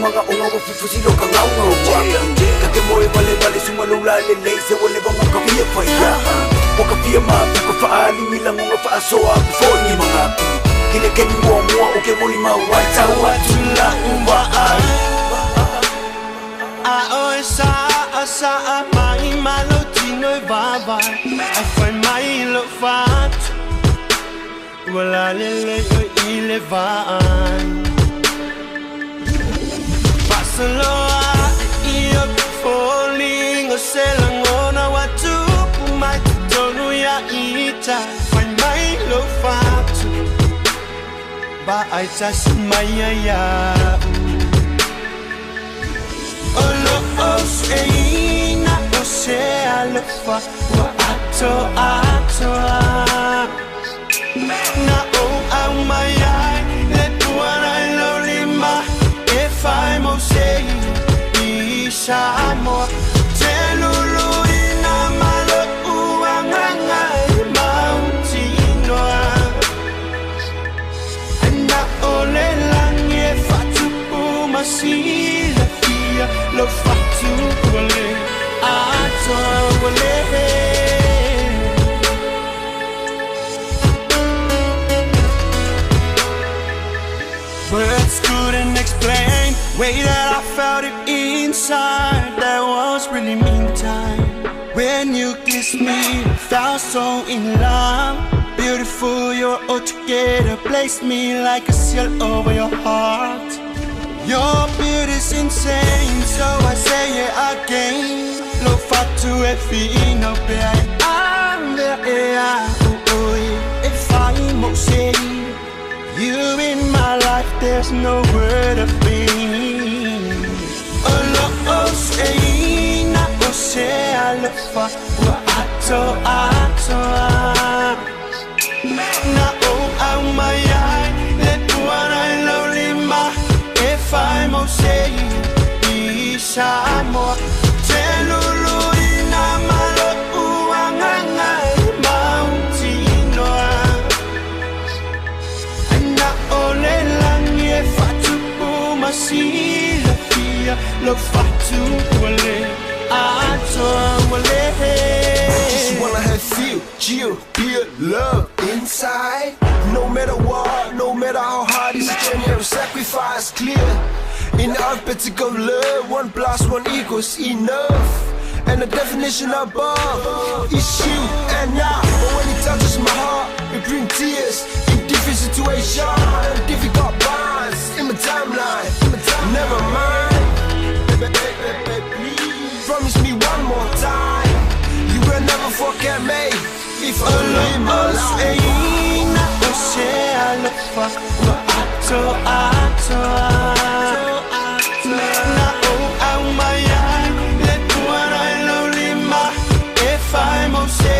Manga o ngā fufusi lo ka ngau ngau Ka te moe vale vale suma lo la le lei se wale wanga ka fia whaia Waka fia maa puka whaali mila ngonga whaasoa aku fo ni manga Kine kemi mua mua o ke moli mau ai tau atu la umba ai A oi sa a sa a mai malo tino e vava I find mai lo fat Wala le le o i le vai Pasaloa i o folingo se langona watupu mai tonu ya ita Fai mai lo fatu Ba ai tasi mai ya Olo os e ina o se alofa Wa ato ato Na o au mai ai le tuana lo lima E fai mo se i Samoa Te lulu ina malo uanganga e mautinoa Na o le langi e fatupu masilafia Lo fatu wale atoa wale. Words couldn't explain way that I felt it inside. That was really mean time. When you kissed me, felt so in love. Beautiful, you're all together. Place me like a seal over your heart. Your beauty's insane, so I say it again. Lo fatu e fino pe ai ande e a ui. If I mo say you in my life, there's no word of pain. Olo os e ina o se alofa Wa ato ato Na o au mai ai le tuana lo lima E fai mo se i Samoa Te lulu ina malo uanganga e mautinoa Na o le langi e fatupu masilafia Lo fatu wale atoa wale. Just wanna have feel, chill, pure love inside. No matter what, no matter how hard it's a journey of sacrifice, clear. In the alphabet of love, 1 + 1 equals enough. And the definition above is you and I. But when it touches my heart, it brings tears. In different situations, difficult bonds in my timeline. Never mind, baby, baby, baby, please promise me one more time. You will never forget me if only in my Os e life. ina o se alofa Wa ato atoa Na o au mai ai le tuana lo lima E fai mo se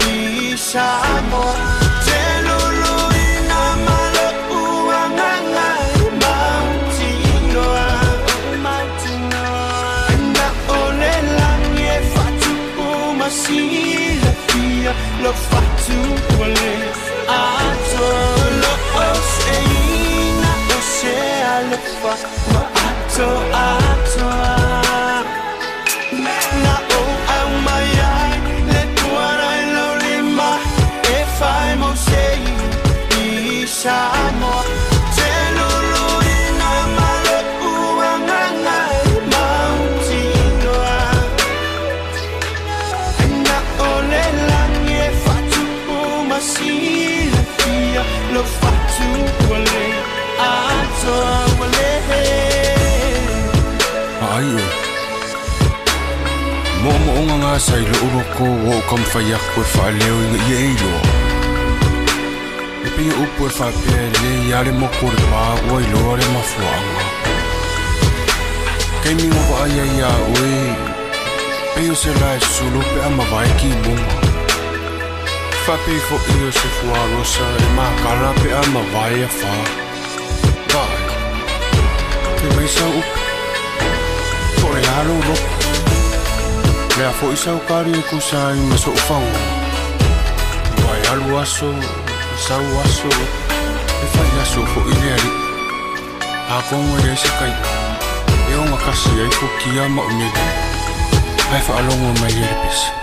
i Samoa Te lulu ina malo uanganga e mautinoa Na o le langi e fatupu masilafia Lo fatu wale atoa Lo os e ina o se alofa Wa ato atoa Na o au mai ai le tuana lo lima E fai mo se i Samoa Te lulu ina malo uanganga e mautinoa Na o le langi e fatupu masilafia Lo fatu wale atoa wale. Ai o. Mo mo onga ngā sai lo uroko o kam whai aku e whaaleo inga ia e iloa. E pei upu e whapea le i ale moko le pā ua iloa le mafuanga. Kei mingo wa ai ai a oe, pei o se la e sulu pe ama vai ki munga. Whapei fo i o se fuarosa e mākala pe ama vai a wha. Vai, pe mai sa upu, fo e alo roko. Lea fo i sau kari e kusa i maso ufango. Vai alu aso, sau aso, e whai aso fo i le ari. A kongo e se kai. E ogatasi ai fukia ma o mele ae faalogo mai ai le pese.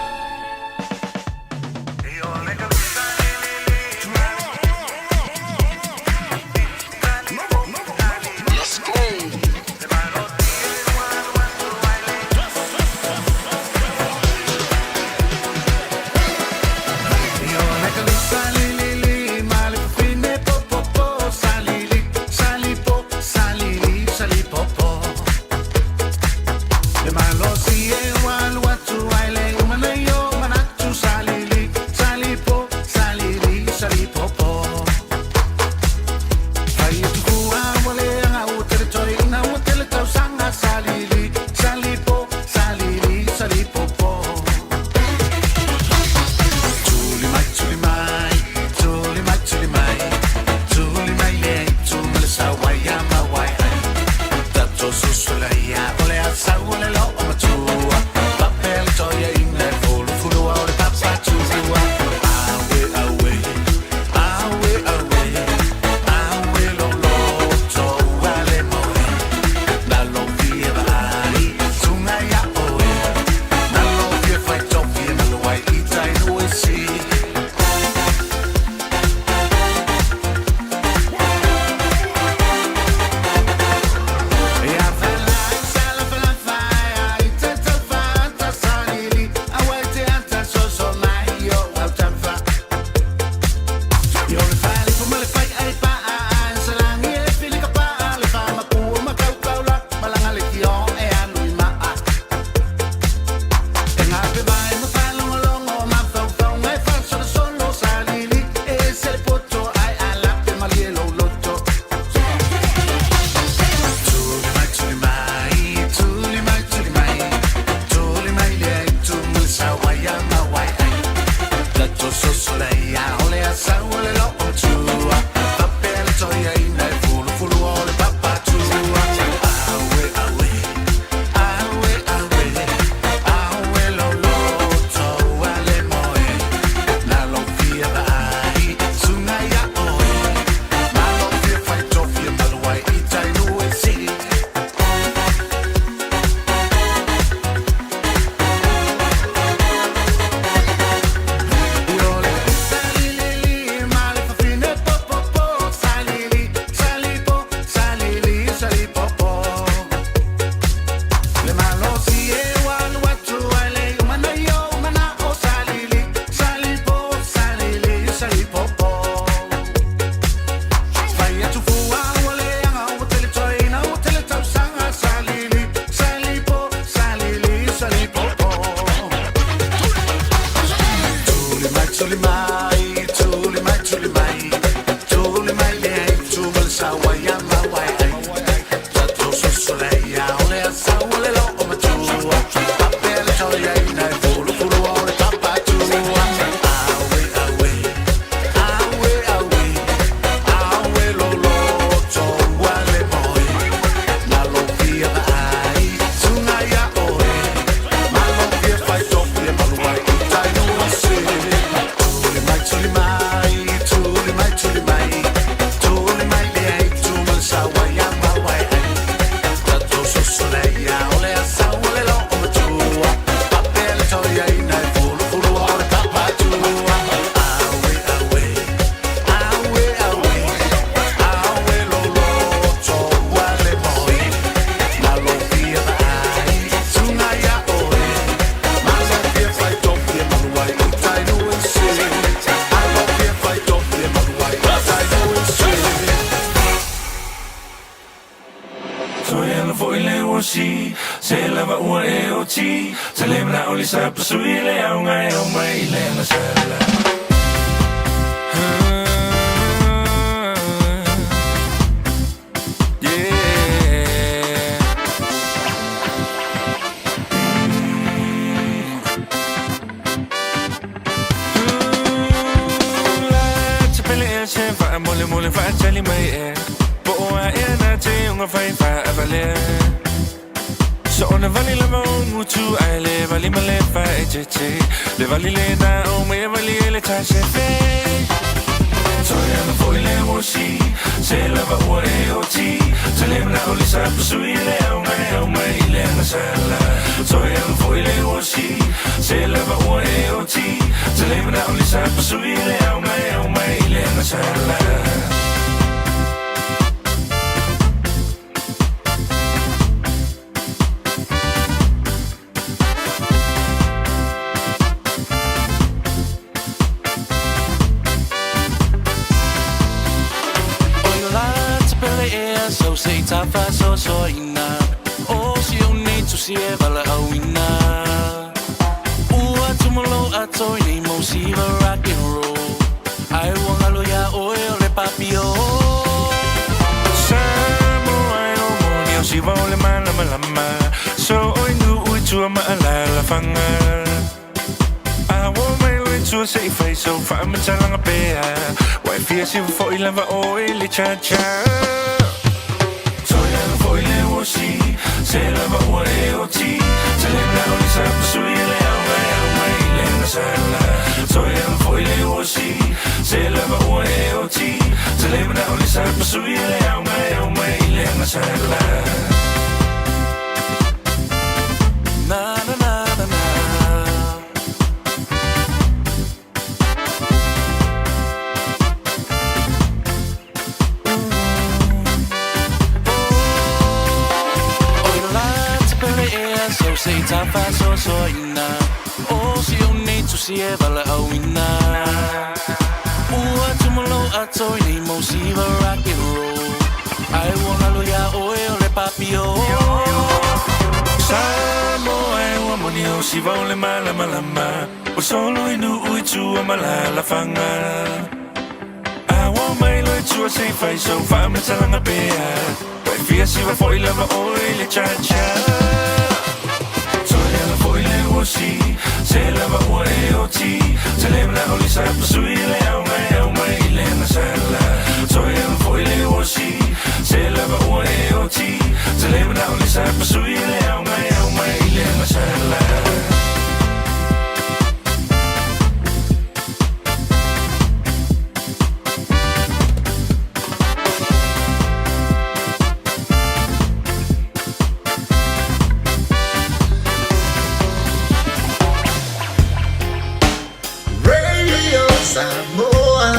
Radio Samoa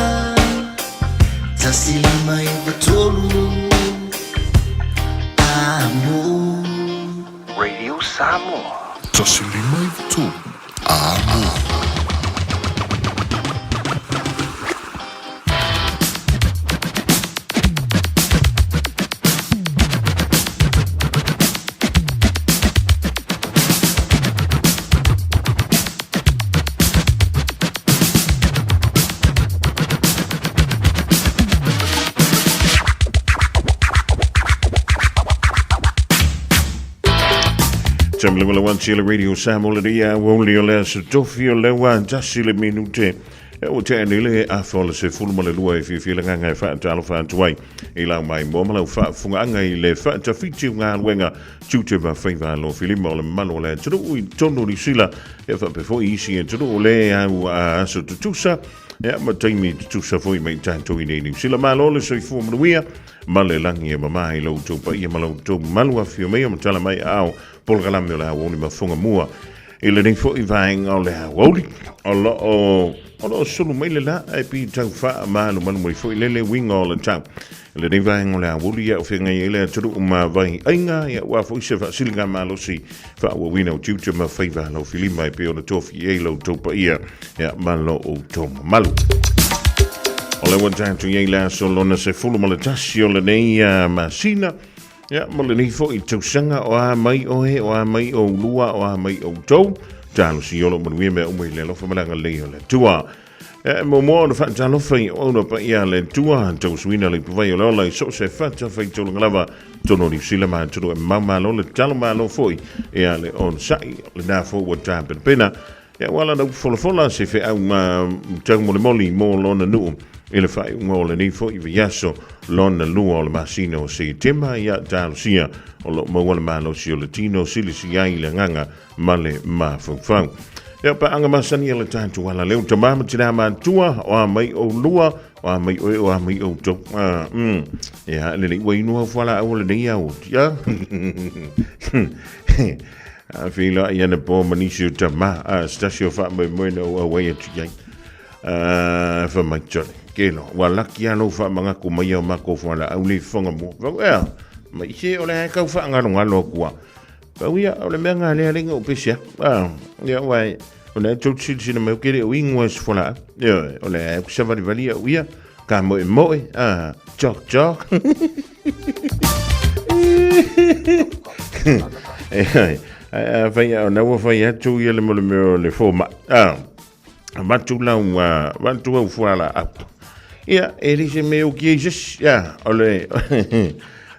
1 5 3 Amo. Radio Samoa. 1 5 3 Amo. Tamlewalawan Chile Radio Samoa le ia ua o le aso tofi o le ua tasi le minute e ua tea nei le afa o le 12 e fiafia le agaga e faatalofa atu ai i lau maimoa ma lau faafofogaaga i le faatafiti o galuega tiute ma faiva alofilima o le mamalu o le atunuu i totonu o Niu Sila e faapea foi isi atunuu le au aso tutusa ia ma taimi tutusa foi mai tatou i nei Niu Sila. Malo le soifua manuia ma le lagi e mamā i lo outou paia ma lo outou mamalu afio mai o matala mai aao polokalame o le aoauli ma fofoga mua i lenei foi vaega o le aoauli o loo sulu mai le la e pi tau faamalumalu mai foi le le uiga o le tau i lenei vaega o le aoauli ia o feagai ai le atunuu ma vai aiga ia ua foi se faasiliga malosi faaauauina o tiute ma faiva lau filima e pei ona tofi ai lo outou paia ia ma lo outou mamalu. O le ua tatou i ai le aso lona 11 o lenei masina, ia ma lenei foi tausaga o a mai oe, o a mai oulua, o a mai outou, talosi o lo manuia mea uma i le alofa ma le agalelei o le Atua. E muamua ona faatalofa i auauna paia a le Atua, tausuina le ipuvai o le ola i so o se fata faitauloga lava, tonu o Niu Sila ma atunuu e mamao malo le tatalo malo foi ia le onosai, lena foi ua tapenapena Ia ua ala na upufolafola se feau ma taumolimoli mo lona nuu i le faaiuga o lenei foi vaiaso lona lua o le masina o Setema ia talosia o lo o maua le malosi o le tino silisi ai le agaga ma le mafaufau. Ia paaga masani a le tatou ala leo tamā ma tinā matua, o a mai oulua, o a mai oe, o a mai outou. Ah, mm. Ia, lelei ua inu au fualaau o lenei ao. Ia. A feiloai ia na po ma nisi o tamā, a se tasi o faamoemoe na ou auai atu i ai. A fa mai tole. Ke lo, ua laki a lou faamagaku mai o makou fualaau le i fofoga mua. Fau ea, mai se o le ae kau faagalogalo aku a. Pau ia, o le mea ngā lea lenga o pese aku. Ah, ia, wai, o le tau silasila mai o ke le o ingoa e se fualaau. Ia, o le ae savalivali au ia, ka moe moe, ah, chok chok. E ai, a fai o na ua fai atu ia le mo le mea o le fomai. Ah, avatu lau, avatu au fualaau. Ia, e le se mea o ki ai se isi. Ia, o le,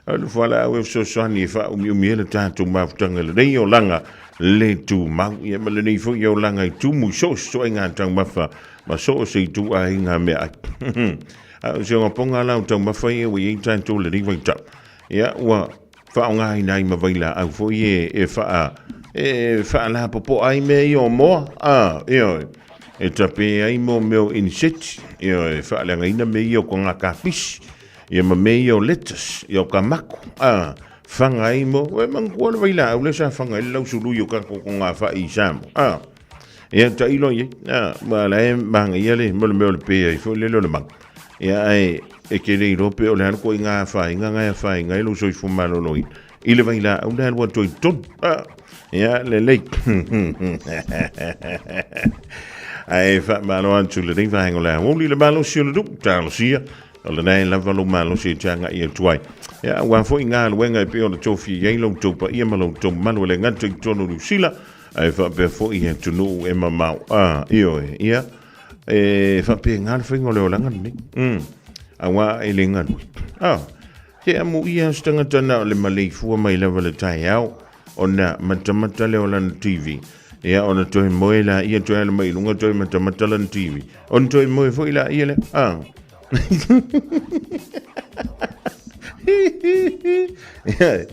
o le fualaau e fesoasoani e faaumiumi ai le tatou mafutaga i lenei olaga le tumau. Ia, ma lenei foi olaga i tumu i so o se ituaiga taumafa ma so o se ituaiga meaai. A o si ogapoga la o taumafa ia ua i ai tatou i lenei vaitau. Ia, ua faaaogaina ai ma vailaau foi e, e faa, e faalapopoa ai mea ia o moa, a, ioe, e tape ai mo mea o insect, ioe, e faaleagaina mea ia o ka kapisi, ia ma mea ia o lettuce, ia o ka maku, a, fanga ai mo, e manatua le vailaau lea sa fanga ai le lausului o ka koko-gā-fa'i i Samoa, a, ia tailo i ai, a, ma la e manaia le, mo le mea o le pe ai foi lele o le maga. Ia, ae e te le iloa pe o le a le ituaiga afaina na e afaina ai lou soifua maloloina i le vailaau le alu atu ai i totonu. Ah, ia, lelei. Ae faamalo atu i lenei vaega o le aoauli le malosi o le nuu, talosia, o lena e lava lou malosi e te agai atu ai. Ia, aua foi galuega e pei ona tofia i ai lo outou paia ma lo outou mamalu e le gata i totonu o Niu Sila, ae faapea foi i atunuu e mamao. Ah, ioe, ia. E faapena le faiga o le olaga lenei. Mm. Auā e le galue. Ah, te amu ia se tagata na o le maleifua mai lava le taeao, ona matamata lea o lana TV. Ia, ona toe moe la ia, toe ala mai i luga, toe matamata lana TV. Ona toe moe foi la ia lea. Ah. Ia,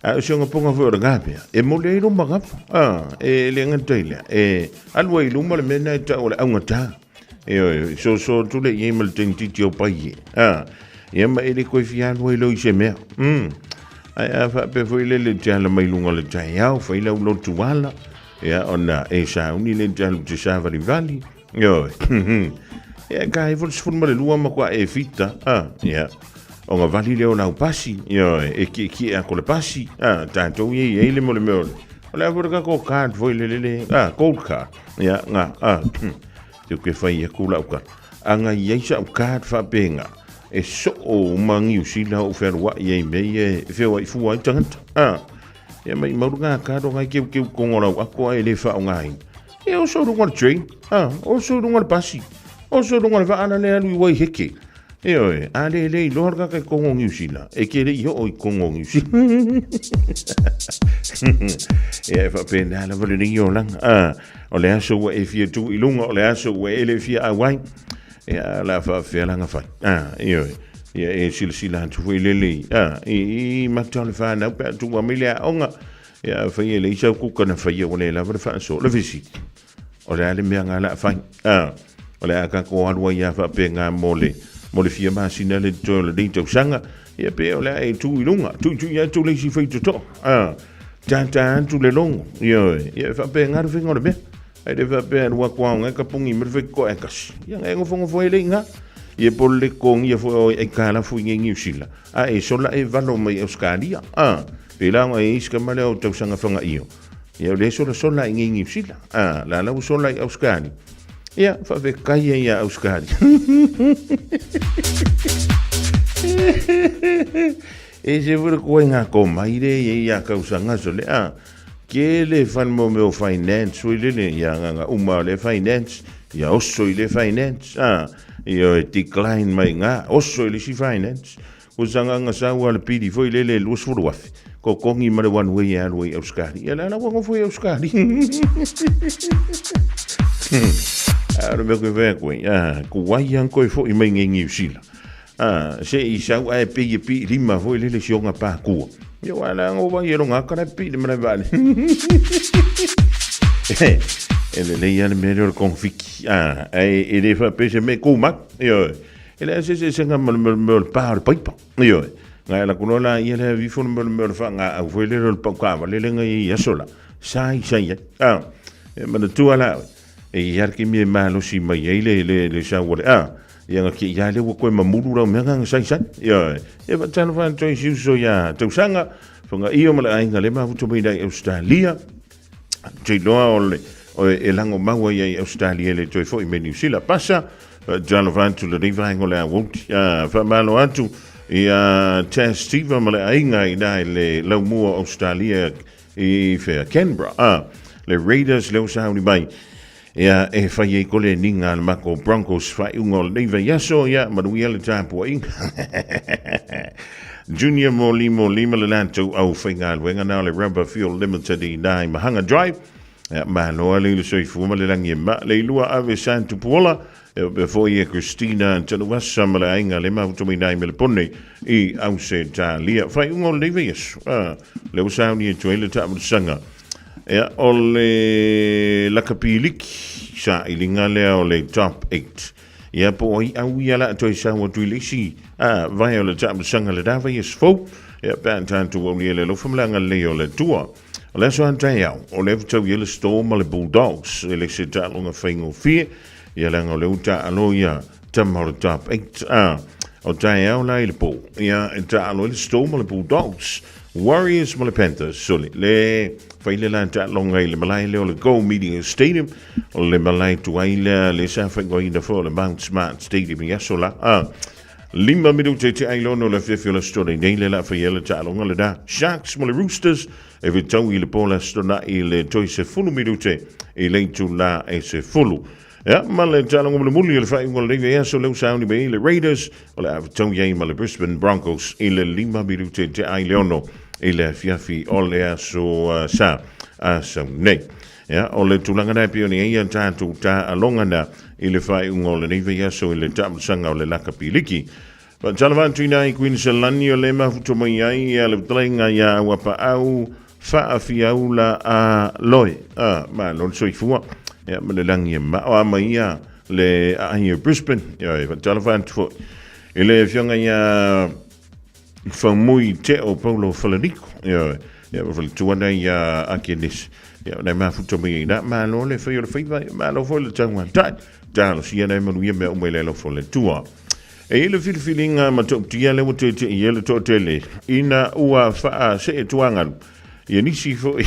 A o si ogapoga foi o le gapea, e moli ai luma gafa. A, e le gata i lea, e alu ai i luma le mea lena e tau o le augatā. Ioe, soso atu lea i ai ma le tengititi o pai e. A, ia ma e le koe fia alu ai loa i se mea. Mm. Ae a faapea foi le le te ala mai luga o le taeao, fai lau lotu ala, ia ona e sauni le te alu te sāvalivali. Ioe. Ia, ka ai foi le 12 ma kua e fita. Ah, ia. O nga vali lea o lau pasi. Ioe, e kiekie aku le pasi. Ah, tātou ia i ai le mo le mea o le. O le a foi le kako card foi le le le. Ah, gold card. Ia, nga, ah. Te uke fai aku lau card. Anga i ai sa'u card faapenga. E soo uma Niu Sila o fealuai ai mea ia e feoai fua ai tagata. Ah. Ia mai mau ngā card o ngai keu keu kongo lau ako ai le whaongaina. E oso i runga o le train, a, oso i runga o le pasi, oso i runga o le vaa la le alu i Waiheke. Ioe, a le le iloa le kaka i Kongo Niu Sila, e ke le i oo i Kongo Niu Sila. Ia e faapena lava lenei olaga, a, o le aso ua e fia tu i luga, o le aso ua e le fia auai, ia o le a faafefea la ona fai. A, ioe, ia e silasila atu foi lele i, a, i mata o le whanau pe a tua mai le aoga, Ia, afai e leai sau kuka na faia ua le lava le faasoa. O le fesili, o le a le mea nga la fai? A, o le a kako alu ai a faapena mo le, mo le fia masina le totoe o lenei tausaga, ia pe o le a e tu i luga, tuitui atu le isi faitotoa. A, tātā atu le logo, ioe, ia e faapena le faiga o le mea. Ai le faapea alu atu ao ngai ka pungi ma le faitotoa e kasi. Ia ngai ngofongofo ai le inga. Ia po le kongia foi o ai kalafu i ngai Niu Sila. A e sola e valo mai Australia. A, pēlā ona e isi ka male o tausaga fagaio. Ia o le solasola i ngai Niu Sila. A, la la ua sola i Australia. Ia, faafetai ai ia Australia. E se foi le koe ngā ko mai le ia ia kausaga so le a. Ke le fan mo meo finance foi lele ia nganga uma o le finance ia oso i le finance a ia e decline mai ngā oso i le si finance Ko sanga sau a le pili foi lele 20,000. Ko kongi ma le one way e alu ai Auskari. Ia le ala ua ngofo i Auskari. A le mea koe whea koe. Ah, ko wai an koe foi mai ngai Niu Sila. Ah, se i sau ae pei e pi lima foi lele si onga pā kua. Ia wala ngo wai e ronga akara pi le marae vale. E lelei lava le mea lea o le konofiki, a, ae e le faapea se mea e tumau, ioe. E leai se eseesega ma le mea o le pa o le paipa, ioe. Na e alu atu loa la ia lea aveifo le mea o le faagaau foi lele o le pau taavale lea na i ai i aso la, sa i sa i ai. A, e manatua la oe, e i ai lava le taimi e malosi mai ai le, le, le sau o le a, ia na te i lava lea ua toe mamulu lau mea na na saisai. Ioe, e faatalofa atu ai si uso ia Tausaga, Fagaio ma le aiga le mafuta mai i Australia. Te iloa o le e lago mau ai i Australia le toe foi mai Niu Sila. Pasa, faatalofa atu lenei vaega o le auauti. Faamalo atu ia Taz Steva ma le aiga i na i le laumua o Australia i whea, Canberra. Le Raiders leo sauni mai. Ia, e fai ai ko le ninga le mako Broncos faaiuga o lenei vaiaso, ia, manuia le tapuaiga. Junior Molimo Lima le latou au faigaluega na o le Rubber Fuel Limited i nā i Mahanga Drive. Ia, malo ale i le soifua ma le lagi e ma le ilua ave sa tupuola. E ope foi e Christina Tanuasa ma le aiga le mafuta mai nā i Melepone i Ausetalia. Faaiuga o lenei vaiaso, le ua sauni e tuai le taamilisaga. Ia, o le lakapiliki sailiga lea o le top 8. Ia, po o ai au ia la toe sau atu i le isi a, vae o le taamilosaga le la vaiaso fou. Ia, pe a tatou aulia le alofa ma le agalelei o le Atua. O le aso a taeao, o lea fetau i ai le Storm ma le Bulldogs e le se taaloga faigofie. Ia, leaga o lea ua taalo ia tama o le top 8. A, o taeao la i le po, ia, e taalo ai le Storm ma le Bulldogs. Warriors ma le Panthers, sole, le fai le la taaloga i le malae lea o le Go Media Stadium, o le malae tuai lea le sa faaigoaina foi o le Mount Smart Stadium i aso la. A, 5 minute te ai lono le afiafi o le aso nei nei le la fai le taaloga le da. Sharks ma le Roosters e fetau i le po le aso i le toi se fulu minute i le itula e se fulu. Ia, ma le taaloga mulimuli o le faaiuga o lenei vaiaso lea ua sauni mai ai le Raiders, o le a fetau i ai ma le Brisbane Broncos i le 5 minute te ai le 6 i le afiafi o le aso sa a sau nei. Ia, o le tulaga na e pei ona i ai a tatou taaloga na i le faaiuga o lenei vaiaso i le taamilosaga o le lakapiliki. Faatalofa atu i nai Queensland o le mafuta mai ai ia le fetalaiga ia Auapaau Faafiaula a Loe. A, malo le soifua. Ia, ma le lagi e mao a mai ia le aai o Brisbane. Ia, e faatalofa atu foi i le afioga ia Faumui Teo Paulo Falaniko. Ia, ia, ma faletua nei ia Akenes. Ia, nai mafuta mai ai na, malo le fai o le faiva, malo foi le taugatai. Talosia nai manuia mea uma i le alofa o le Atua. E i ai le filifiliga matautia lea ua teetee i ai le toatele ina ua faaseetuagalu ia nisi foi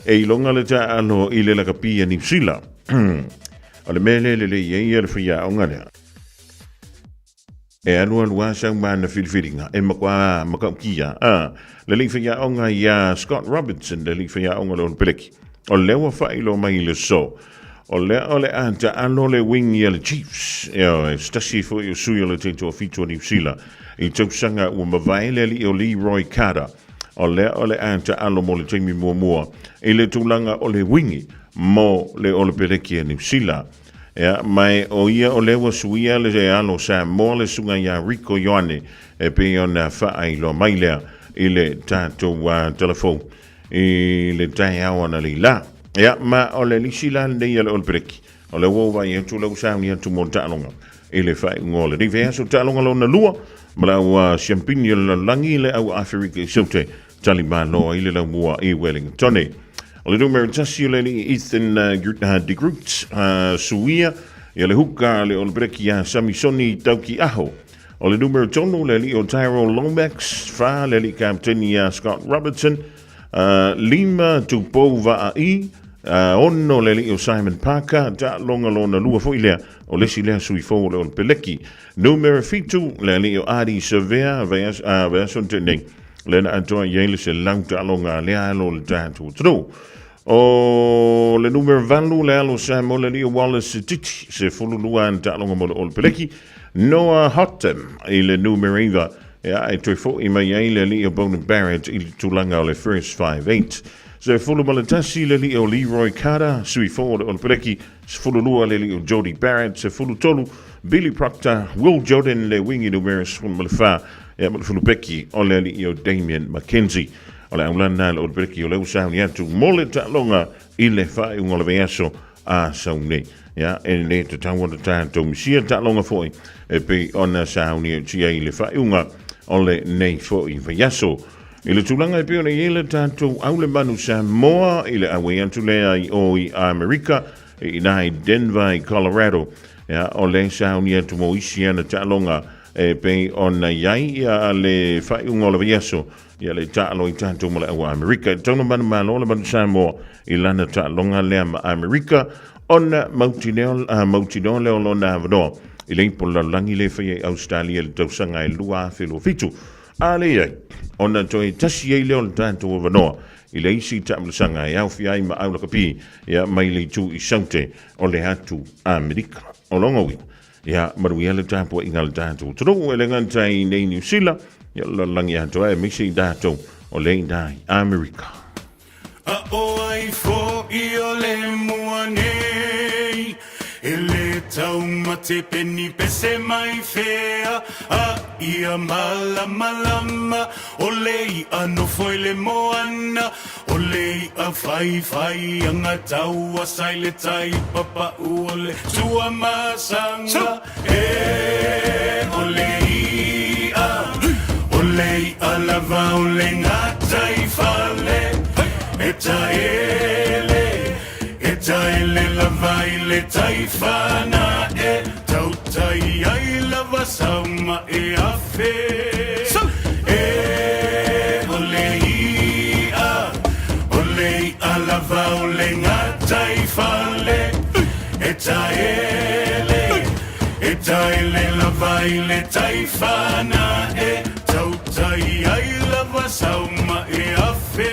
e iloga le taaalo i le lakapi a Niu Sila. O le mea lea e lelei ai le faiaoga lea, e alualu lava sau ma ana filifiliga e matua matautia. A, le alii faiaoga ia Scott Robertson, le alii faiaoga o le Olopeleki, o lea ua faailoa mai i le aso, O lea o le a taalo le wing a le Chiefs, ioe, se tasi foi o sui o le taitoafitu o Niu Sila i tausaga ua mavae le alii o Leroy Carter. O lea o le a taalo mo le taimi muamua i le tulaga o le wingi mo le Olopeleki a Niu Sila. Ea, mai o ia o lea ua suia le alo Samoa le susuga ia Rico Ioane e pei ona faailoa mai lea i le tatou telefou i le taeao analeila. Ia, ma o le lisi la lenei a le Olopeleki, o lea ua ou vaai atu o lea ua sauni atu mo le taaloga i le faaiuga o lenei vaiaso, taaloga lona lua ma le au siampini o le lalolagi le au Aferika i Saute talimalo ai le laumua i Wellingtone. O le numera 1 o le alii Ethan de Groot, suia ia le huka a le Olopeleki ia Samisoni Taukiaho. O le numera 3 le alii o Tyrell Lomax, 4 le alii kapteni ia Scott Robertson, 5 Tupou Vaa'i, 6 le alii o Simon Parker, taaloga lona lua foi lea o le isi lea sui fou o le Olopeleki. Numera 7 le alii o Ardie Savea, vaiaso na tea nei, lea na atoa i ai le 100 taaloga a lea alo o le tatou atunuu. O le numera 8 le alo Samoa le alii o Wallace Sititi, 12 ana taaloga mo le Olopeleki. Noah Hotham i le numera 9, ia, e toe foi mai ai le alii o Beauden Barrett i le tulaga o le first 5-8. 11 le alii o Leroy Carter, sui fou o le Olopeleki, 12 le alii o Jordie Barrett, 13 Billy Proctor, Will Jordan le wingi numera 14, ia, ma le fulupeki o le alii o Damian McKenzie. O le aulana le Olopeleki o lea ua sauni atu mo le taaloga i le faaiuga o le vaiaso. a sau nei. Ia, e lē tatau ona tatou misia taaloga foi e pei ona sauniatia i le faaiuga o lenei foi vaiaso. I le tulaga e pei ona i ai le tatou au le manu Samoa i le auai atu lea i o i Amerika, i ina i Denver i Colorado, ia, o le sauni atu mo isi ana taaloga e pei ona i ai ia le faaiuga o le vaiaso, ia le taalo i tatou ma le au Amerika. E tatau ona manumalo le manu Samoa i lana taaloga lea ma Amerika, ona mautinoa lea o lona avanoa i le ipu o le lalolagi le faia i Ausetalia i le tausaga e 2027. A leai, ona toe tasi ai lea o le tatou avanoa i le isi taamilosaga e aofia ai ma au lakapi ia mai le itu i Saute o le atu Amerika. O lona uiga, ia manuia le tapuaiga a le tatou atunuu e le gata i nei Niu Sila, ia o le lalolagi atoa aemaise i tatou o le ina i Amerika. A o ai foʻi o le mua nei E le taumate peni pese mai fea A ia malamalama O le iʻa nofo i le moana O le iʻa faifai aga taua sa i le tai Papaʻu o le Tuamasaga E o le iʻa O le iʻa lava o le gataifale E taele E taele lava i le tai fanaʻe Tautai ai lava sau mae afe E o le iʻa O le iʻa lava o le gataifale E taele E taele lava i le tai fanaʻe Tautai ai lava sau mae afe.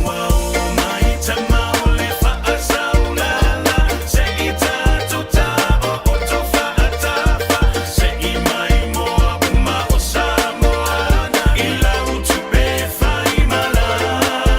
Ua oo mai tama o le faasaulala Se i tatou taooto faatafa Se i mai moa uma o Samoana I lau tupe fai malama.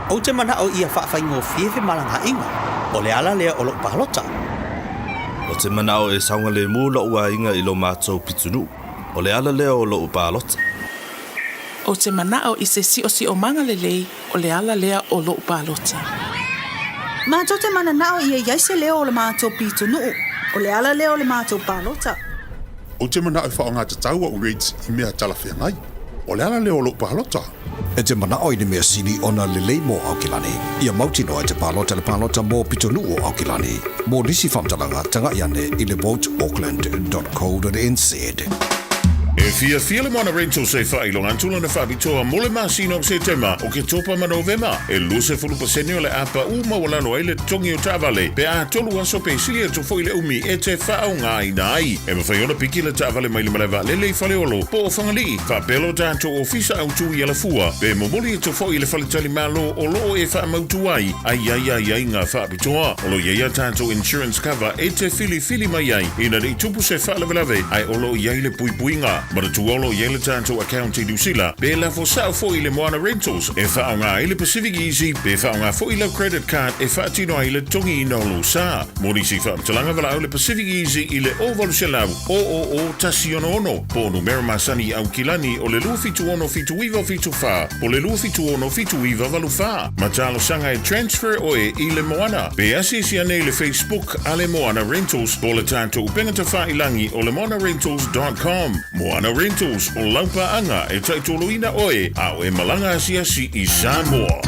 Ou te mana'o ia fa'afaigofie femalaga'iga, o le ala lea o lo'u palota. Ou te mana'o e saogalemu lo'u aiga i lo matou pitonuu, o le ala lea o lo'u palota. Ou te mana'o i se si'osi'omaga lelei, o le ala lea o lo'u palota. Matou te manana'o ia i ai se leo o le matou pitonuu, o le ala lea o le matou palota. Ou te mana'o e faaoga tatau a'u rates i mea talafeagai. O le ala lea o lo'u palota. E te mana'o i le mea sili ona lelei mo Aukilani. Ia mautinoa e te palota le palota mo pitonuu o Aukilani. Mo nisi faamatalaga, taga'i ane i le voteauckland.co.nz. E fiafia le Moana Rentals e faailoga atu lana faapitoa mo le masina o Setema, Oketopa ma Novema. E 20% o le a pa'u maualalo ai le totogi o taavale pe a tolu aso pe sili atu foi le umi e te faaaogaina ai. E mafai ona piki le taavale mai le malae vaalele i Faleolo po o Fagalii, faapea lo tatou ofisa autu i Alafua, pe momoli atu foi i le faletalimalo o lo o e faamautu ai a i ai aiaiga faapitoa. O lo o i ai a tatou insurance cover e te filifili mai ai ina ne i tupu se faalavelave ae o lo o i ai le puipuiga. Manatua o lo o i ai le tatou account i Niu Sila, pe lafo sao foi i le Moana Rentals e faaaoga ai le Pacific Easy pe faaaoga foi lau credit card e faatino ai le totogiina o lou sa. Mo nisi faamatalaga valaau le Pacific Easy i le 0800 000 166 po o numera masani i Aukilani o le 276 7974 po o le 276 7984. Ma talosaga e transfer oe i le Moana. Pe asiasi ane i le Facebook a le Moana Rentals po o le tatou upega tafailangi o le moanarentals.com. Moana Rentals, o lau paaga e taitoloina oe a o e malaga asiasi i Samoa.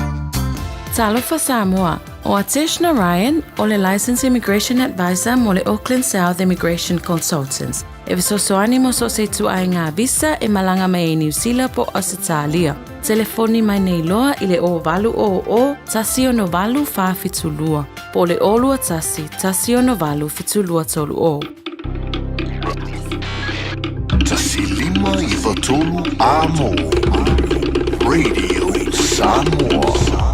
Talofa Samoa, ʻO Atesh Narayan, o le Licensed Immigration Advisor mo le Auckland South Immigration Consultants, e fesoasoani mo so o se ituaiga visa e malaga mai ai Niu Sila po o Ausetalia. Telefoni mai nei loa i le 0800 168 472 po o le 021 168 7230. 159 Amo Radio Samoa.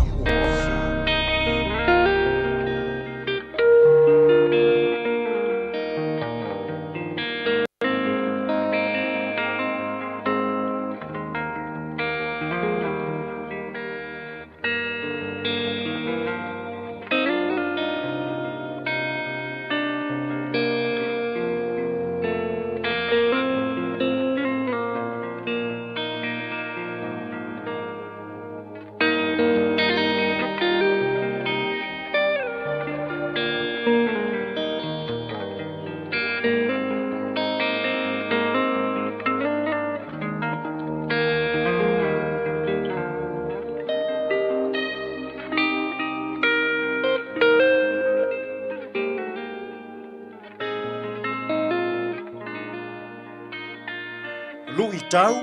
Lu'itau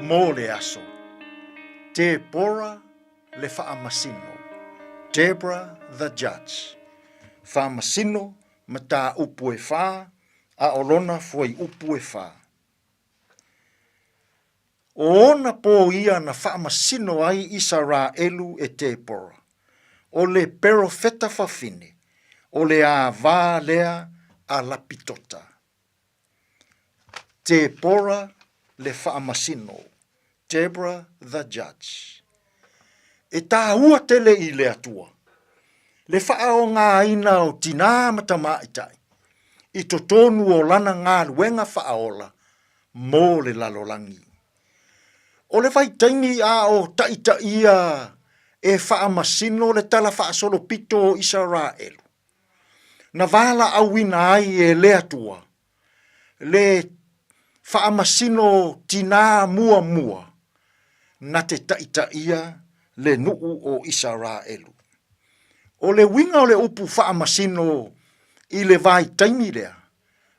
mo le aso. Tepora le Faamasino, Deborah the Judge. Faamasino mataupu e fa a o lona fuaiupu e fa. O ona pō ia na faamasino ai Isaraelu e Tepora, o le perofeta fafine, o le āvā lea a Lapitota. Tepora le Faamasino, Deborah the Judge. E tāua tele i le Atua le faaogāina o tinā ma tamaitai i totonu o lana galuega faaola mo le lalolagi. O le vaitaimi a o taitaia e faamasino le tala faasolopito o Isaraelu, na valaauina ai e le Atua le faamasino tinā muamua na te taitaia le nuu o Isaraelu. O le uiga o le upu faamasino i le vaitaimi lea,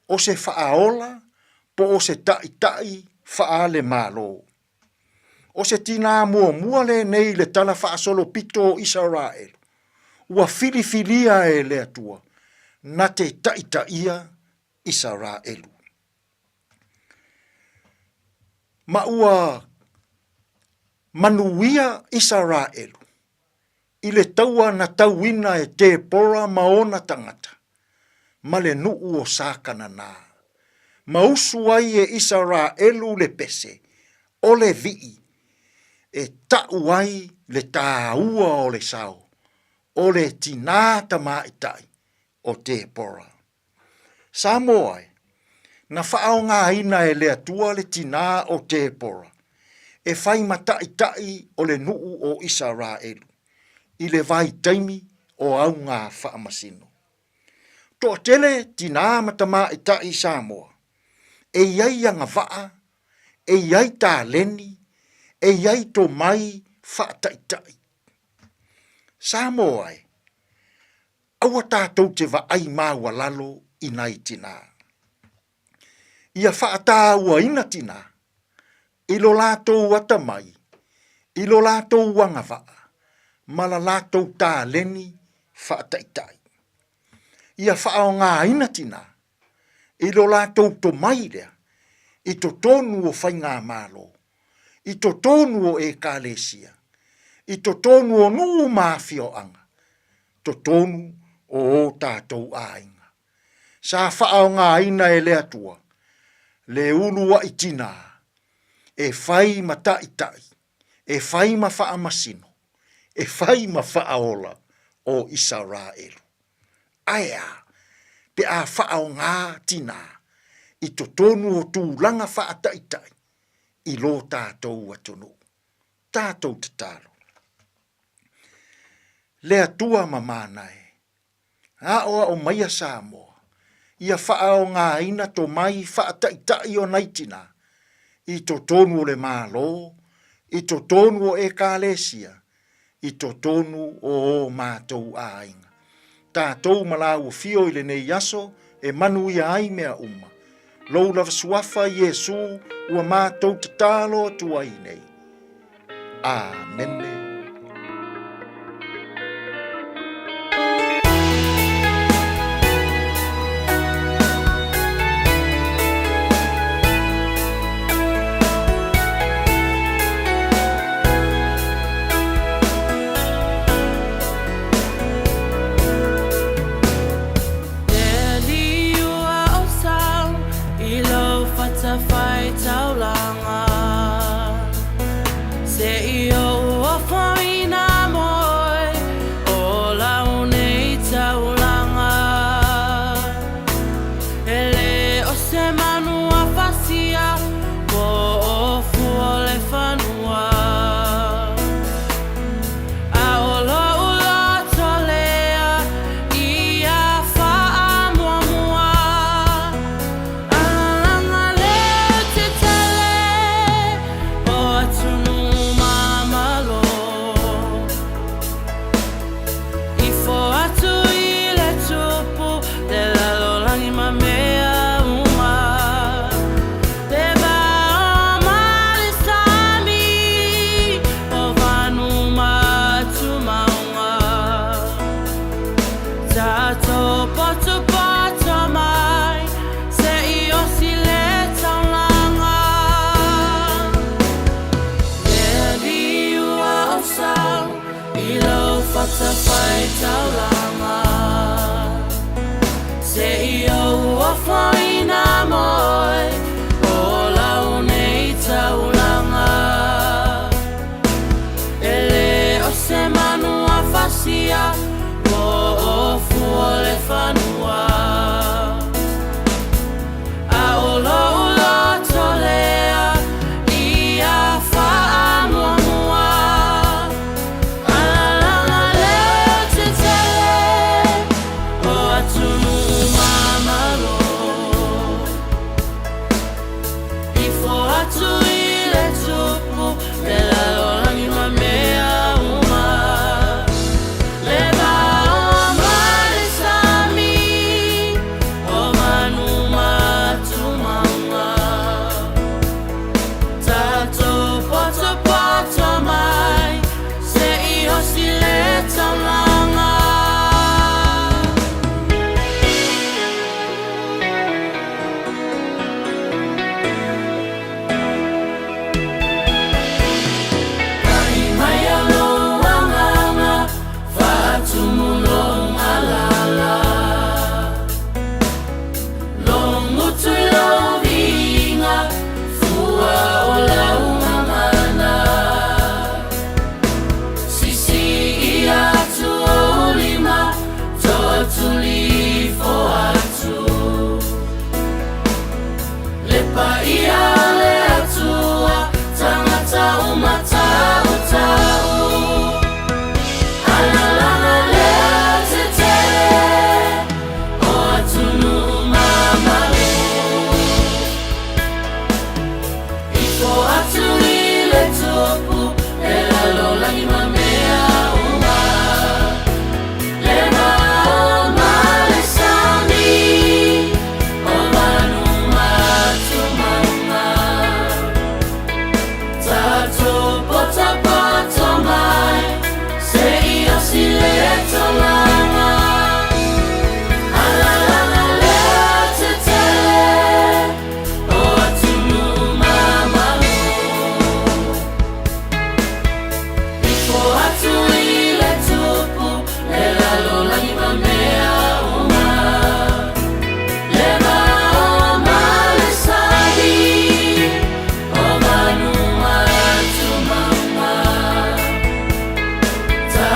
o se faaola po o se taʻitaʻi faale-Malo. O se tinā muamua lenei i le tala faasolopito o Isaraelu, ua filifilia e le Atua na te taʻitaʻia Isaraelu. Ma ua manuia Isaraelu i le taua na tauina e Tepora ma ona tagata, ma le nuu o Sakananā, ma usu ai e Isaraelu le pese, o le vii. e ta'u ai le tāua o le sao o le tinā tamaitai o Tepora. Samoa e, na faaaogaina e le Atua le tinā o Tepora e fai ma ta'ita'i o le nu'u o Isaraelu i le vaitaimi o auga faamasino. Toatele tinā ma tamaitai Samoa e i ai agava'a, e i ai taleni, e i ai tomai faataita'i. Samoa e, aua tatou te vaai maualalo i nai tinā. Ia faataauaina tinā i lo latou atamai, i lo latou agava'a ma la latou taleni faataita'i. Ia faaaogaina tinā i lo latou tomai lea i totonu o faigamalo, i totonu o Ekalesia, i totonu o nuu ma afioaga, totonu o o tatou aiga. Sa faaaogaina e le Atua le uluai tinā e fai ma ta'ita'i, e fai ma faamasino, e fai ma faaola o Isaraelu. Ae a pe a faaaoga tinā i totonu o tulaga faata'ita'i i lo tatou atunuu? Tatou tatalo. Le Atua mamana e, aoao maia Samoa ia faaaogaina tomai faata'ita'i o nai tinā i totonu o le Malo, i totonu o Ekalesia, i totonu o ō mātou āinga. Tātou ma lāua fio i lenei aso e manuia ai mea uma. Lou lava suafa Iesū ua mātou tatalo atu ai nei. Āmene.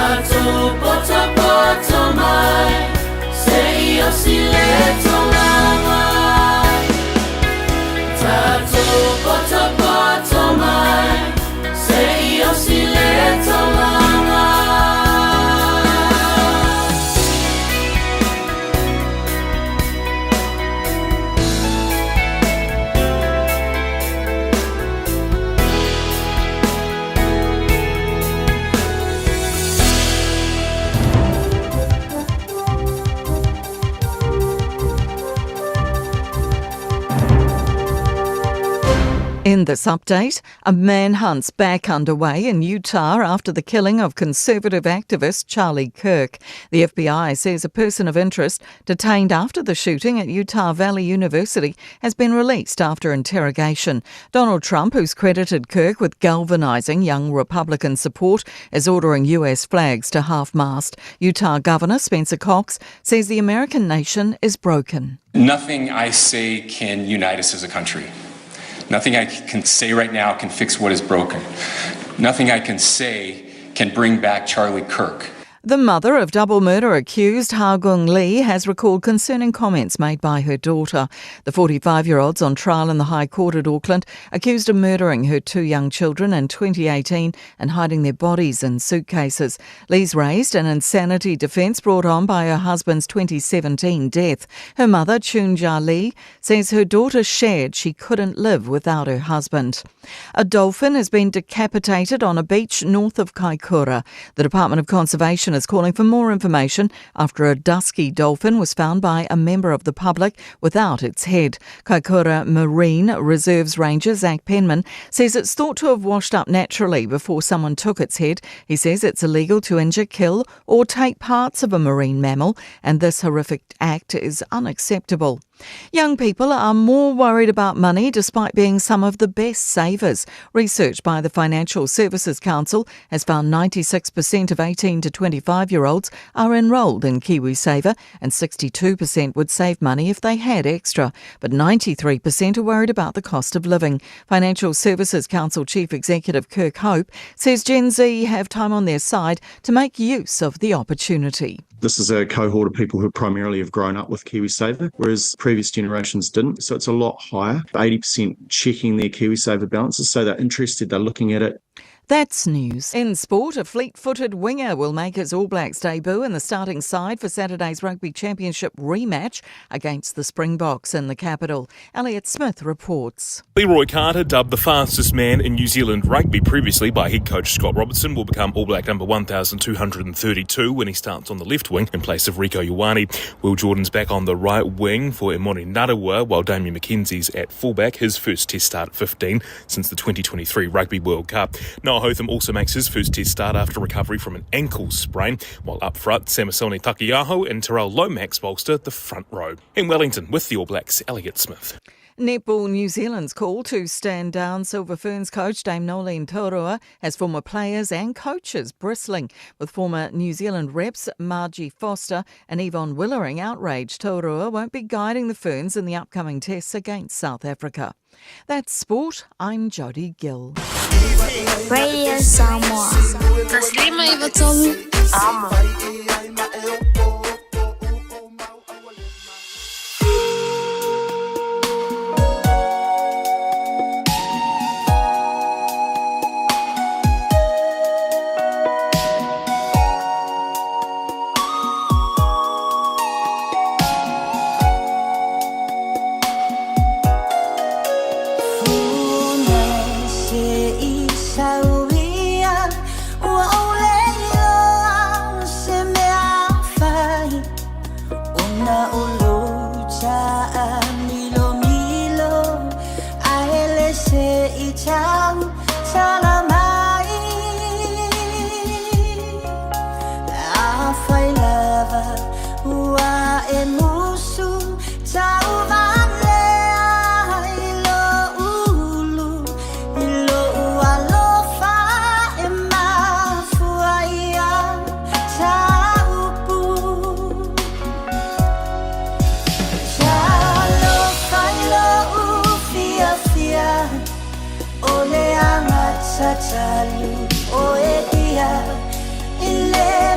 Tatou potopoto mai Se i osi le tolaga. Tatou potopoto mai Se i osi le tolaga. In this update, a manhunt's back underway in Utah after the killing of conservative activist Charlie Kirk. The FBI says a person of interest detained after the shooting at Utah Valley University has been released after interrogation. Donald Trump, who's credited Kirk with galvanizing young Republican support, is ordering US flags to half mast. Utah Governor Spencer Cox says the American nation is broken. Nothing I say can unite us as a country. Nothing I can say right now can fix what is broken. Nothing I can say can bring back Charlie Kirk. The mother of double murder accused Hagung Lee has recalled concerning comments made by her daughter. The 45 year old's on trial in the High Court at Auckland, accused of murdering her two young children in 2018 and hiding their bodies in suitcases. Lee's raised an insanity defence brought on by her husband's 2017 death. Her mother, Chun Ja Lee, says her daughter shared she couldn't live without her husband. A dolphin has been decapitated on a beach north of Kaikoura. The Department of Conservation is calling for more information after a dusky dolphin was found by a member of the public without its head. Kaikoura Marine Reserves Ranger Zach Penman says it's thought to have washed up naturally before someone took its head. He says it's illegal to injure, kill, or take parts of a marine mammal, and this horrific act is unacceptable. Young people are more worried about money despite being some of the best savers. Research by the Financial Services Council has found 96% of 18 to 25 year olds are enrolled in KiwiSaver and 62% would save money if they had extra. But 93% are worried about the cost of living. Financial Services Council Chief Executive Kirk Hope says Gen Z have time on their side to make use of the opportunity. This is a cohort of people who primarily have grown up with KiwiSaver, whereas previous generations didn't. So it's a lot higher. 80% checking their KiwiSaver balances, so they're interested, they're looking at it. That's news. In sport, a fleet footed winger will make his All Blacks debut in the starting side for Saturday's Rugby Championship rematch against the Springboks in the capital. Elliot Smith reports. Leroy Carter, dubbed the fastest man in New Zealand rugby previously by head coach Scott Robertson, will become All Black number 1232 when he starts on the left wing in place of Rieko Ioane. Will Jordan's back on the right wing for Emoni Narawa, while Damian McKenzie's at fullback, his first test start at 15 since the 2023 Rugby World Cup. Noah Hotham also makes his first test start after recovery from an ankle sprain, while up front, Samisoni Taukei'aho and Tyrell Lomax bolster the front row. In Wellington with the All Blacks, Elliot Smith. Netball New Zealand's call to stand down Silver Ferns coach Dame Noeline Taurua has former players and coaches bristling, with former New Zealand reps Margie Foster and Yvonne Willering outraged Taurua won't be guiding the Ferns in the upcoming tests against South Africa. That's sport. I'm Jodie Gill. Radio Samoa. Taslima Amo. O le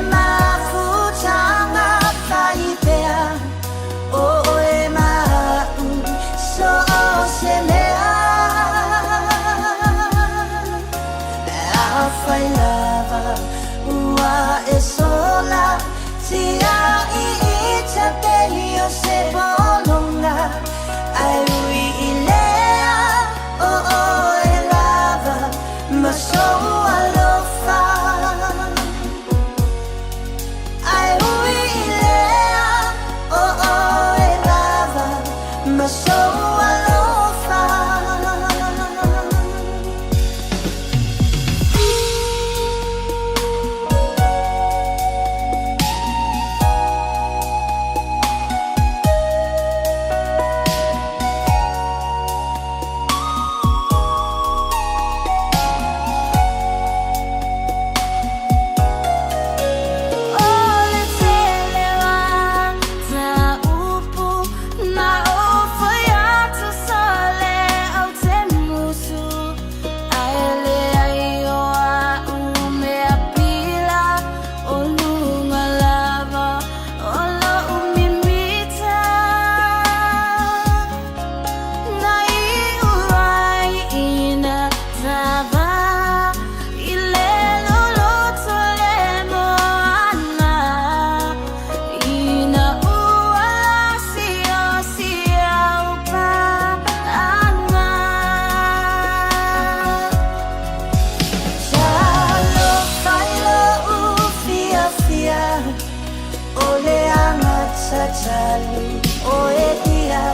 tali o e ia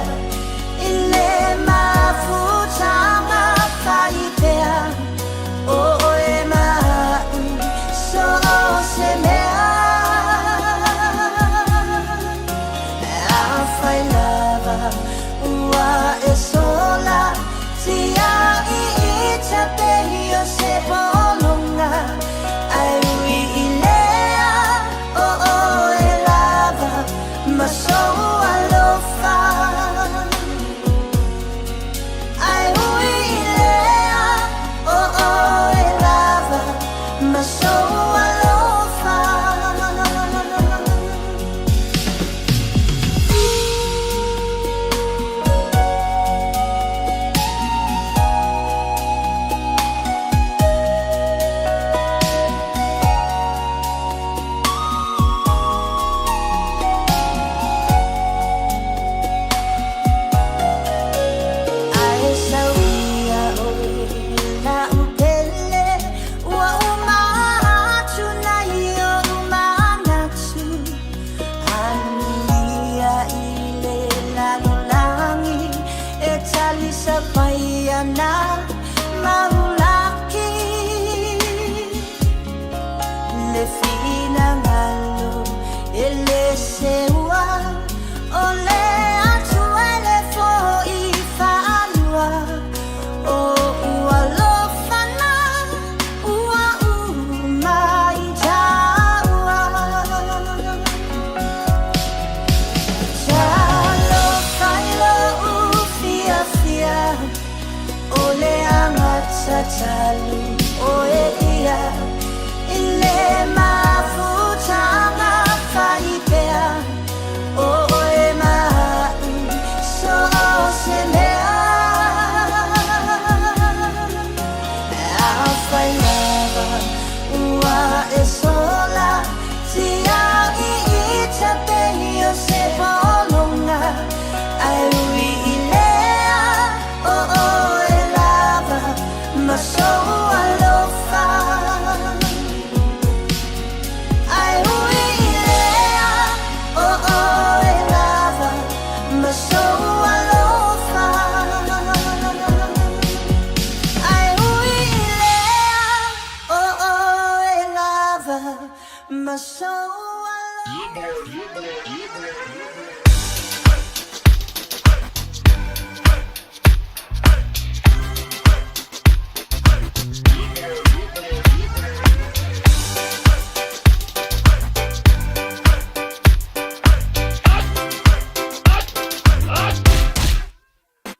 I le mafutanga whaipea O oe ma'u so o se mea A whai lava ua e sola Tia i i tapehi o se polonga Ai ui i lea o oe lava Ma so alofa Ai ui i lea o oe lava Ma so alofa. Ai sauia oe la upele Ua umatu nai o umanatu Anuia i le lalolangi E talisa pai ana maulaki Le finangalo e le seua O le atu e le fo'i whaalua O ua lofana ua umai taua Talofa i lo'u fiafia O le agatatalu o e ia I le mafutanga whaipea O oe ma'u so o se mea A whai lava ua e sola Tia i i tapehi o se polonga Ai ui i lea o oe lava Ma so alofa Ai ui i lea o oe lava Ma so alofa Ai ui i lea o oe lava Ma so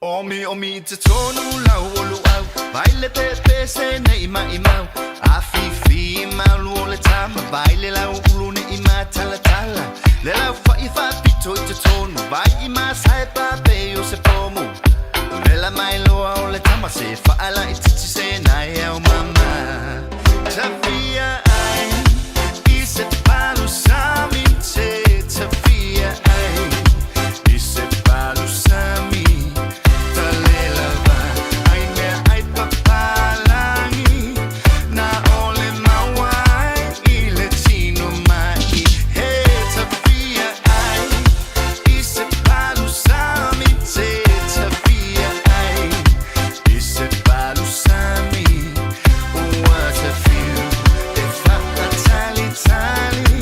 Omi omi te tonu lau o luau Vai le pe pe se nei mai mau A fi fi malu o le tama Vai le lau ulu ne i ma tala tala Le lau fa i fa pito i te tonu Vai i ma sai pa pe o se pomu Vela mai loa o le tama se fa ala i titi se nai au mama Tafia ai i se palu sami te tafia ai i se palu sami Talelava ai mea ai papalangi Na ole mauai i le tino mai He tafia ai i se palu sami te tafia ai i se palu sami Ua te fiu e whaatali tali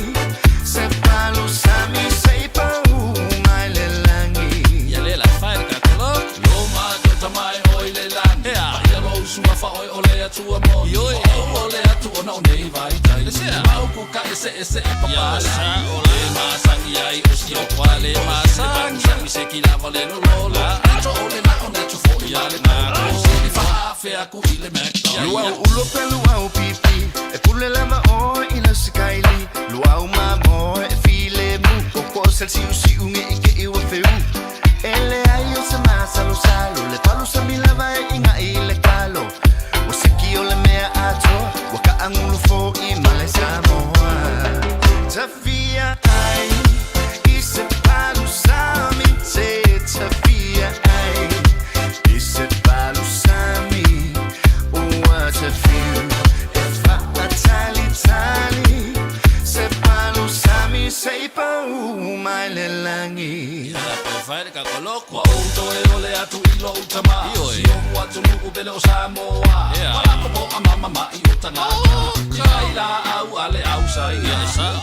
Se palu sami se i pau mai le langi Ia le la fai le katolo Lo ma tota mai oi le langi Ea Ia lo usua fa oi o le atua mo Ioi O o le atu ona o nei vai tai Le sea Mau ku ka ese ese e papa Ia sa o le masangi ai o si o kwa le masangi Sangi se ki lava le lo lo lo Nato o le na o nato fo ia le na Ko fa fe aku i le McDonald's Luau ulo pe luau pipi E pule lava o i le sikaili Luau mamo e file mu Koko sel siu siu nge i ke iwa feu Ele ai o se masalo salo Le palu sa milava e inga i le kalo O seki o le mea atoa Waka angulu fo i male Samoa Tafia ai i se palu sami te tafia ai i se palu sami Ua te fiu e whaatali tali Se palu sami se i pau mai le lagi. Ia pe fai le kakoloko. Ua ou toe ole atu i lou tama. Si ou atunuu pele o Samoa. Ua lako po a mama mai o tagata. I ai laau a le au saina.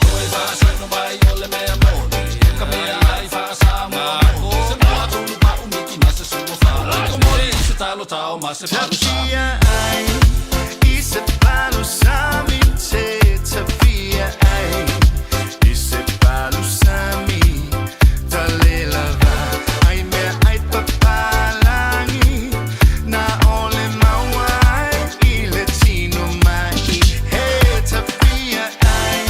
Toe faasino mai o le mea moni. Ka mea ai faa-Samoa moni. Se mua tulu pa'u miki ma se sua fa. Ko moli i se talo tao ma se palu sami. Tafia ai i se palu sami te tafia ai i se palu sami ta le lava ai mea ai papalangi na ole maua ai i le tino mai he tafia ai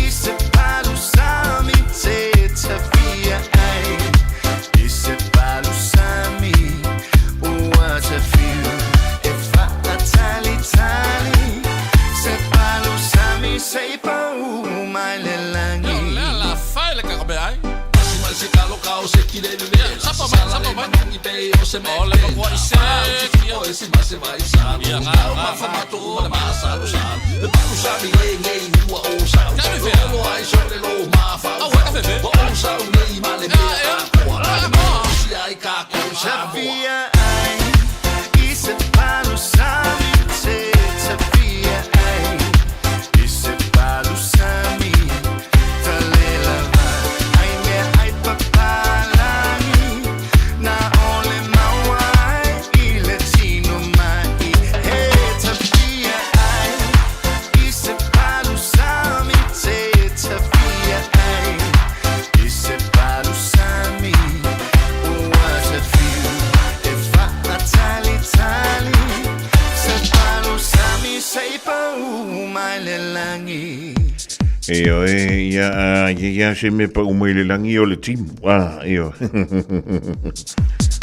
i se palu sami te tafia ai i se palu sami ua tafiu e faatalitali se palu sami se i pau mai le lagi. La fai le kakomea ai. Masi mai se kalo kao se kile le Sapa mai, sapa mai. Mangi pe o se me. Ole pa i se. O esi ma se vai sa. Ia nga nga fa ma tu ma le ma sa lo sa. Le palu sami le ngei ua o sa. Lo ai so le lo ma fa. Au ka fe. O sa o nei ma le mea a koa. Le ma si ai ka ko sa. Tafia ai i se palu sami te tafia ai i se palu sami ta le lava ai mea ai papalangi na ole maua ai i le tino mai he tafia ai i se palu sami te tafia ai i se palu sami ua tafiu e faatalitali se palu sami se i pau mai le lagi. Ioe, ia, a, ia, ia se mea pau mai le lagi o le timu. A, ioe.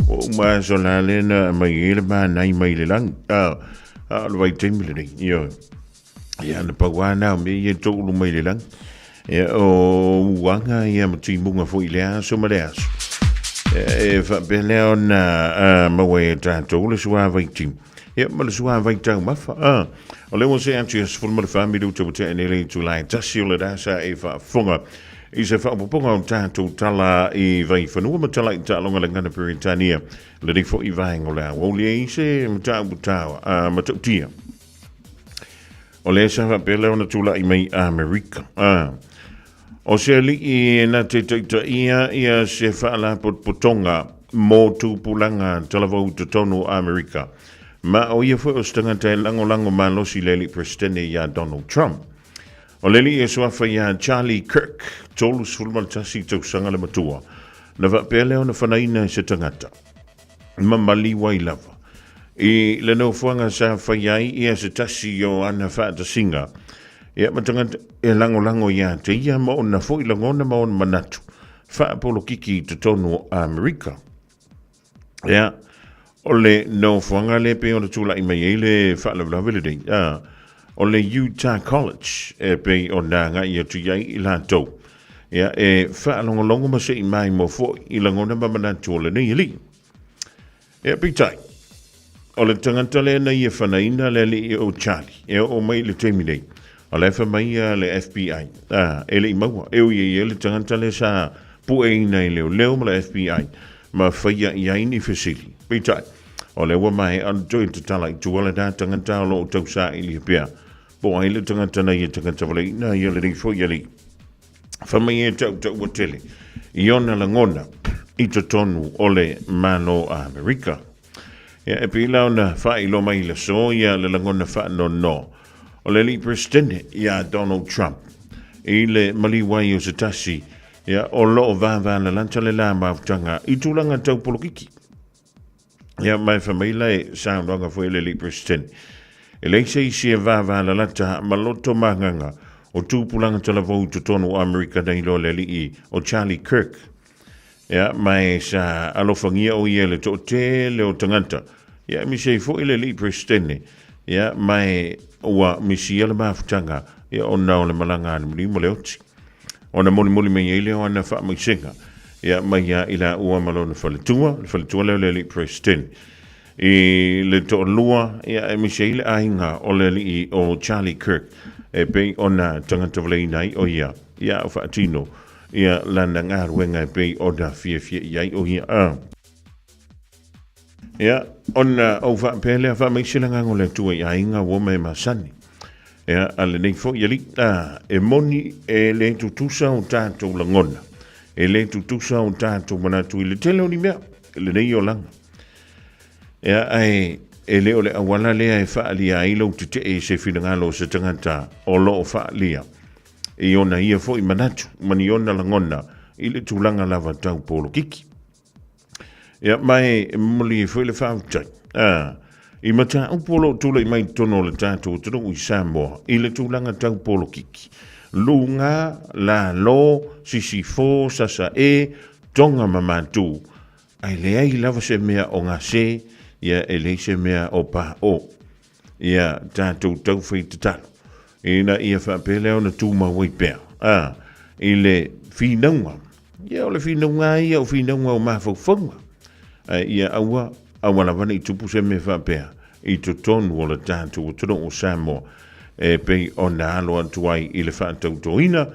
Ua uma aso la le na mai e le mānai mai le lagi. A, a o le vaitaimi lenei. Ioe. Ia, na pau a nā o mea ia toulu mai le lagi. Ia, o uaga ia ma timuga foi i le aso ma le aso. E, e faapea lea ona a, maua e tatou le suavai timu. Ia, ma le suavai taumafa. A, o lea ua see atu ia 14 minuta ua tea nei le itula e tasi o le rasa e faafofoga i se faaopoopoga o tatou tala i Vaifanua ma tala i taaloga le gana Peretania lenei foi vaega o le aoauli e i se mataupu taua a matautia. O lea sa faapea lea ona tulai mai Amerika. A, o se alii na te taitaia ia se faalapotopotoga mo tupulaga talavou i totonu o Amerika. Ma o ia foi o se tagata e lagolago malosi i le alii Peresetene iā Donald Trump. O le alii e suafa iā Charlie Kirk, 31 tausaga le matua, na faapea lea ona fanaina e se tagata ma maliu ai lava i le nofoaga sa fai ai ia se tasi o ana faatasiga ia ma tagata e lagolago iā te ia ma ona foi lagona ma ona manatu faapolokiki i totonu o Amerika. Ia, o le nofoaga lea pei ona tulai mai ai le faalavelave lenei, a, o le Utah College e pei ona agai atu i ai i latou. Ia, e faalogologo ma se i maimoa foi i lagona ma manatu o lenei alii. Ia, peitai, o le tagata lea na ia fanaina le alii o Charlie, e oo mai i le taimi nei, o la e fai mai ia le FBI, a, e le i maua, e ui ai le tagata lea sa pueina i leoleo ma le FBI, ma faia i ai ni fesili. Peitai, o lea ua maea ona toe tatala i tua lena tagata o lo o tausaili pea, po o ai le tagata na ia tagata waleina ia lenei foi alii. Fai mai e tautaua tele i ona lagona i totonu o le Malo a Amerika. Ia, e pei la ona faailoa mai i le aso ia le lagona faanoanoa o le alii Peresetene iā Donald Trump i le maliu ai o se tasi ia, o lo o vāvālalata le la mafutaga i tulaga tau polokiki. Ia, ma e fai mai la e saunoaga foi le alii Peresetene. E leai se isi e vāvālalata ma loto magaga o tupulaga talavou i totonu o Amerika nei loa le alii o Charlie Kirk. Ia, ma e sa alofagia o ia e le toatele o tagata. Ia, e misi ai foi le alii Peresetene. Ia, ma e ua misia le mafutaga, ia, ona o le malaga a le maliu ma le oti. Ona molimoli mai ai lea o ana faamaisega, ia, mai ia i laua ma lona faletua, le faletua lea o le alii Peresetene. I le toalua, ia, e misi ai le aiga o le alii o Charlie Kirk, e pei ona tagata valeina ai o ia. ia a o faatino ia lana galuega e pei ona fiafia i ai o ia. A. Ia, ona ou faapea lea, faamaise le agaga o le Atua i aiga ua ma e masani. Ia, a lenei foi alii, a, e moni e le tutusa o tatou lagona, e le tutusa o tatou manatu i le tele o ni mea, lenei olaga. Ia, ae e le o le auala lea e faaalia ai lou tetee i se finagalo o se tagata o lo o faaalia i ona ia foi manatu ma ni ona lagona i le tulaga lava tau polokiki. Ia, ma e momoli ai foi le faafetai a, i mataupu o lo o tulai mai i totonu o le tatou atunuu i Samoa i le tulaga tau polokiki. Luga, lalo, sisifo, sasae, toga ma matu, ae leai lava se mea o gase, ia e leai se mea o paʻo. Ia tatou taufai tatalo, ina ia faapea lea ona tumau ai pea, a, i le finauga. Ia o le finauga lava ia o finauga o mafaufauga. Ae ia aua, aua lava ne i tupu se mea faapea i totonu o le tatou atunuu o Samoa e pei ona alo atu ai i le faatautoina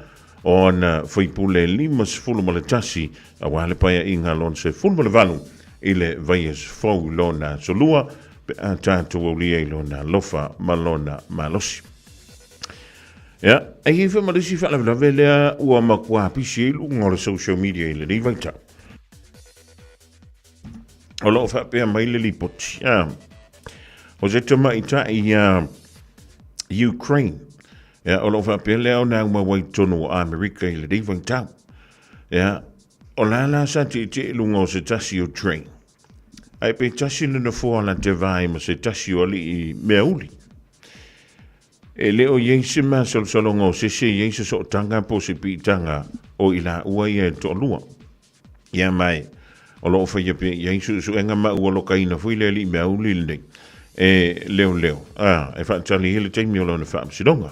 o ana faipule 51 aua le Paeaiga lona 18 i le vaiaso fou i lona aso Lua pe a tatou aulia i lona alofa ma lona malosi. Ia, e i ai foi ma le isi faalavelave lea ua matua pisi ai luga o le social media i lenei vaitau. O lo o faapea mai le lipoti. Ah, o se tamaitai ia Ukraine. Ia, o lo o faapea lea ona aumau ai totonu o Amerika i lenei vaitau. Ia, o la la sa tietie i luga o se tasi o train. Ae pe tasi le nofoa la te vae ma se tasi o alii mea uli. E le o i ai se masalosaloga o se isi e i ai se sootaga po o se piitaga o i laua ia e toalua. Ia mai, o lo o faia pea i ai suesuega ma ua lokaina foi le alii meauli lenei e leoleo, a, e faatali ai le taimi o lona faamasinoga.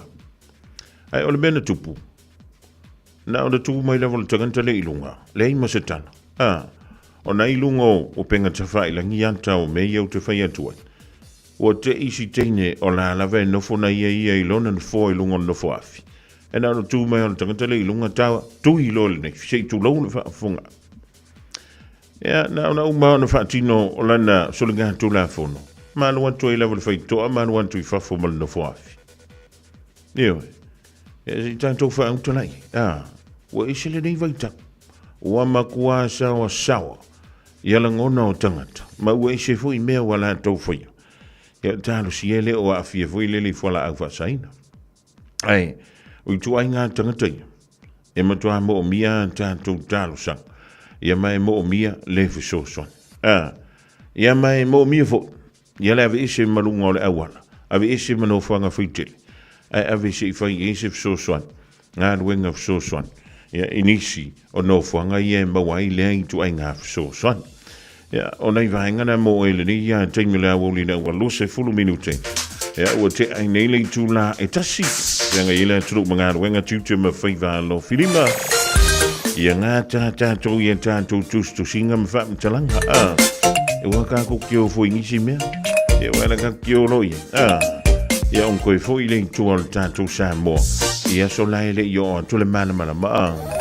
Ae o le mea na tupu, na ona tu mai lava o le tagata lea i luga, leai ma se tala, a, ona i luga o upega tafailagi ata o mea ia ou te fai atu ai. Ua te i si teine o la lava e nofo na ia ia i lona nofoa i luga o le nofo afi. E na ona tu mai o le tagata lea i luga ta tui loa lenei, se i tulou le faafofoga. Ia, na ona uma ona faatino o lana soligatulafono, ma alu atu ai lava le faitotoa ma alu atu i fafo ma le nofo afi. Ioe. Ia, se i tatou faauta lai. A, ua ese lenei vaitau. Ua matua saoasaoa ia lagona o tagata, ma ua ese foi mea ua latou faia. Ia, talosia e le o aafia foi le le fualaau faasaina. Ae, o ituaiga tagata ia, e matua moomia a tatou talosaga, ia ma e moomia le fesoasoani. A, ia ma e moomia foi, ia le aveese ma luga o le auala, aveese ma nofoaga faitele, ae ave se i fai i ai se fesoasoani, galuega fesoasoani, ia, i nisi o nofoaga ia e maua ai lea ituaiga fesoasoani. Ia, o nai vaega na mo oe lenei ia taimi o le aoauli ina ua 20 minute. Ia, ua tea ai nei le itula e tasi. Feagai ai le atunuu ma galuega tiute ma faiva alofilima. Ia ngā tā tātou i a tātou tusitusiga ma faamatalaga. A, e ua kā ko kio fo i nisi mea. Ia ua ala ka kio lo ia. A, ia on koe fo i le itua o le tātou Samoa. Ia so lae le i o atu le malamalama. A.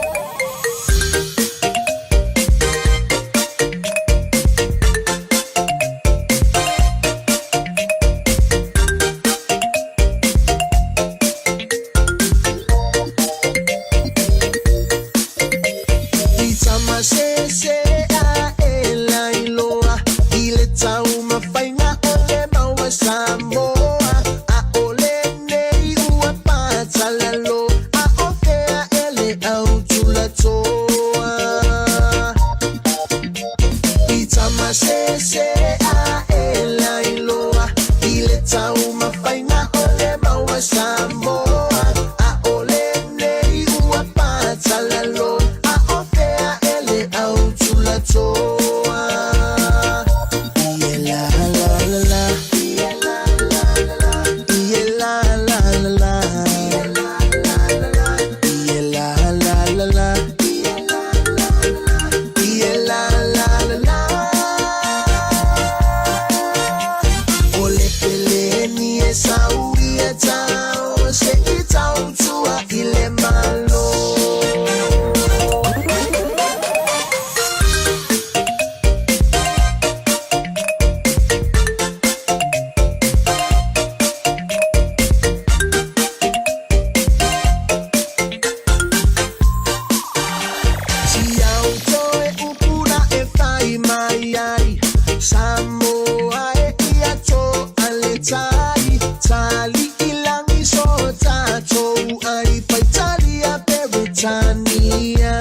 Peretania.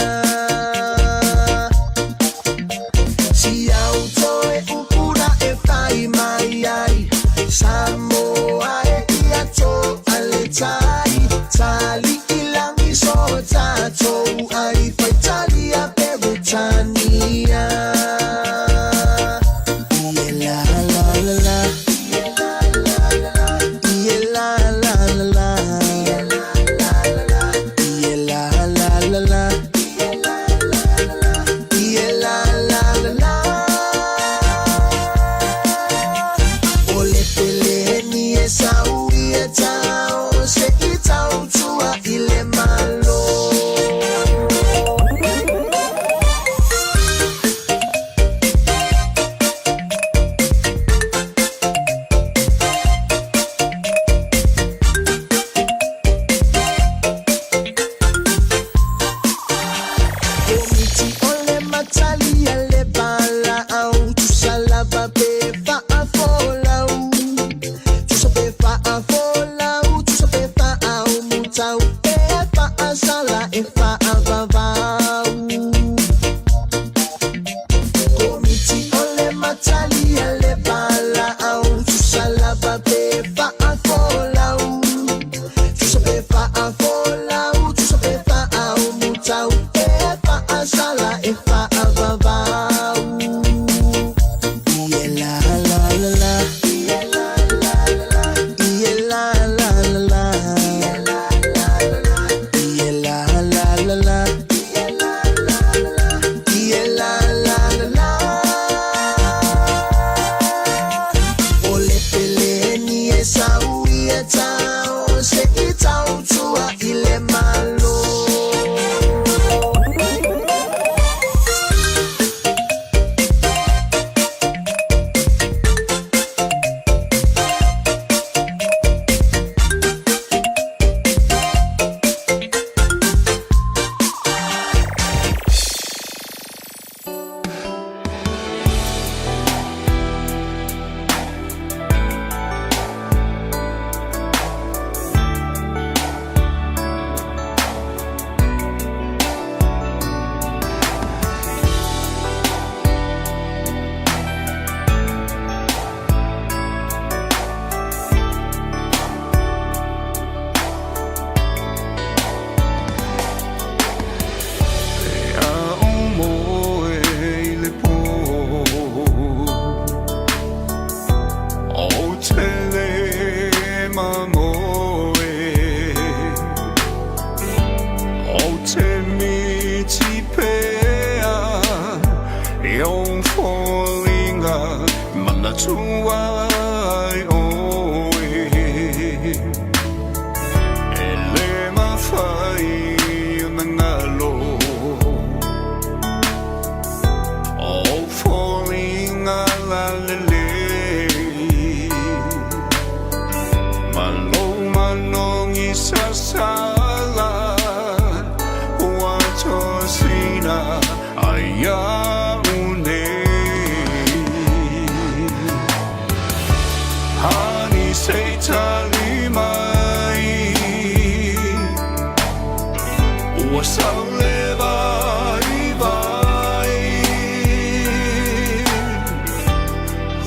Si auto e upura e fai mai ai Samoa e ia to ale tai Tali ilangi so tatou ai Faitalia Peretania. Ie la la la la. Ie la la la la. Ie la la la la. Ie la la la la. O le pele ni e sau i e tau se i tau tua i le malo. Komiti o le matali a le bala au Tusa lava pe faafolau. Tusa pe faafolau, tusa pe faaumutau E faasala e faavavau. Komiti o le matali a le bala au Tusa lava pe faafolau. Tusa pe faafolau, tusa pe faaumutau E faasala e faavavau. Ie la la la la. Ie la la la la. Ie la la la la. Ie la la la la. O le pele ni e sau i e tau se i tau tua i le malo. E a o moe i le pō O te le mamoe O te miti pea I o fōlinga Manatua ai oe E le mawhai o na ngalo O fōlinga la lele Malo manongi sasala Ua tosina ai au nei Hani se tali mai Ua saule vai vai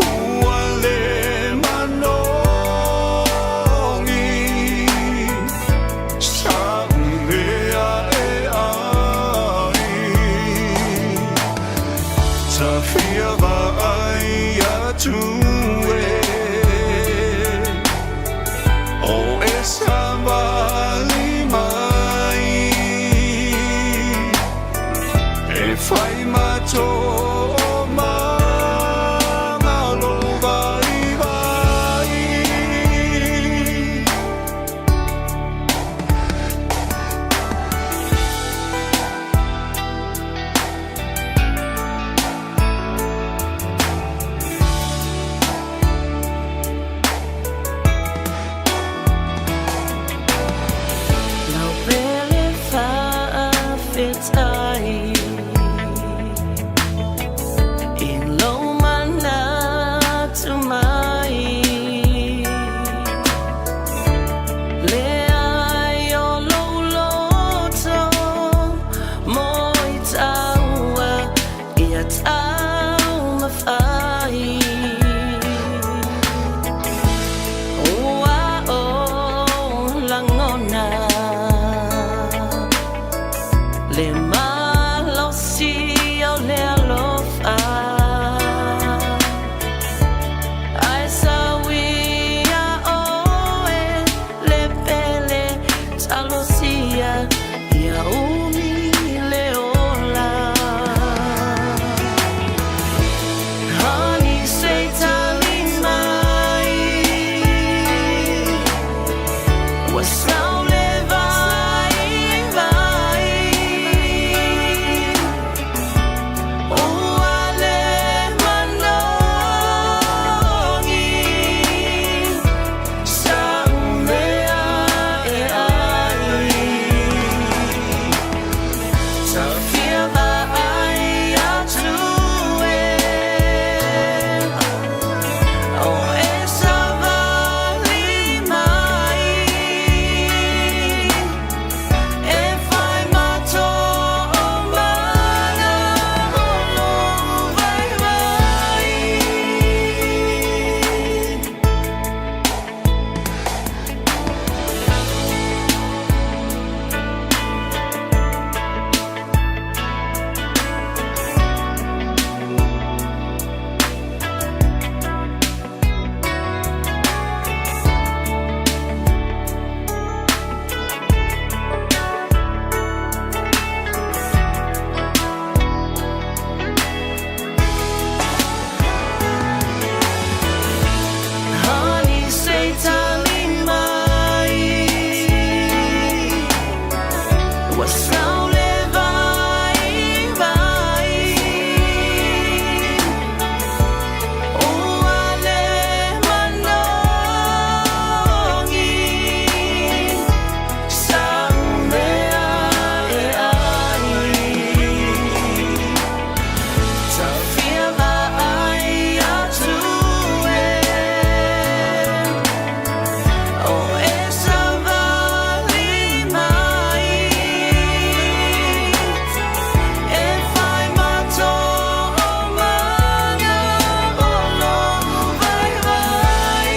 Ua le manongi Sa umea e ai Ta fia vaai atu e O e sa vali mai E fai mato o mangalo vai vai. Lau pele faafetai i lou manatu mai Leai o lou loto Le malosi o le alofa Ae sauia ʻoe le pele Talosia ia umi le ola Honey se i tali mai Ua sau le vaivai Ua le manogi Sa'u mea e ai Ta fia vaai atu e O e savali mai E fai ma toomaga o lou vaivai. Honey se i tali mai Ua sau le vaivai Ua le manogi Sa'u mea e ai Ta fia vaai atu e O e savali mai E fai ma toomaga o lou vaivai.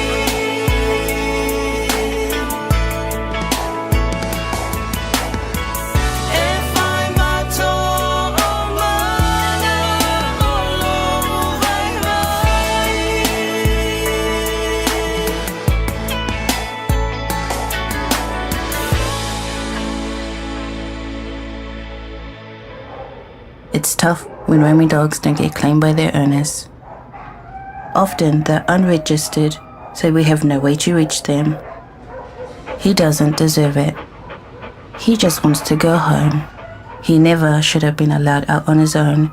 E fai ma toomaga o lou vaivai. It's tough when roaming dogs don't get claimed by their owners. Often they're unregistered, so we have no way to reach them. He doesn't deserve it. He just wants to go home. He never should have been allowed out on his own.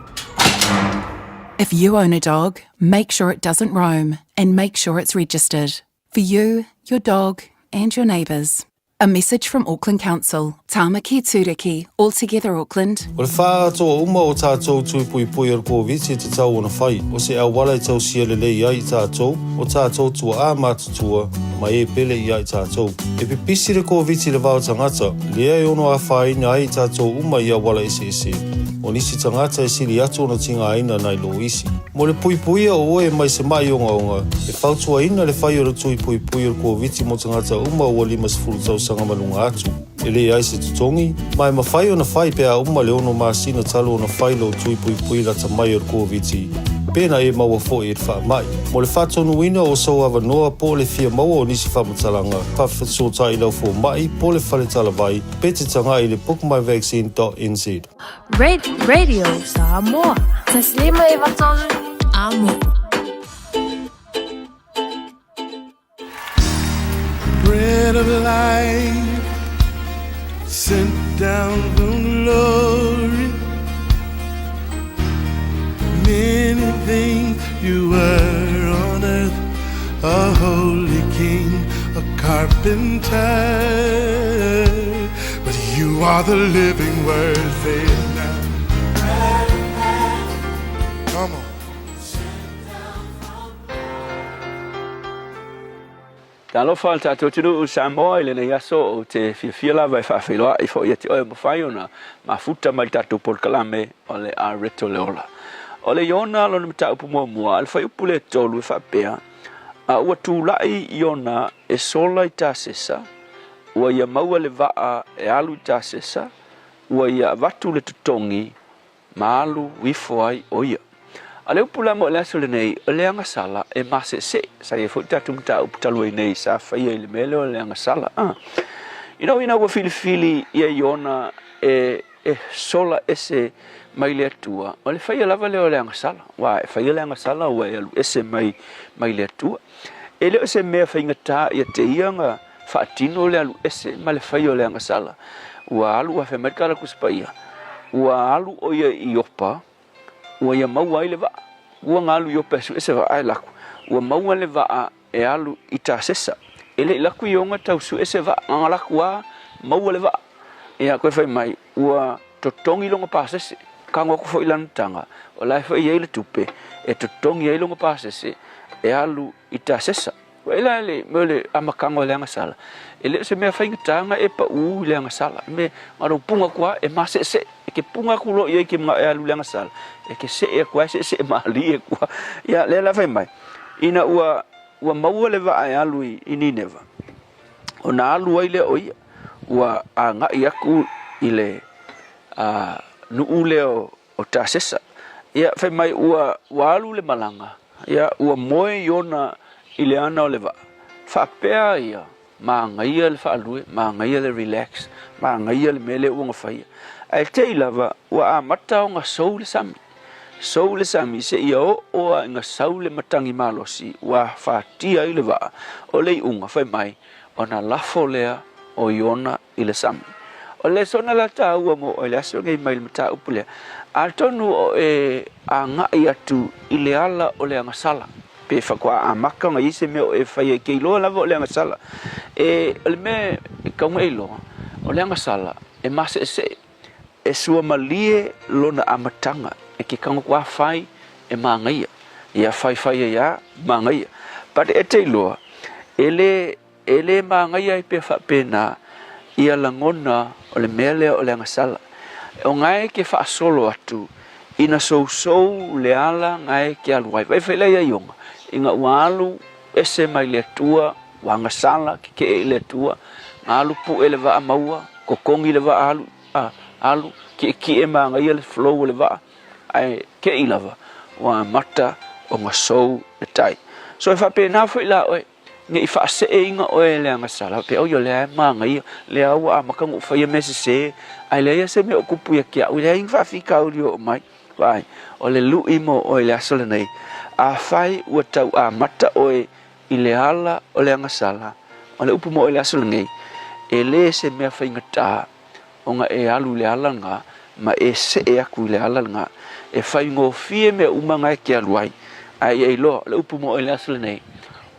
If you own a dog, make sure it doesn't roam and make sure it's registered. For you, your dog, and your neighbours. A message from Auckland Council, Tāmaki Tūriki, All Together Auckland. O le faaatoa uma o tātou tui puipui o le Koviti e tatau ona fai, o se auala e tausia lelei ai i tātou, o tātou tuaā matutua, ma e pele i a i tātou. E pipisi le Koviti i le va o tagata, lea e ono afaina ai i tātou uma i auala eseese. O nisi tagata e sili atu ona tigaina nai lo isi. Mo le puipuia o oe mai se ma'i ogaoga, e fautuaina le fai o le tui puipui o le Koviti mo tagata uma ua 50 tausaga ma luga atu. E leai se totogi, ma e mafai ona fai pe a uma le ono masina talu ona fai lou tui puipui lata mai o le Koviti, pe na e maua foi i le faamai. Mo le faatonuina o sou avanoa po o le fia maua o nisi faamatalaga, faafesootai i lau fomai po o le fale talavai pe te tagai i le bookmyvaccine.nz. Radio Samoa. Taslima e vatolu amo. Bread of life sent down from glory. Many things you were on earth, a holy king, a carpenter. But you are the living word, say it now. Come on. Talofa le tatou atunuu Samoa i lenei aso ou te fiafia lava e faafeiloai foi ia te oe ua mafai ona mafuta mai le tatou polokalame o le Areto le Ola. O le Iona lona mataupu muamua, a le fuaiupu le 3 e faapea, A ua tulai Iona e sola i Tasesa, ua ia maua le vaa e alu i Tasesa, ua ia avatu le totogi ma alu ifo ai ʻo ia. A o le upu la mo le aso lenei, o le agasala e maseʻeseʻe. Sa i ai foi le tatou mataupu talu ai nei sa faia i le mea lea o le agasala. A. Ina ua ina ua filifili ia Iona e e sola ese mai le Atua, o le faia lava lea o le agasala. Aua e faia le agasala ua e alu ese mai mai le Atua. E le o se mea faigata ia te ia ona faatino le alu ese ma le faia o le agasala. Ua alu, fai mai le tala Tusi Paia, ua alu ʻo ia i Iopa, ua ia maua ai le vaa. Ua na alu i Iopa e sue se vaa e alu atu, ua maua le vaa e alu i Tasesa. E le i alu atu Iona tau sue se vaa, na ona alu atu lava maua le vaa. Ia, toe fai mai, ua totogi lona pasese. Tago atu foi lana taga, o la e foi e i ai le tupe e totogi ai lona pasese e alu i Tasesa. Ua i la le mea o le amataga o le agasala, e le o se mea faigata ona e pau i le agasala. Me, na o lou puga atu lava e maseesee. E ke puga atu loa i ai e ke manao e alu i le agasala, e ke see atu lava e seesee malie atu lava. Ia, lea la fai mai, ina ua, ua maua le vaa e alu i, i Nineva, ona alu ai lea o ia, ua agai atu i le a, nuu lea o, o Tasesa. Ia, fai mai ua, ua alu le malaga, ia, ua moe Iona i le ana o le vaa. Faapea ia, manaia le faalue, manaia le relax, manaia le mea lea ua na faia. Ae te i lava, ua amata ona sou le sami. Sou le sami seia oo lava ina sau le matagi malosi ua afatia ai le vaa, o le iuga, fai mai, ona lafo lea o Iona i le sami. O le lesona la taua mo oe i le aso lenei mai le mataupu lea, atonu o e agai atu i le ala o le agasala, pe faatoa amata ona i ai se mea o e faia e te iloa lava o le agasala. E, o le mea e tatau ona e iloa, o le agasala e maseesee, e suamalie lona amataga, e ke tago atu lava fai e manaia, ia fai fai ai lava, manaia. But e te iloa, e le E le manaia ai pea faapena ia lagona o le mea lea o le agasala. O gae ke faasolo atu ina sousou le ala gae ke alu ai. Vaai fai la ia Iona, ina ua alu ese mai le Atua, ua agasala, kekee i le Atua, na alu pue le vaa maua, totogi le vaa alu, a, alu, kiekie manaia le flow o le vaa, ae kei lava ua amata ona sou le tai. So e faapena foi la oe. Ne i faaseeina oe e le agasala, pe oi o lea e manaia, lea ua amata ona ou faia mea sese, ae leai lava se mea o tupu ia te au, e leai ni faafitauli o oo mai. Vaai, o le lui mo oe i le aso lenei, afai ua tau amata oe i le ala o le agasala, o le upu mo oe i le aso lenei, e le se mea faigata ona e alu i le ala lena ma e see atu i le ala lena. E faigofie mea uma na e te alu ai, ae ia iloa, o le upu mo oe i le aso lenei,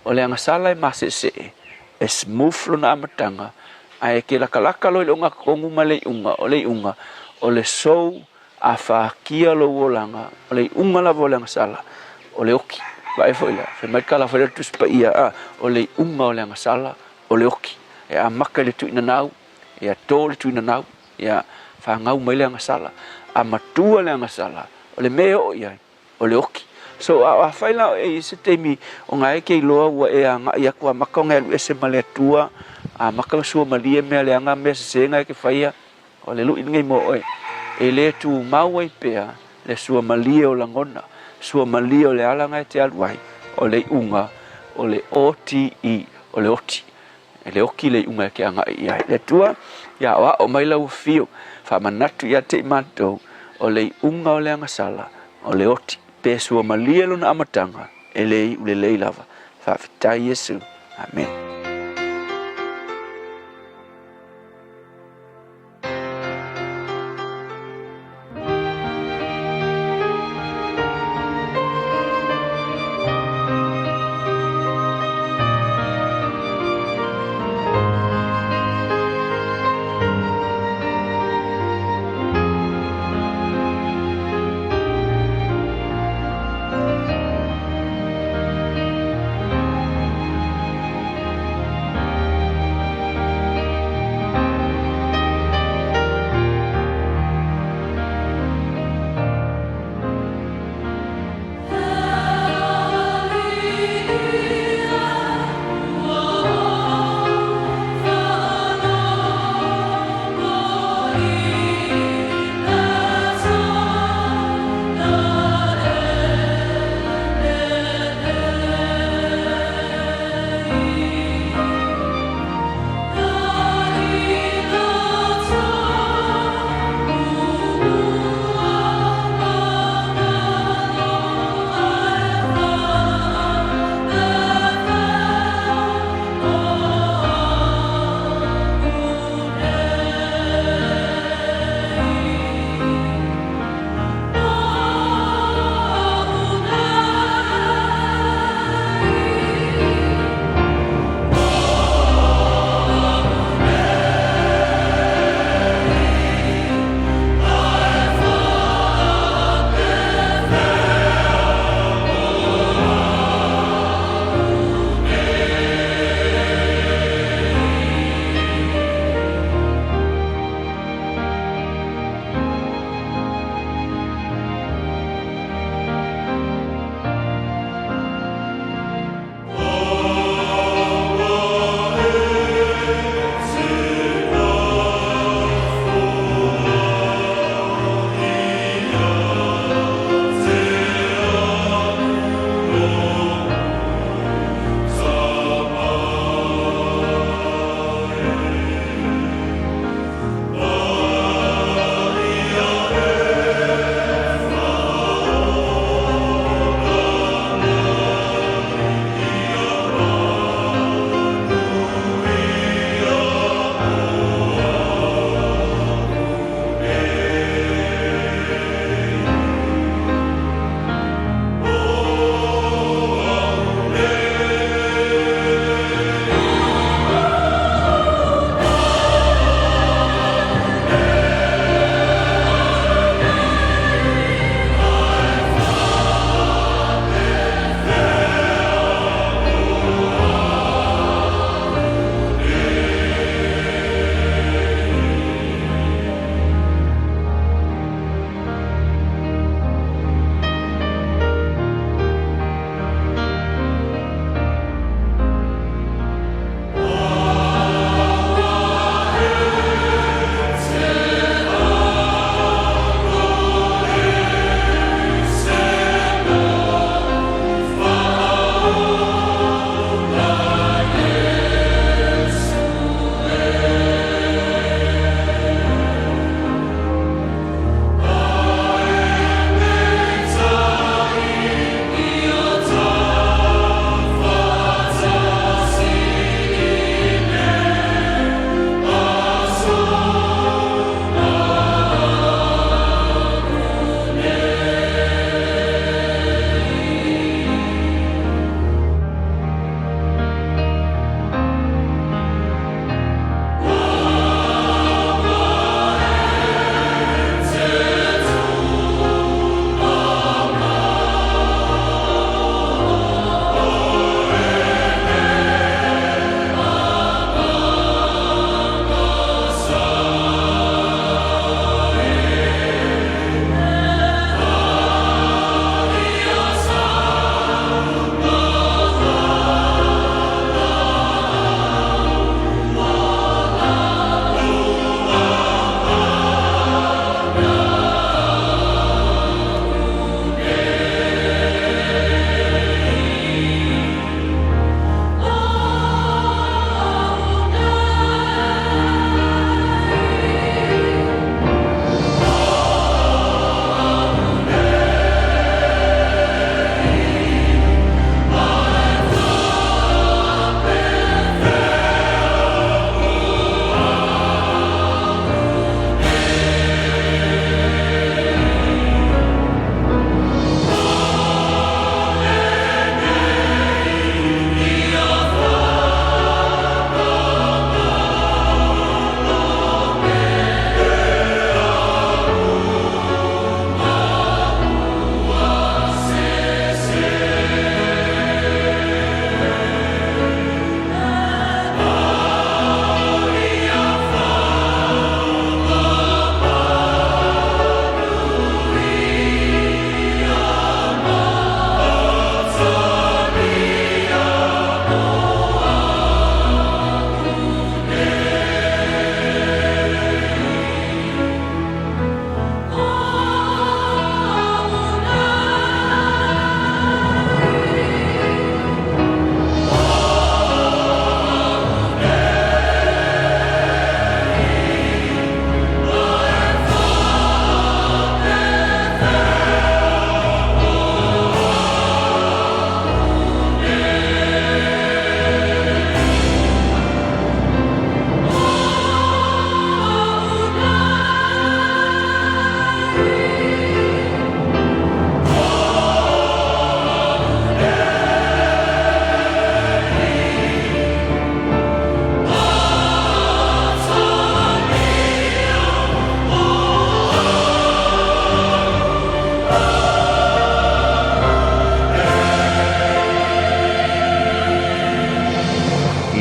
o le agasala e maseesee, e smooth lona amataga, ae e te latalata loa i le ogatotonu ma le iuga, o le iuga, o le sou a fatia lou olaga, o le iuga lava o le agasala, o le oki. Vaai foi lea, fai mai le tala foi lea o le Tusi Paia, a, o le iuga o le agasala, o le oki. E amata i le tuuinanau, Ia tō le tuinanau, ia whāngau mai le agasala, a matua le agasala, o le mea e oo i ai, o le oki. So, a, a whai la e i se taimi o ngā eke i loa ua e agai atu a maka o ngā alu ese ma le Atua, a maka o sua malie mea le anga mea sese ngā eke whaia, o le lui lenei mo oe. E le tumau ai pea le sua malie o lagona, sua malie o le ala ngā e te alu ai, o le iuga, o le O-T-I, o le oti. E le oki le iuga e ke agai i ai. Le Atua, ia aoao mai lau afio, faamanatu ia te i matou, o le iuga o le agasala, o le oti, pe sua malie lona amataga, e le iu lelei lava. Faafetai Iesu. Amene.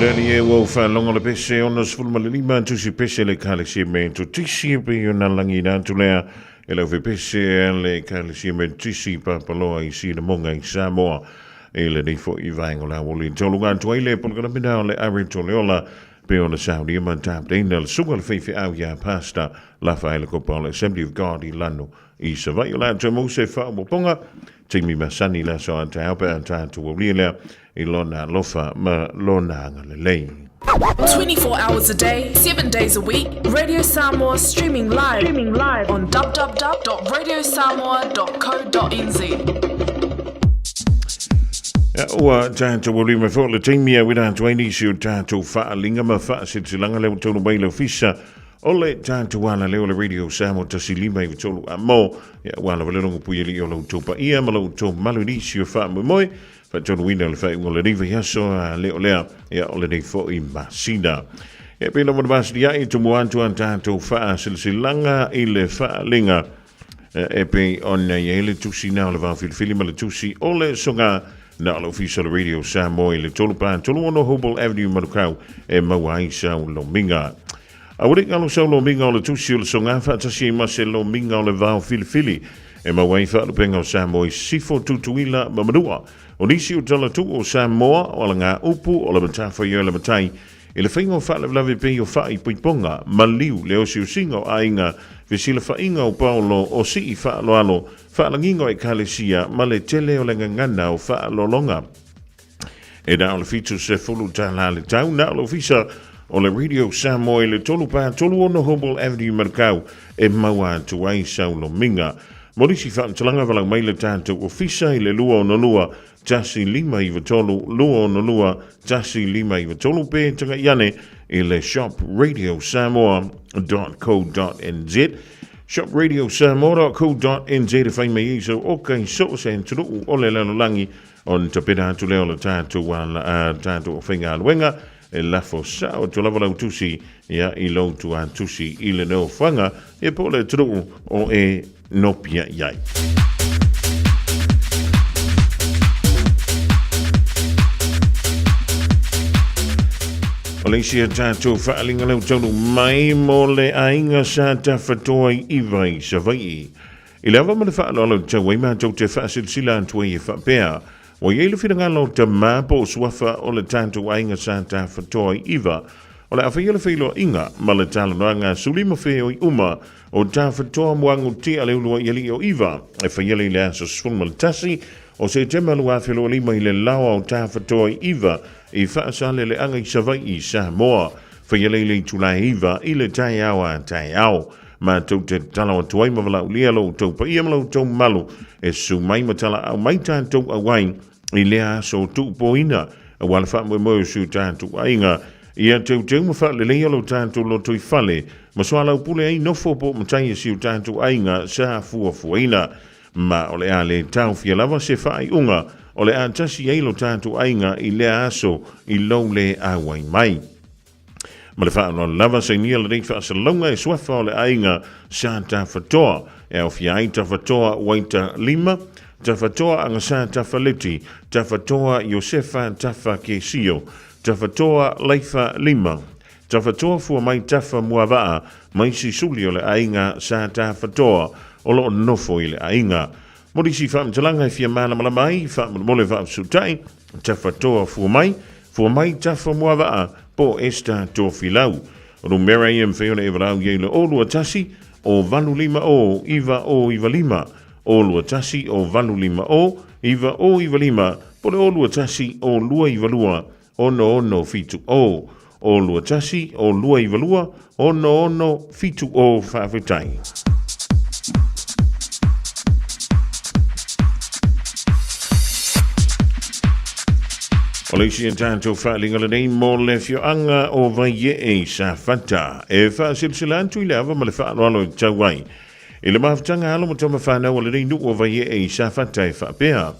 Le alii e ua ou faalogo le pese 65 tusi pese le Ekalesia Metotisi e pei ona lagiina atu lea e le aufepese a le Ekalesia Metotisi i Papaloa i Sinamoga i Samoa i lenei foi vaega o le aoauli. Tauluga atu ai le polokalame o le Areto le Ola pei ona saunia ma tapenaina le susuga i le faifeau ia Pastor Lafaele Kopa o le Assembly of God i Lano i Savaii. O le a toe maua se faaopoopoga taimi masani i le aso a taeao pe a tatou aulia lea i lona alofa ma lona agalelei. 24 hours a day, 7 days a week, Radio Samoa streaming live, streaming live on www.radiosamoa.co.nz. Ua tatou aulia mai foi o le taimi e auina atu ai nisi o tatou faaaliga ma faasilasilaga lea ua taunuu mai i le ofisa o le tatou alaleo o le Radio Samoa 1 5 9 3 a mo ia ua lava le logo pui alii o lo outou paia ma lo outou malu i nisi o faamoemoe faatonuina o le faaiuga o lenei vaiaso a le o lea ia o lenei foi masina. Ia pei lava ona masilia'i tumua atu a tatou faasilasilaga i le faaaliga e pei ona i ai le tusi na o le vaofilifili ma le tusi o le soga na o le ofisa o le Radio Samoa i le 3 4 3 6 Hobel Avenue Manukau e maua ai sau lomiga. Aua ne i galo sau lomiga o le tusi o le soga faatasi ai ma se lomiga o le vaofilifili e maua ai faalupega o Samoa i Sisifo, Tutuila ma Manua. O nisi o tala tuu o Samoa o alagaupu o le matafaioi a le matai i le faiga o faalavelave pei o faaipoipoga, maliu, le osiosiga o aiga, fesilafaiga o paolo, o sii faaaloalo, faalagiga o ekalesia ma le tele o le gagana o faaaloaloga. E na o le $70 le tau, na o le ofisa o le Radio Samoa i le 3 4 3 6 Hobel Avenue Manukau e maua atu ai sau lomiga. Mo nisi faamatalaga valaau mai le tatou ofisa i le 262 1593 262 1593 pe taga'i ane i le shopradiosamoa.co.nz shopradiosamoa.co.nz e fai mai ai sau oka i so o se atunuu o le lalolagi ona tapena atu lea o le tatou ala, a, tatou faigaluega e lafo sao atu lava lau tusi ia i lou tuatusi i le nofoaga ia po o le atunuu o e nopia i ai. O le isi a tatou faaaliga lea ua taunuu mai mo le aiga sa tafatoa i Iva i Savaii. I le ava ma le faaaloalo i tau ai matou te faasilasila atu ai e faapea, ua i ai le finagalo o tamā po o suafa o le tatou aiga sa tafatoa i Iva, o le a faia le feiloaiga ma le talanoaga suli ma feoi uma o Tafatoa Muaguti a le Uluai Alii o Iva e faia le i le aso 11 o Setema 2025 i le laoa o Tafatoa i Iva i Faasaleleaga i Savaii, Samoa. Faia le i le itula e 9 i le taeao a taeao. Matou te tatalo atu ai ma valaaulia lo outou paia ma lo outou mamalu e susu mai ma talaau mai tatou auai i lea aso tuupoina aua le faamoemoe o si o tatou aiga ia teuteu ma faaleleia lo tatou lotoifale ma soalaupule ai nofo po o matai e si o tatou aiga sa fuafuaina. Ma o le a le taofia lava se faaiuga o le a tasi ai lo tatou aiga i lea aso i lou le auai mai. Ma le faaaloalo lava, sainia lenei faasalalauga e suafa o le aiga sa Tafatoa, e aofia ai Tafatoa Uaita Lima, Tafatoa Agasā Tafaleti, Tafatoa Iosefa Tafa Kesio, Tafatoa Laifa Lima, Tafatoa Fuamai Tafa Muavaa, ma isi suli o le aiga sa Tafatoa o lo o nofo i le aiga. Mo nisi faamatalaga e fia malamalama ai, faamolemole faafesootai, Tafatoa Fuamai, Fuamai Tafa Muavaa, po o Esther Tofilau. O numera ia e mafai ona e valaau i ai le 021 o 850 9095, 021 o 850 9095, po o le 021 o 292 6670, 021 o 292 6670. Faafetai. O le isi a tatou faaaliga lenei mo le afioaga o Vaiee i Safata e faasilasila atu i le ava ma le faaaloalo e tau ai i le mafutaga alo ma tama fanau a lenei nuu o Vaiee i Safata e faapea,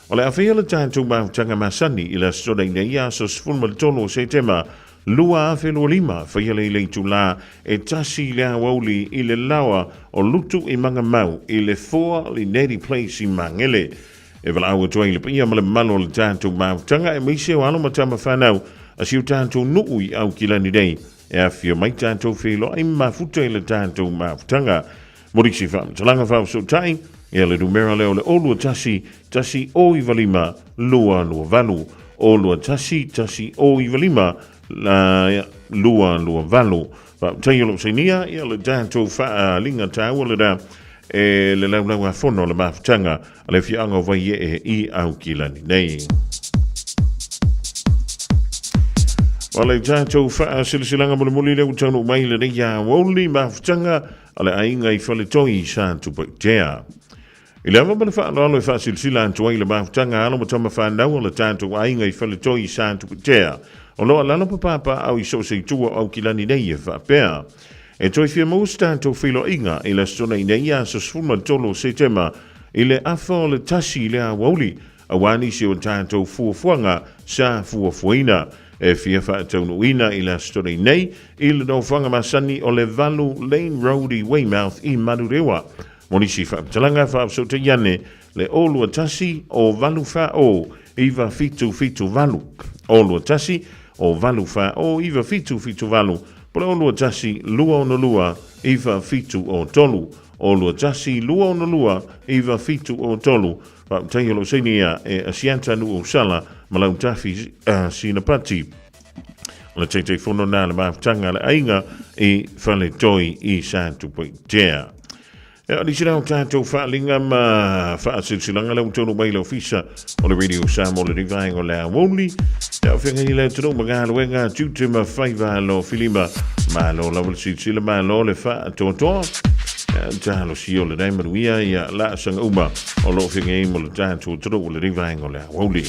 O le a faia le tatou mafutaga masani i le aso Solei nei aso 13 o Setema 2025, faia le i le itulā e tasi i le aoauli i le laoa o Lutu i Magamau i le 4 Lineti Place i Magele. E valaau atu ai i le paia ma le mamalu o le tatou mafutaga aemaise o alo ma tama fanau a si o tatou nuu i Aukilani nei e afifio mai tatou feiloai ma mafuta i le tatou mafutaga. Mo nisi faamatalaga faafesootai, ia le numera lea o le 021 195 228, 021 195 228. Faafetai o lou sainia ia le tatou faaaliga taua lena e le laulau-a-fono o le mafutaga a le afioaga o Vaiee i Aukilani nei. O le tatou faasilasilaga mulimuli lea ua taunuu mai lenei aoauli mafutaga a le aiga i Faletoi i Satupaitea. I le ava ma le faaaloalo e faasilasila atu ai le mafutaga a alo ma tama fanau a le tatou aiga i Faletoi i Satupaitea, o lo o alalo pa papaaao i so o se itu o Aukilani nei e faapea. E toe fia maua se tatou feiloaiga i le Aso Toonai nei aso 13 o Setema i le afa o le 1 i le aoauli, aua nisi o tatou fuafuaga sa fuafuaina e fia faataunuuina i le Aso Toonai nei i le nofoaga masani o le 8 Lane Road i Weymouth i Manurewa. Mo nisi faamatalaga, faafesootai ane le 021 o 8 4 0 9 7 7 8, 021 o 8 4 0 9 7 7 8, po o le 021 262 9 7 0 3, 021 262 9 7 0 3. Faafetai o lo o saini ia e Asiata Nuuausala ma Lautafi Sinapati. O le Taitaifono na le mafutaga a le aiga i Faletoi i Satupaitea. E o nisi o tatou faaaliga ma faasilasilaga lea ua taunuu mai le ofisa o le Radio Samoa lenei vaega o le aoauli. E o feagai le atunuu ma galuega tiute ma faiva alo filima. Malo lava le silasila, malo le faatoatoa. Talosia o lenei manuia ia laasaga uma o lo o feagai mo le tatou atunuu lenei vaega o le aoauli.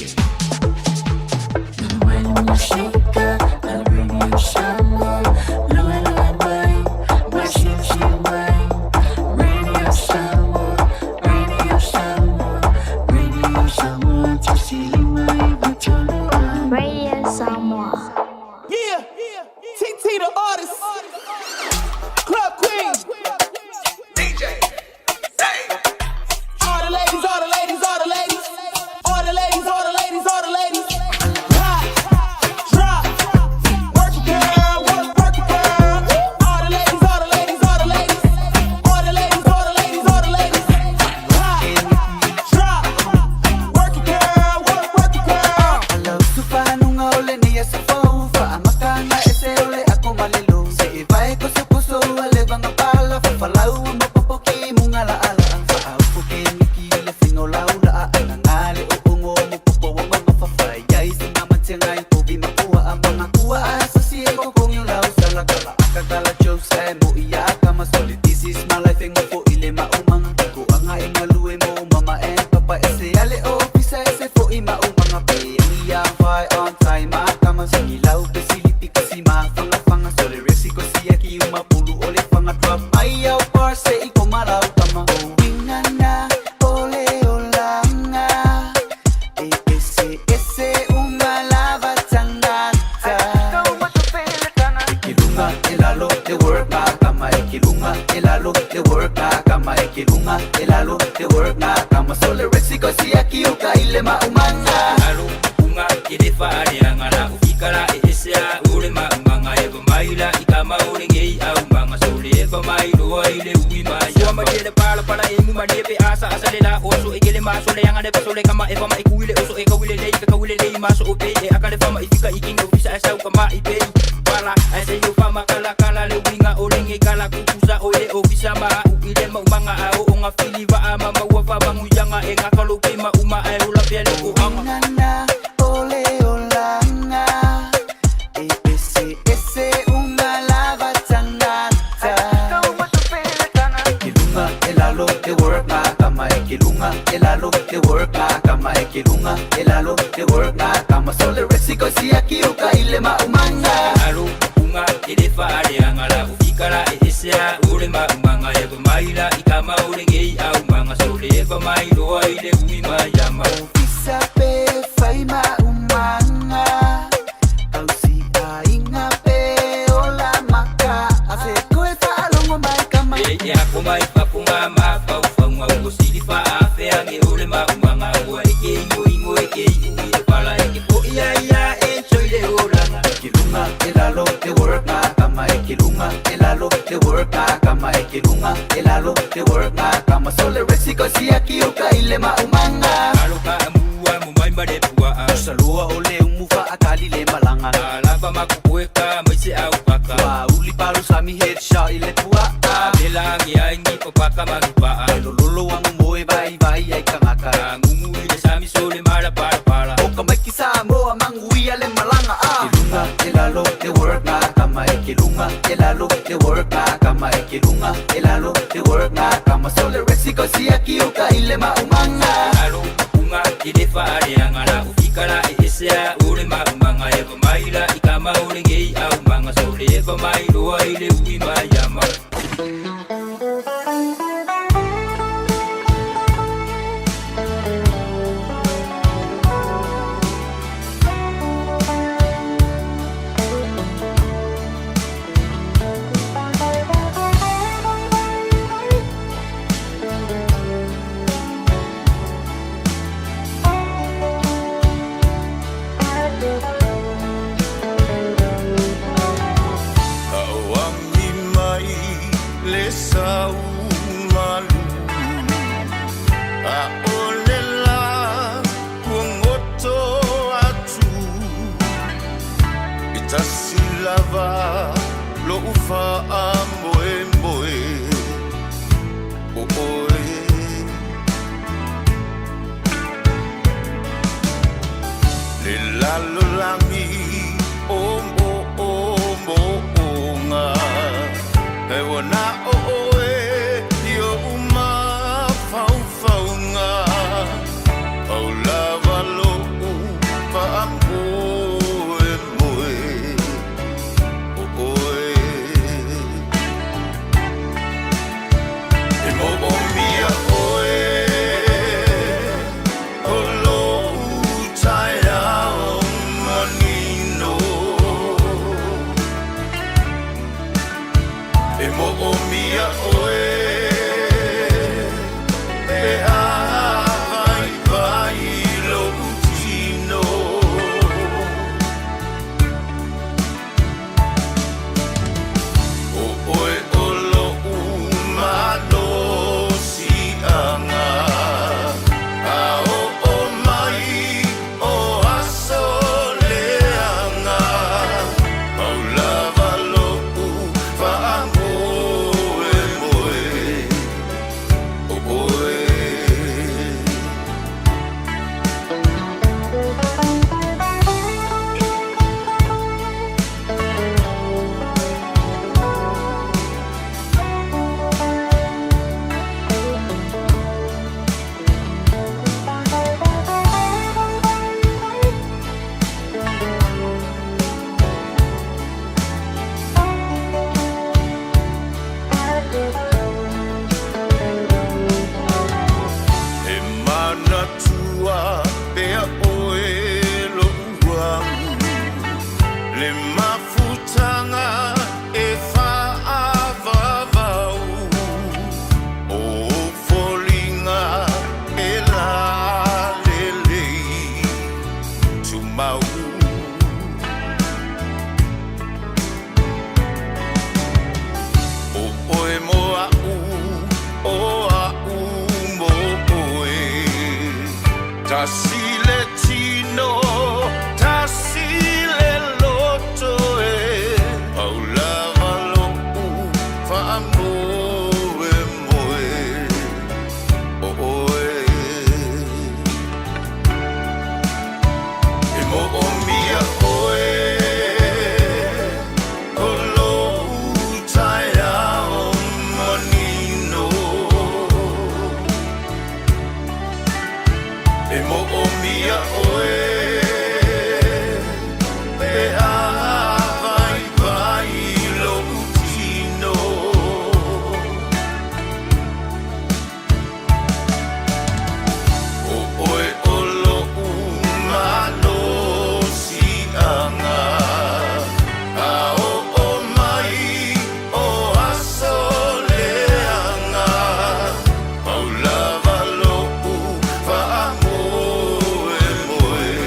Radio Samoa. Yeah, TT the artist, Club Queen, DJ, all the ladies, all the ladies, all the ladies, all the ladies, all the ladies, all the ladies. Pop, drop, work it, girl, work, work it, girl. All the ladies, all the ladies, all the ladies, all the ladies, all the ladies, all the ladies. Pop, drop, work it, girl, work, work it, girl. lalo le work ngā kama e ke lunga e lalo le work ngā kama e ke lunga e lalo le work ngā kama so le resi ko siaki o ka ile maumanga Alo ka amua mo mai mare pua Salua o le umu faakali le malanga Alava makukueka mai se au paka Wa uli palu sami headshot i le pua Melangi ai ni papaka manupa Lololo wangu moe vai vai ai kangaka Ngungu i le sami so le mala pala pala O ka maiki Samoa manguia le malanga Ke lunga e lalo le work ngā kama e ke lunga e lalo le work ngā kama e ke lunga e lalo le work ngā kama so le resi ko siaki o ka ile maumanga Alo unga i le whaareanga la ufikala e esea o le maumanga e maila i kama o le ngei au manga so le eva mai loa i le ui mai ama. Aoangi mai le sau malu A o le la kuangoto atu I tasi lava lo ufa a moe moe O oe Le lalo langi o mo o mo o ngā E wana o oe i o uma whauwhaunga Au lava lo u wha moe moe o oe E mo o mia oe O lo tai ao manino E mo o mia oe E a vai vai lo tino O oe o lo umalo si anga A o o mai o aso leanga Pau lava lo u wha moe moe O oe. E manatua pea oe lo uamu Le mafutanga e whaavavau O folinga e la lelei Tumau O oe mo au, o au mo oe Tasi le tino, tasi le loto e Pau lava lo u wha moe moe O oe E mo o mia oe O lo tai ao manino E mo o mia oe E a vai vai lo tino O oe o lo umalo si anga A o o mai o aso leanga Pau lava lo u wha moe moe.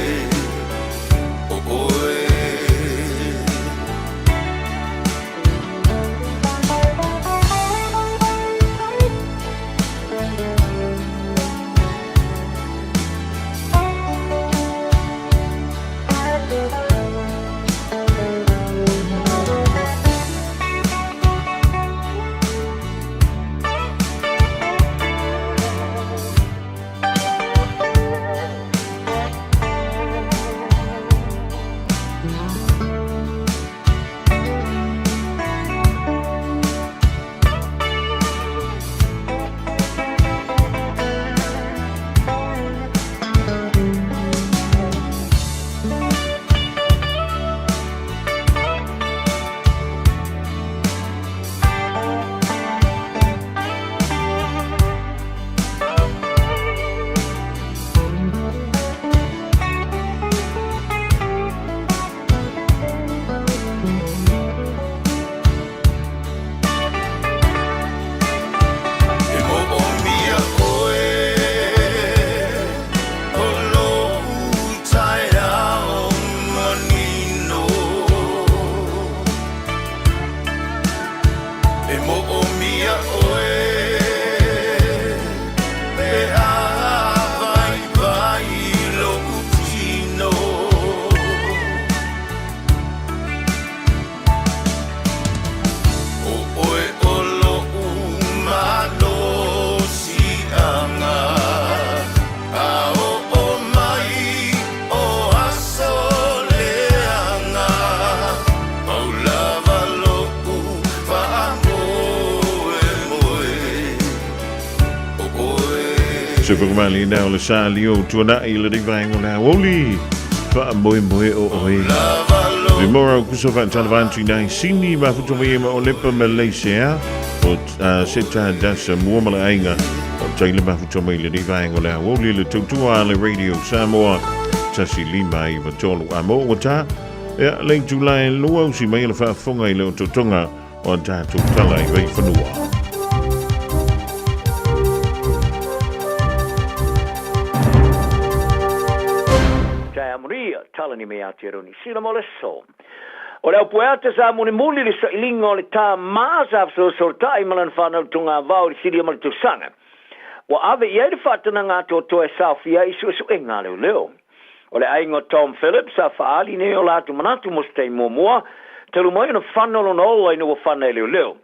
Se whakamali nā o le sa li o tuanai i le rivaengo le aoli. Wha moe moe o oe. Le mora o kusa wha talavantu i nai sini ma futu mai ma o lepa Malaysia. O seta dasa mua ma le aiga. O taile mafuta mai le rivaengo le aoli le tautua le Radio Samoa. 1 5 3 a mo ua tā. Ia, le itula e lua usi mai le faafofoga i le ototoga o a tatou tala i Vaifanua. Taea Maria, Talani me Aotearoa Niu Sila mo le aso. O le aupueata sa mulimuli le sailiga o le tāmā sa fesoasoatai ma lana fanau togavao i le silia ma le tausaga. Ua ave i ai le faatanaga atoatoa e saofia ai i suesuega a leoleo. O le aiga o Tom Phillips sa faaali nei o latou manatu mo se taimi muamua, talu mai ona fana lona ola ina ua fana e leoleo.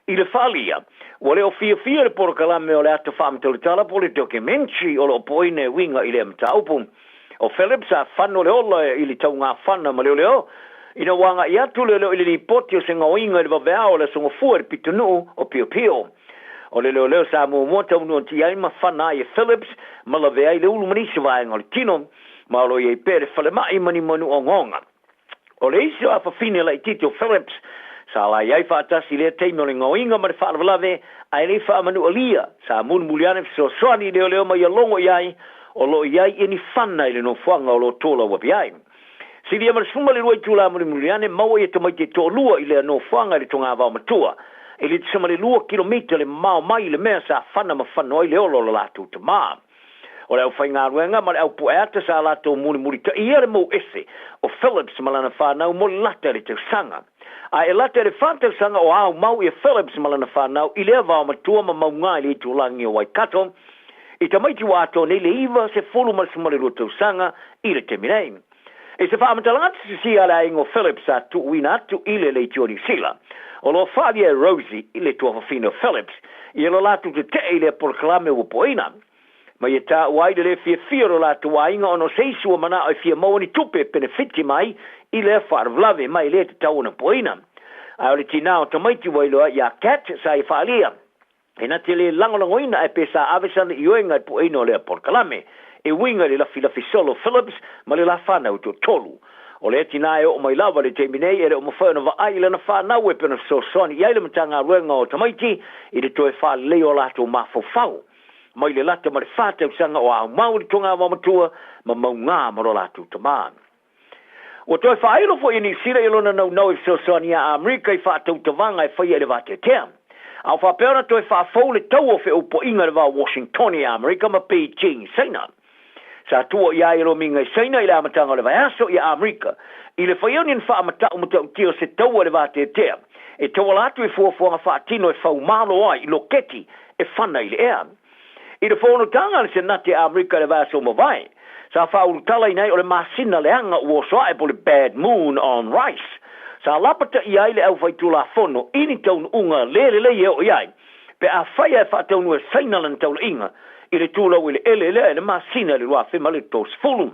I le faaalia, ua le o fiafia le polokalame o le ata faamataulatala po o le documentary o lo o poina e uiga i lea mataupu. O Phillips sa fano le ola i le taugafana ma leoleo, ina ua agai atu leoleo i le lipoti o se gaoiga i le vaveao o le Aso Gafua i le pitonuu o Piopio. O le leoleo sa muamua taunuatia ai ma fana ai e Phillips ma lavea ai le ulu ma nisi vaega o le tino, ma o lo o i ai pea le falemai ma ni manu ogaoga. O le isi o afafine laitiiti o Phillips sa la i ai faatasi i lea taimi o le gaoiga ma le faalavelave ae le i faamanualia, sa mulimuli ane fesoasoani i leoleo ma ia logo i ai o lo o i ai ia ni fana i le nofoaga o lo o tolau ave ai. Silia ma le 12 itulā mulimuli ane, maua ia tamaiti e toalua i lea nofoaga i le togavao matua. E le tusa ma le lua kilomita le mamao mai i le mea sa fana ma fano ai le ola o le latou tamā. O le aufaigaluega ma le aupueata sa latou mulimulitaia le mou ese o Phillips ma lana fanau mo le lata i le tausaga. A e lata i le fa tausaga o ao mau ia Phillips ma lana fanau i lea vao matua ma mauga i le itulagi o Waikato, i tamaiti ua atoa nei le 92 tausaga i le taimi nei. I se faamatalaga tusisia a le aiga o Phillips sa tuuina atu i le Leitio Niu Sila, o lo o faaalia e Rosie i le tuafafine o Phillips ia lo latou tetee i lea polokalame ua poina. Ma ia taua ai le le fiafia o lo latou aiga ona o se isi ua manao e fia maua ni tupe e penefiti mai i lea faalavelave ma e le tatau ona poina. Ae o le tinā o tamaiti ua iloa ai ia Kat sa ia faaalia E na te le lagolagoina ae pe sa ave sana ioega i le pueina o lea polokalame e uiga i le lafilafi solo o Phillips ma le la fanau e toatolu. O lea tinā e oo mai lava i le taimi nei e le o mafai ona vaai i lana fanau e pei ona fesoasoani i ai le Matagaluega o Tamaiti i le toe faalelei o a latou mafaufau mai le lata ma le fa tausaga o aumau i le togavao matua ma maugā ma lo latou tamā. Ua toe faailo foi e Niu Sila i lona naunau e fesoasoani iā Amerika i faatautavaga e faia i le vateatea. A o faapea ona toe faafou le taua o feʻaupuaʻiga i le va o Washingtone i Amerika ma Beijing i Saina. Sa tua i a ia lomiga i Saina i le amataga o le vaiaso i Amerika i le faia o ni faamatau matautia o se taua i le vateatea e tauala atu i fuafuaga faatino e faumalo ai i loketi e fana i le ea. I le fonotaga a le Senate a Amerika i le vaiaso ua mavae, sa faaulutalaina ai o le masina leaga ua oso ae po o le bad moon on rice, sa lapataia ai le aufaitulafono i ni taunuuga le lelei e oo i ai pe afai ae faataunuu e Saina lana taulaiga i le tulau eleele lea i le masina i le 2030.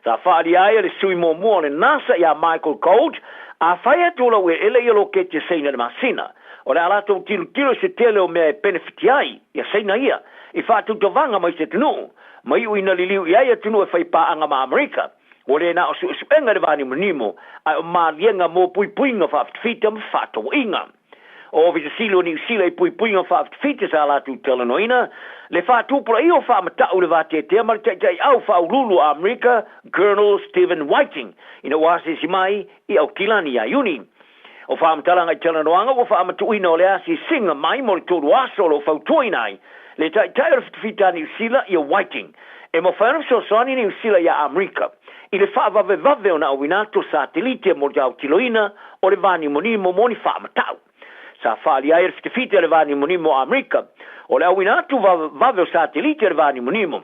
Sa faaalia ai e le sui muamua o le NASA ia Michael Gold, afai e tulau eleele ia loketi e Saina i le masina, o le a latou tilotilo i se tele o mea e penefiti ai ia Saina ia i faatautavaga mai se atunuu, ma iu ina liliu i ai atunuu e fai paaga ma Amerika. Ua le na o suesuega i le vanimonimo, ae o maliega mo puipuiga faafitafita ma fefaatauaiga. O Ofisa Sili o Niu Sila i puipuiga faafitafita sa latou talanoaina le faatupulaia o faamatau i le vateatea ma le taitaiau faauluulu o Amerika Colonel Stephen Whiting ina ua asiasi mai i Aukilani ia Iuni. O faamatalaga i talanoaga ua faamatuuina o le asiasiga mai mo le tolu aso o lo o fautuaina ai le taitai o le fitafita a Niu Sila ia Whiting e mafai ona fesoasoani Niu Sila iā Amerika i le faavavevave ona auina atu o satelite mo le autiloina o le vanimonimo mo ni faamatau. Sa faaalia ai e le fitafita i le vanimonimo o Amerika o le auina atu vavevave o satelite i le vanimonimo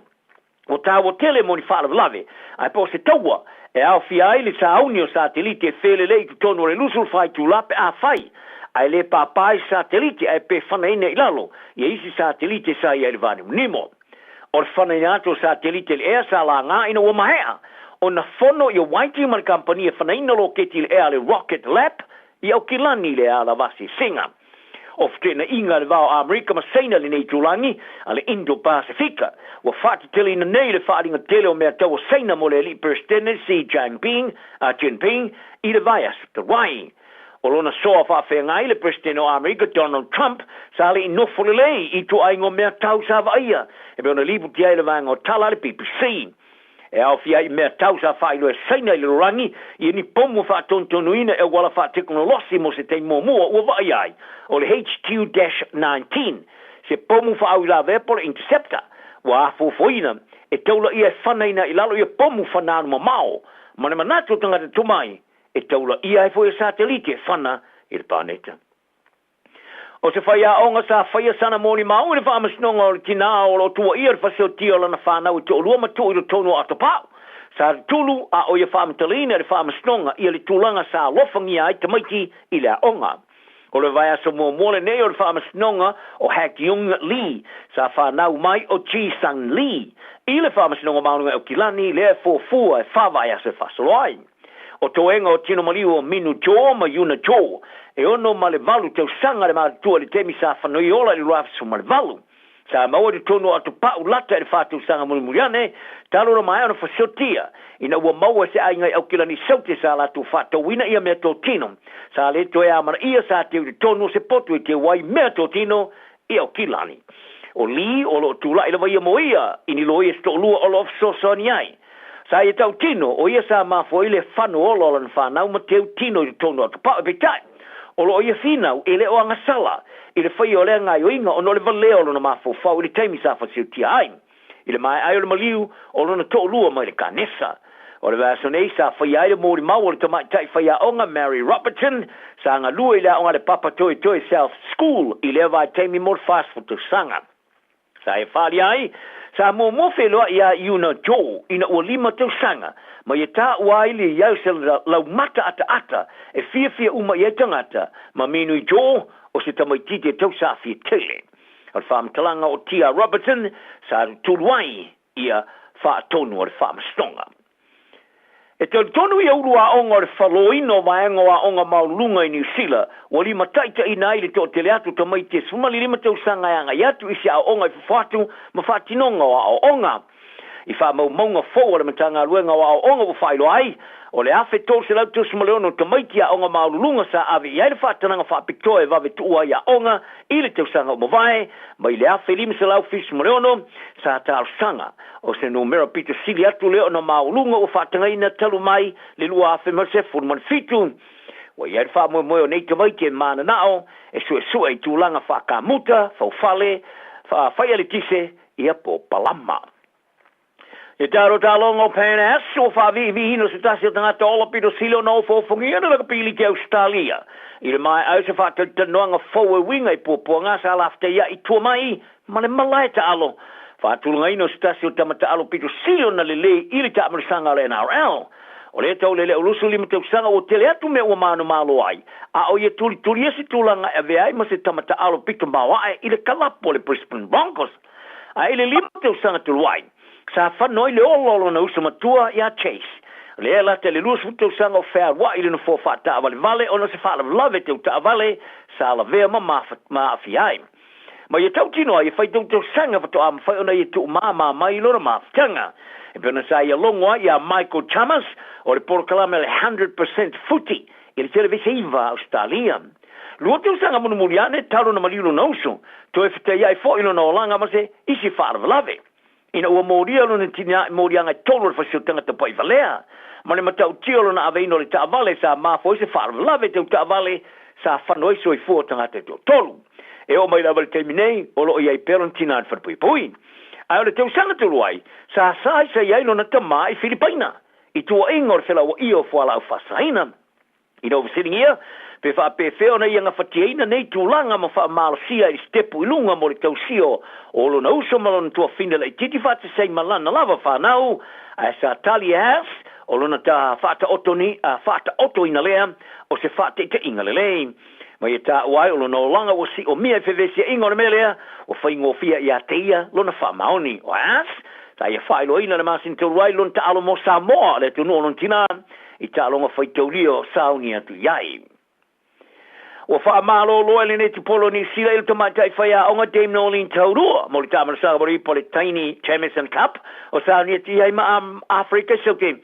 ua taua tele mo ni faalavelave, ae po o se taua e aofia ai le sauni o satelite e felelei i totonu o le 24 itulā pe afai ae le pāpā i se satelite ae pe fanaina i lalo ia isi satelite sa i ai i le vanimonimo. O le fanaina atu o satelite i le ea sa lagā ina ua maea ona fono ia Whiting ma le kamupani e fanaina loketi i le ea a le Rocket Lab i Aukilani i le ala vasiasiga. O feteenaiga i le va o Amerika ma Saina i lenei itulagi a le Indo-Pasifika, ua faateteleina nei le faaaliga tele o mea tau a Saina mo le Alii Peresetene Xi Jinping, Jinping, i le vaiaso talu ai. O lona soa faafeagai le Peresetene o Amerika Donald Trump sa le i nofo lelei i ituaiga o mea tau sa vaaia e pei ona lipoti ai le vaega o tala a le BBC. E aofia ai i mea tau sa faailoa e Saina i le lalolagi ia ni pomu faatonutonuina e auala faatekonolosi mo se taimi muamua ua vaaia ai o le HQ-19, se pomu faauilavea po o le interceptor ua afuafuaina e taulaia e fanaina i lalo ia pomu fananu mamao ma le manatu o tagata tomai e taulaia ai foi e satelite e fana i le paneta. O se faiaoga sa faia sana molimau i le Faamasinoga o le Tinā o lo o tuuaia le fasiotia o lana fanau e toalua ma tuu i totonu o Atapau, sa tutulu a o ia faamatalaina e le Faamasinoga ia le tulaga sa alofagia ai tamaiti i le aoga. O le vaiaso muamua lenei o le Faamasinoga o Hak Yung Lee, sa fanau mai o Ji Sung Lee, i le Faamasinoga Maualuga i Aukilani lea e fuafua e fa vaiaso e faasolo ai. O toega o tino maliu o Minu Jo ma Yuna Jo, e 68 tausaga le matutua i le taimi sa whanoi ola i le 2018. Sa maua i totonu o Atopa'u lata i le fa tausaga mulimuli ane, talu ona maea ona fasiotia, ina ua maua e se aiga i Aukilani Saute sa latou faatauina ia meatotino. Sa le toe amanaia sa teu i totonu o se potu e teu ai meatotino i Aukilani. O Lee o lo o tulai lava ia mo ia i ni loia se toalua o lo o fesoasoani ai. Sa ia tautino, o ia sa mafua ai le fano ola o lana fanau ma teu tino i totonu o Atopa'u. Peitai, o lo o ia finau e le o agasala i le faia o lea gaoioiga ona o le valea o lona mafaufau i le taimi sa fasiotia ai. I le maea ai o le maliu o lona toalua mai le kanesa. O le vaiaso nei sa faia ai le molimau o le tamaitai faiaoga Mary Robertson sa galue i le aoga a le Papa Toetoe South School i lea vaitaimi mo le 40 tausaga. Sa e faaalia ai, sa muamua feiloai iā Yuna Jo ina ua 5 tausaga, ma ia taua ai le iau se laumata ataata e fiafia uma i ai tagata, ma Minui Jo o se tamaitiiti e tausaafia tele. O le faamatalaga o TR Robertson sa tutulu ai ia faatonu o le Faamasinoga. E talitonu ia ulu aoga o le faloina o vaega o aoga maualuluga i Niu Sila ua limataitaiina ai le toatele atu o tamaiti e 15 tausaga e agai atu i se aoaoga i fafo atu ma faatinoga o aoaoga. I faamaumauga fou a le Matagaluega o Aoaoga ua faailoa ai, o le 1,336 o tamaiti aoga maualuluga sa ave i ai le faatanaga faapitoa e vave tuua ai aoga i le tausaga ua mavae, mai le 1,576 sa talosaga. O se numera pito sili atu lea ona maualuga ua faatagaina talu mai le 2017. Ua i ai le faamoemoe o nei tamaiti e mananao e suesue i tulaga faakamuta, faufale, faaialetise, ia po palama. E taro taloga o Pan As ua faaviiviiina se tasi o tagata ola pito sili ona ofoofogia le lakapi liki Ausetalia. I le maea ai o se faatalitanoaga fou e uiga i puapuaga sa laftaia'i i tua mai ma le malae taalo. Faatulagaina o se tasi o tama taalo pito sili ona lelei i le taamilisaga o le NRL. O lea taulele o 25 tausaga ua tele atu mea ua manumalo ai, a o ia tulitulia se tulaga e avea ai ma se tama taalo pito maoae i le kalapu o le Brisbane Broncos. A i le 5 tausaga talu ai, sa fano ai le ola o lona uso matua iā Chase. O lea e lata i le 20 tausaga o fealuai i le nofoa faataavalevale ona o se faalavelave tau taavale sa lavea ma maafia ai. Ma ia tautino ai e fai tautausaga faatoa mafai ona ia tuumāmā mai i lona mafutaga. E pei ona sa ia logo ai iā Michael Chalmers o le polokalame o le 100% Footy i le televise iva a Ausetalia. Lua tausaga mulimuli ane talu ona maliu lona uso, toe fetaiai foi lona olaga ma se isi faalavelave. Ina ua molia lona tinā i moliaga e tolu o le fasi o tagata pa'ivalea, ma le matautia o lona aveina o le taavale sa mafua ai se faalavelave tau taavale sa fano ai soifua o tagata e toatolu. E oo mai lava i le taimi nei, o lo o i ai pea lona tinā i le falepuipui. Ae o le tausaga talu ai, sa saisai ai lona tamā i Filipaina, i tuuaiga o le felauaia o fualaau faasaina. Ina ua fesiligia, pe faapefea ona ia gafatiaina nei tulaga ma faamalosia i le sitepu i luga mo le tausia o lona uso ma lona tuafine laitiiti faatasi ai ma lana lava fanau, ae sa tali e Haas o lona ta faataotoina lea o se faateiteiga lelei. Ma ia taua ai o lona olaga ua siomia i fevesiaiga o le mea lea, ua faigofie ia te ia lona faamaoni. O Haas, sa ia faailoaina le masina talu ai lona taalo mo Samoa, le atunuu o lona tinā, i taaloga faitaulia o sauni atu i ai. Ua faamalolo ai le Netipolo o Niu Sila i le tamaitai faiaoga Dame Noeline Taurua mo le taamalosaga molipo o le Taini Jamieson Cup o saunia ai ma Aferika i Saute.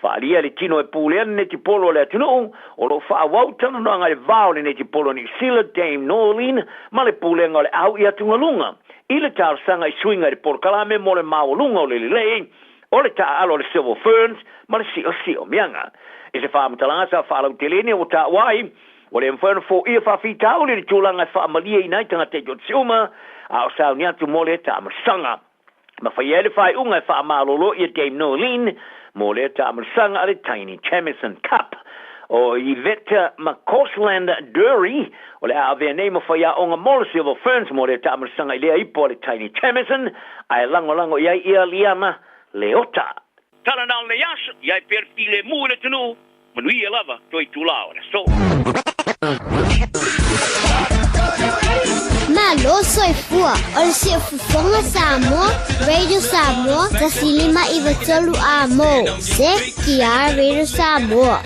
Faaalia le tino e pulea le netipolo a le atunuu, o lo o faaauau talanoaga i le va o le netipolo o Niu Sila Dame Noeline ma le pulega o le au i atugaluga i le talosaga i suiga i le polokalame mo le maualuga o le lelei o le taaalo a le Silver Ferns ma le siosiomiaga. I se faamatalaga sa faalautelene ua taua ai, ua le mafai ona foia faafitauli le tulaga e faamalieina ai tagata i Toetusiuma, a o sauni atu mo le taamalosaga. Ma faia ai le faaiuga e faamalolo ia Dame Noeline mo lea taamalosaga a le Taini Jamieson Cup. O Yvette McCausland Durie o le a avea nei ma faiaoga mo le Silver Ferns mo lea taamalosaga i lea ipo a le Taini Jamieson, ae lagolago i ai ia Liana Leota. Tala na o lenei aso, i ai pea le filemu i le atunuu, manuia lava toe itula o le aso. Malo soifua o le Siufofoga Samoa, Radio Samoa, 105 93 Amo, CKR Radio Samoa.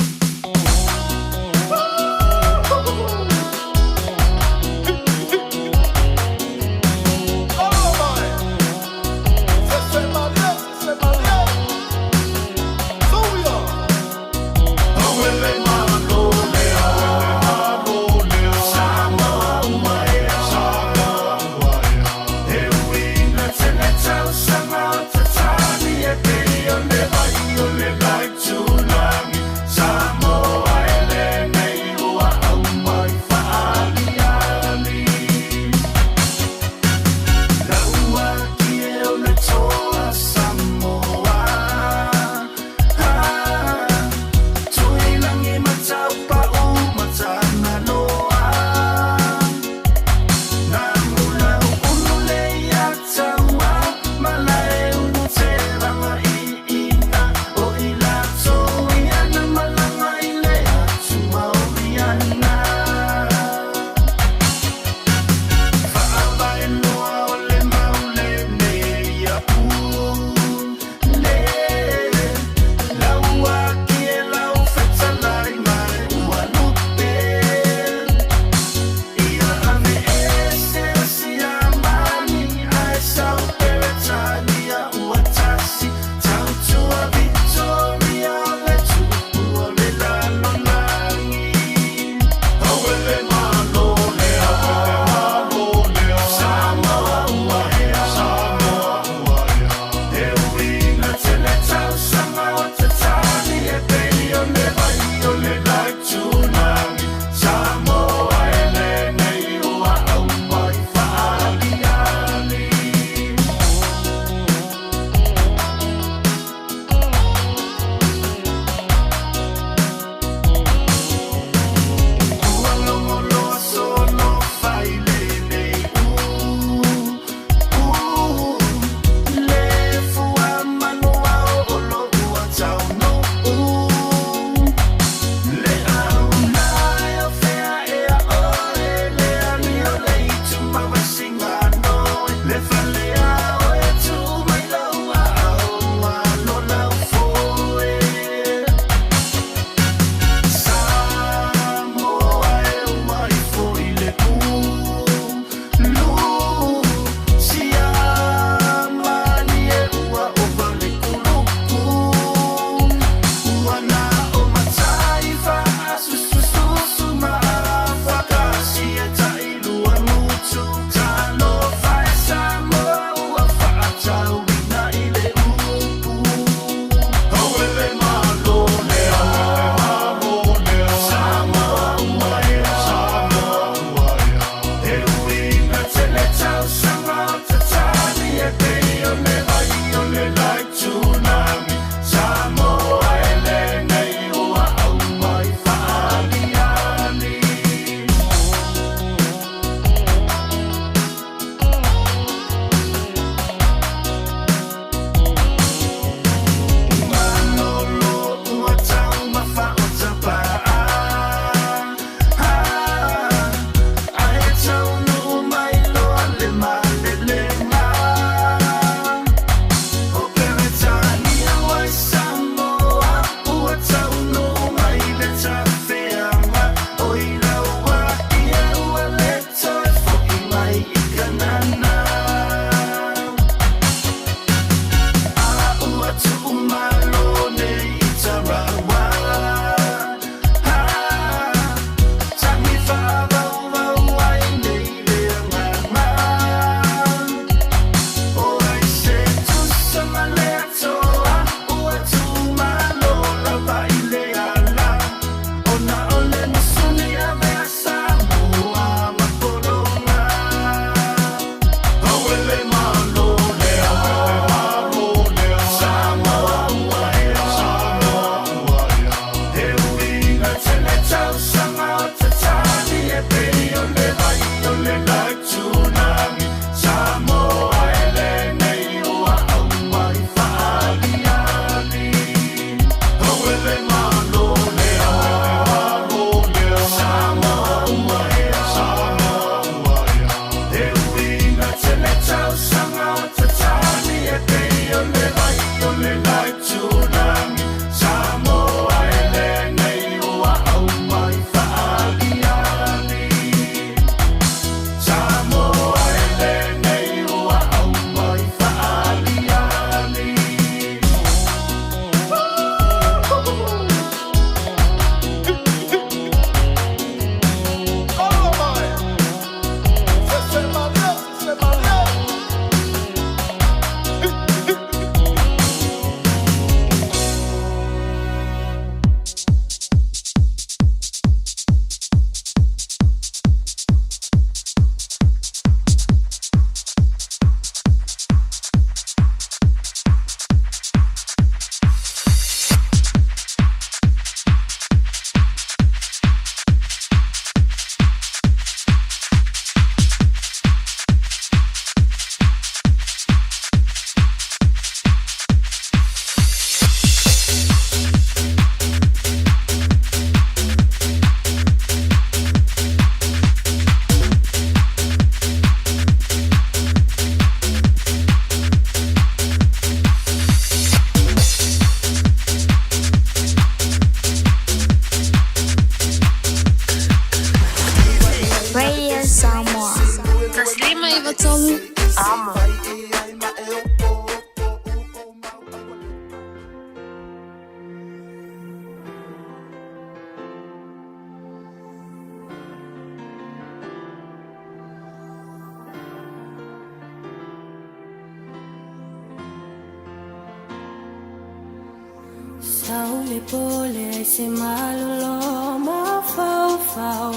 Tau le pole ai se malolo mafaufau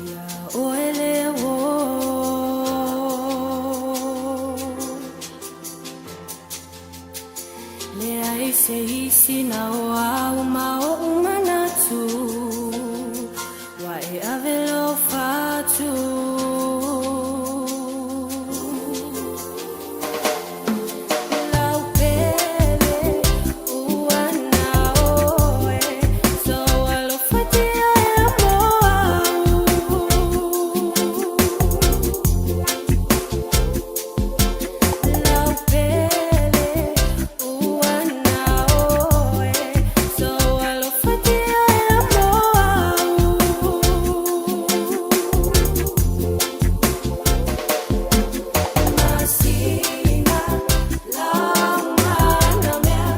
ia oe le uō. Leai se isi na o au ma oʻu manatu Ua e ave lou fatu. Lau pele ua na oe So alofatia e mo au. Lau pele ua na oe So alofatia e mo au. Masina lau mana mea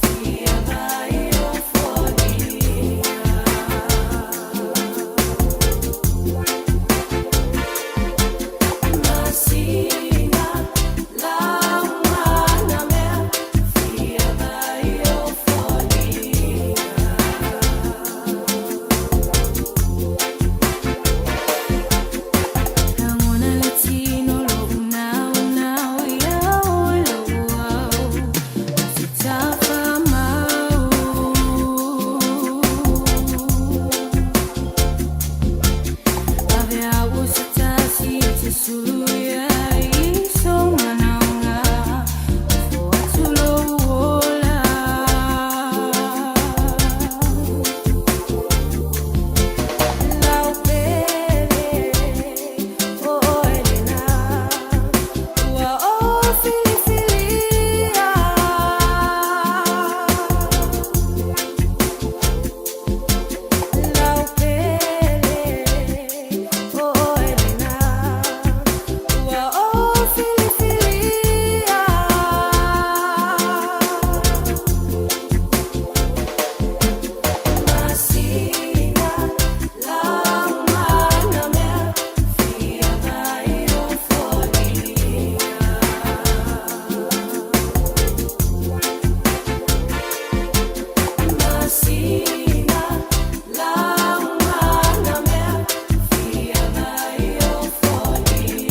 Fia vai o foliga. Masina lau mana mea Fia vai o foliga. Lagona le tino lo'u naunau ia oe lo'u au Se tafamau. Ave au se tasi e te sulu ia i sou manaoga Ofo atu lou ola. Lau pele o oe lena Ua ou filifilia. Lau pele o oe lena Ua ou filifilia. Masina lau mana mea Fia vai o foliga. Masina lau mana mea Fia vai o foliga.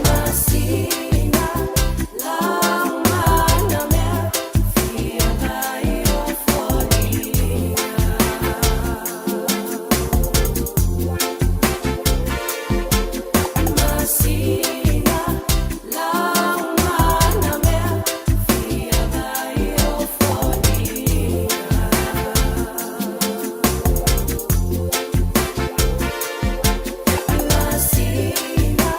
Masina lau mana mea Fia vai o foliga. Masina lau mana mea Fia vai o foliga. Masina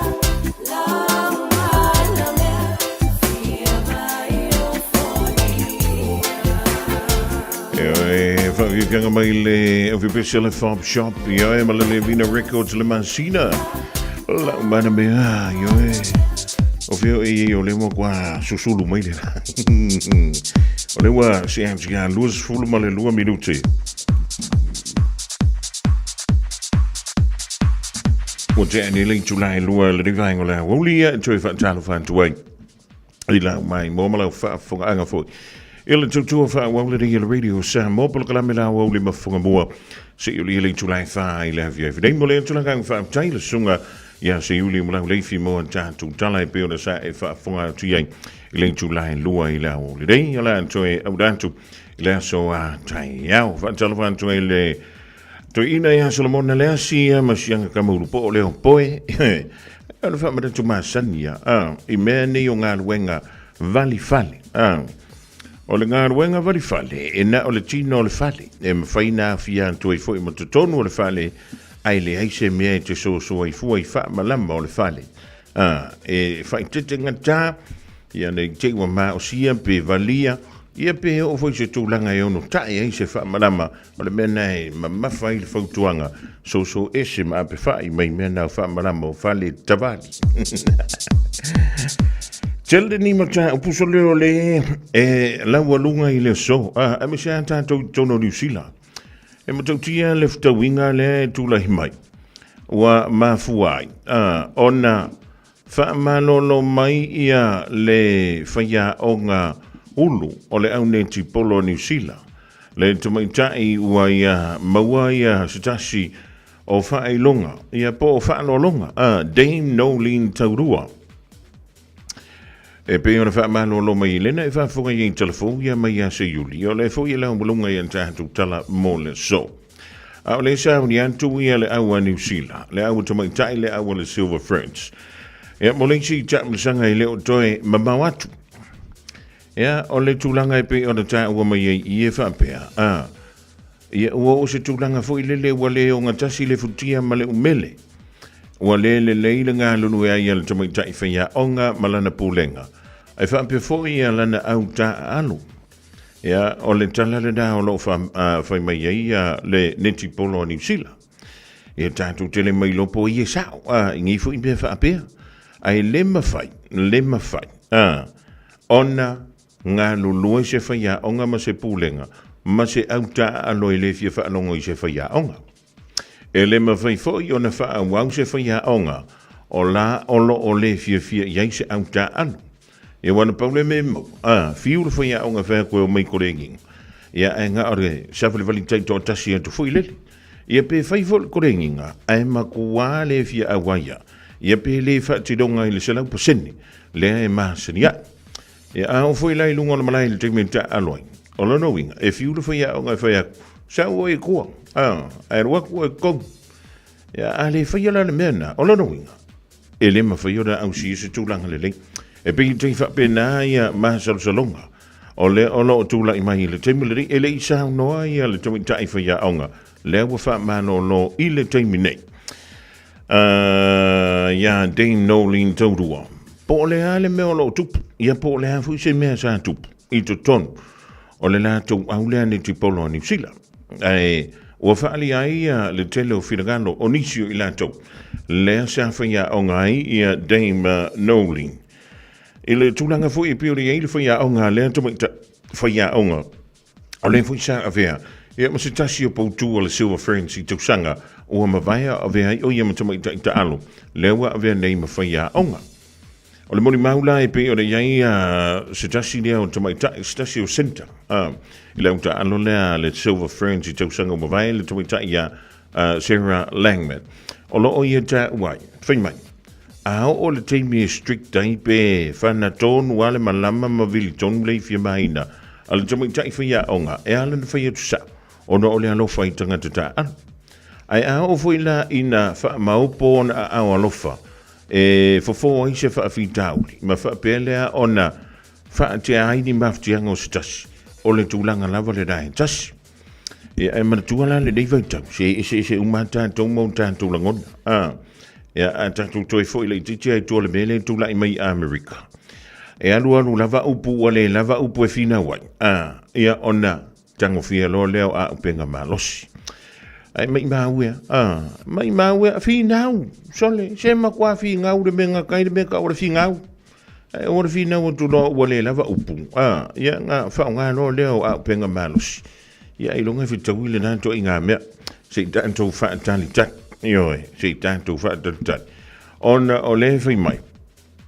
lau mana mea Fia vai o foliga. E whaafiafiaga mai le ofipesi le Fob Shop, ioe, ma le Levina Records le masina. Lau mana mea, ioe. O feo e o le mua kua susulu mai le la. O le ua se ati a 22 ma le 2 minute. Ua tea nei le itula e lua le rivaenga o le aoauli ia e toe faatalofa atu ai i lau mai mo ma lau faafofogaaga foi i le tautua faaauau lenei e le Radio Samoa polokalame la aoauli ma fofoga mua seia ulia le itula e 4 i le afiafi nei. Mo le atu le agaga faafetai le susuga ia Seiuli Malau Leifi mo a tatou tala e pei ona sa e faafofoga atu i ai i le itula e 2 i le aoauli nei. O le a toe auina atu i le aso a taeao. Faatalofa atu ai le Toeaina ia Solomona Leasi ia ma sianga kamaulu po o leo poe. O le whaamanatu masani ia, i mea nei o galuega vali fale. O le galuega vali fale, e na o le tino o le fale, e mawhai na awhia atu ai foi ma totonu o le fale, ai leai se mea e te sosoa i fua i whaamalama o le fale. E whaitete ngata, Ia nei te ua maosia pe valia, ia pe oo foi se tulaga e ono tae ai se faamalama, o le mea na e mamafa ai le fautuaga, soso ese ma apefa'i mai mea na o faamalama o fale tavali. Tele ni mataupu so leo le e laualuga i le aso, a aemaise lava tatou i totonu o Niu Sila. E matautia le fetauiga lea e tulai mai, ua mafua ai a, ona Faamalolo mai ia le faiaoga ulu o le aunetipolo a Niu Sila, le tamaitai ua ia maua ia se tasi o faailoga ia po o faaloaloga a Dame Noeline Taurua. E pei ona faamalolo mai i lena e faafofoga i ai telefou ia mai ia se Iuli, o lea foi e laumaluga ia tatou tala mo le aso. A o le sauni atu ia le au a Niu Sila, le au a tamaitai, le au a le Silver Ferns. Ia, mo le isi taamilosaga e le o toe mamao atu. Ia, o le tulaga e pei ona taua mai ai i e faapea, a, ia, ua oo se tulaga foi lele ua le ogatasi le futia ma le umele. Ua le lelei le galulue ai a le tamaitai faiaoga ma lana pulega, ae faapea foi ia lana au taaalo. Ia, o le tala lena o lo o fai mai ai ia le netipolo a Niu Sila. Ia tatou tele mai lopo i e sao, a, i nei foi mea faapea. Ae le mafai, le mafai, a, ona galulue se faiaoga ma se pulega ma se au taaalo e le fia faalogo i se faiaoga. E le mafai foi ona faaauau se faiaoga o la o lo o le fiafia i ai se au taaalo. Ia ua na pau le mea mau, a, fiu le faiaoga e fai atu e omai kolegiga. Ia ae na o le savalivali taitoatasi atu foi lele. Ia pe fai foi le kolegiga, ae matua le fia auai ia. Ia pe le faatinoga i le 100% lea e masani ai. Ia a oo foi la i luga o le malae i le taimi e taaalo ai, o lona uiga, e fiu le faiaoga e fai atu, sau oe i tua, a, ae alu atu oe i totonu. Ia, a le faia la le mea lena, o lona uiga, e le mafai ona ausia se tulaga lelei. E pei e tai faapena ia masalosaloga o lea o lo o tulai mai i le taimi lenei, e le i saunoa ia le tamaitai faiaoga, lea ua faamalolo i le taimi nei. Iā Dame Noeline Taurua, po o le a le mea o lo o tupu, ia po o le a foi se mea sa tupu i totonu o le latou au lea netipolo a Niu Sila. Ae ua faaalia ai ia le tele o finagalo o nisi o i latou lea sa faiaoga ai ia Dame Noeline. I le tulaga foi e pei ona i ai le faiaoga a lea tamaitai faiaoga, O lea foi sa avea ia ma se tasi o poutū o le Silver Ferns i tausaga ua mavae a avea ai o ia ma tamaitai taalo, lea ua avea nei ma faiaoga. O le molimau la e pei ona i ai se tasi lea o tamaitai, se tasi o centre i le au taalo lea a le Silver Ferns i tausaga ua mavae, le tamaitai ia Sarah Langman. O lo o ia taua ai, fai mai, a oo le taimi e strict ai pe whana tonu a le malama ma vili tonu le i mahina a le tamaitai faiaoga e ala na fai atu sao ona o le alofa i tagata taaalo. Ae a oo foi la ina faamaopo ona aao alofa e fofo ai se faafitauli ma faapea lea ona faatea ai ni mafatiaga o se tasi, o le tulaga lava lena e tasi. Ia, e manatua la lenei vaitau, se eseese uma lava tatou ma o tatou lagona. A, ia, a tatou toe foi laitiiti lava i tua o le mea lea e tulai mai i Amerika. E alualu lava upu ua le lava upu e finau ai. A, ia, ona tagofia loa lea o auupega malosi. Ae maimau ea, a, maimau ea, finau, sole, se matua finau le mea gata ai le mea tau o le finau. Ae aua le finau atu loa ua le lava upu, a, ia, na faaaoga loa lea o auupega malosi. Ia, ailoga e fetaui lena ituaiga mea. Se i tatou faatalitali. Ioe, se i tatou faatalitali. Ona o lea e fai mai,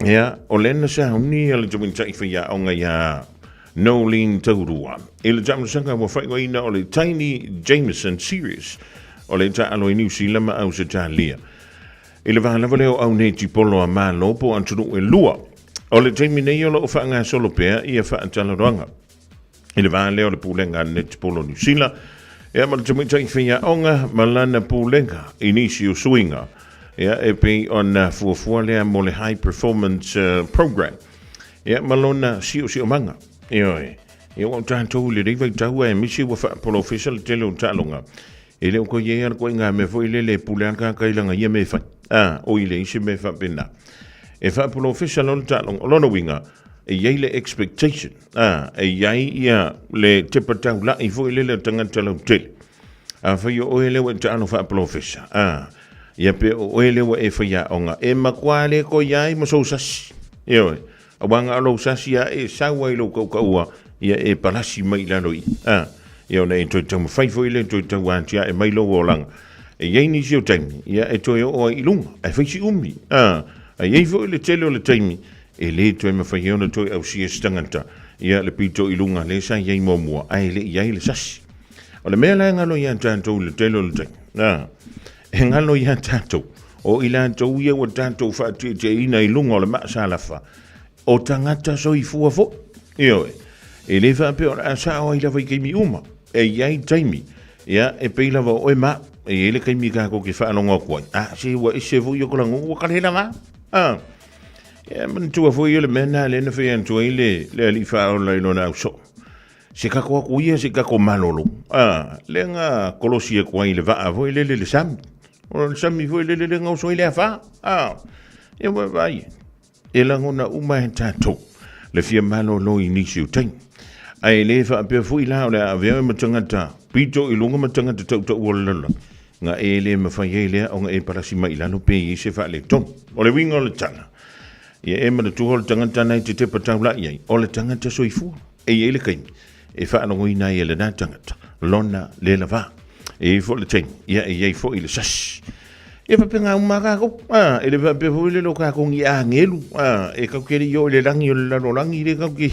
ia, o lea na sauni le tamaitai faiaoga iā Noeline Taurua i le taamilosaga ua faaigoaina o le Tiny Jameson Series o le taalo i Niu Sila ma Ausetalia. I le va lava lea o aunetipolo a Malo po o atunuu e lua. O le taimi nei o lo o faagasolo pea ia faatalanoaga i le va lea o le Pulega a le Netipolo o Niu Sila ia ma le tamaitai faiaoga ma lana pulega i nisi o suiga ia e pei ona fuafua lea mo le High Performance Program ia ma lona siosiomaga. Ioe, ia ua o tatou i lenei vaitau aemaise ua faapolofesa le tele o taaloga E le o toe i ai lava le ituaiga mea foi lele e pule lava le tagata i lana ia mea e fai. A, oi leai se mea faapena. E faapolofesa loa le taaloga. O lona uiga, E i ai le expectation, a, e i ai ia le tepa taula'i foi lele o tagata lautele. Afai o oe lea ua e taalo faapolofesa, a, ia pe o oe lea ua e faiaoga, e matua le koi ai ma sou sasi. Ioe, aua na o lou sasi a e sau ai lou kaukaua, ia e palasi mai i lalo i, a, ia ona e toe taumafai foi lea e toe tau atiae mai lou olaga. E i ai nisi o taimi, ia e toe oo ai i luga, ae fai si umi, a, a i ai foi le tele o le taimi, e le toe mafai ai ona toe ausia se tagata, ia le pito i luga lea sa i ai muamua, ae le i ai le sasi. O le mea la e galo iā tatou i le tele o le taimi, a, e galo iā tatou, o i latou ia ua tatou faatietieina i luga o le maa salafa, o tagata soifua foi. Ioe, e le faapea o le a sao ai lava i taimi uma. E i ai taimi, ia, e pei lava o oe ma au, e i ai le taimi tatou te faalogo atu ai, a, se ua ese foi o Kalagu, ua kale lava. A, ia, manatua foi o le mea lena lea na fai atu ai le, le alii faaola i lona ausoo. Se kako aku ia, se kako malolo. A, lea na kolosi aku ai le vaa foi lele le sami. O le sami foi lele le gaoso ai le afa. A, ia ua vai. E lagona uma e tatou le fia malolo i nisi o taimi. Ae le faapea foi la o le a avea oe ma tagata pito i luga ma tagata tautaua o le lalolagi, na e le mafai ai lea ona e palasi mai i lalo pe i ai se faaletonu. O le uiga o le tala, ia e manatua o le tagata na e te tepa taula'i ai, o le tagata soifua. E i ai le taimi e faalogoina ai e lena tagata lona le lavā. E i ai foi le taimi, ia e i ai foi le sasi. Ia faapena uma lava tatou. A, e le faapea foi lele o tatou ni agelu, a, e tatou te le i oo i le lagi o le lalolagi lea tatou te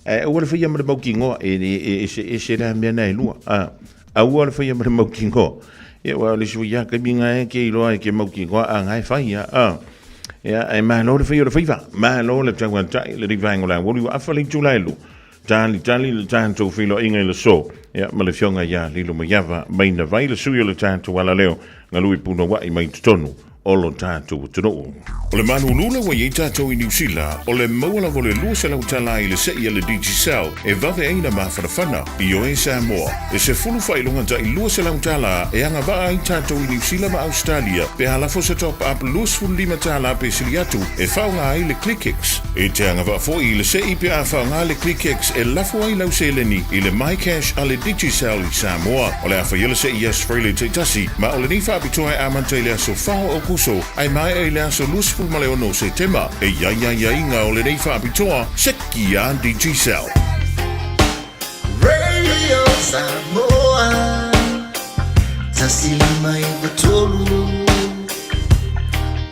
Ae aua le faia ma le mautinoa, e le e eseese la mea na e lua. A, aua le faia ma le mautinoa. Ia aua o le isi foi lava taimi na e te iloa e te mautinoa a na e fai lava. A, ia, ae malo le faia o le faiva, malo le tauatai le vaega o le aoauli ua afa le itula e lua. Talitali le tatou feiloaiga i le aso, ia, ma le Afioga ia Lilomaiava Mainavai, le sui o le tatou alaleo, galue punouai mai totonu o lo tatou atunuu. O le malulu la ua i ai tatou i Niu Sila, o le maua lava o le $200 i le se'i a le Digicel e vave ai na mafanafana. Ioe Samoa, e sefulu faailoga ta'i $200 e agavaa ai tatou i Niu Sila ma Ausetalia pe a lafo se top up $25 pe sili atu e faaaoga ai le ClickX. E te agavaa foi i le se'i pe a faaaoga le ClickX e lafo ai lau seleni i le MyCash a le Digicel i Samoa. O le a faia le se'i i Australia taitasi, ma o lenei faapitoa e amata i le aso 4 o Aokuso ae maea i le aso 26 o Setema. E i ai aiaiga o lenei faapitoa, seki a Digicel. Radio Samoa 159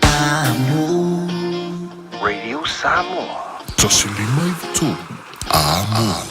Amo. Radio Samoa. 153 Amo.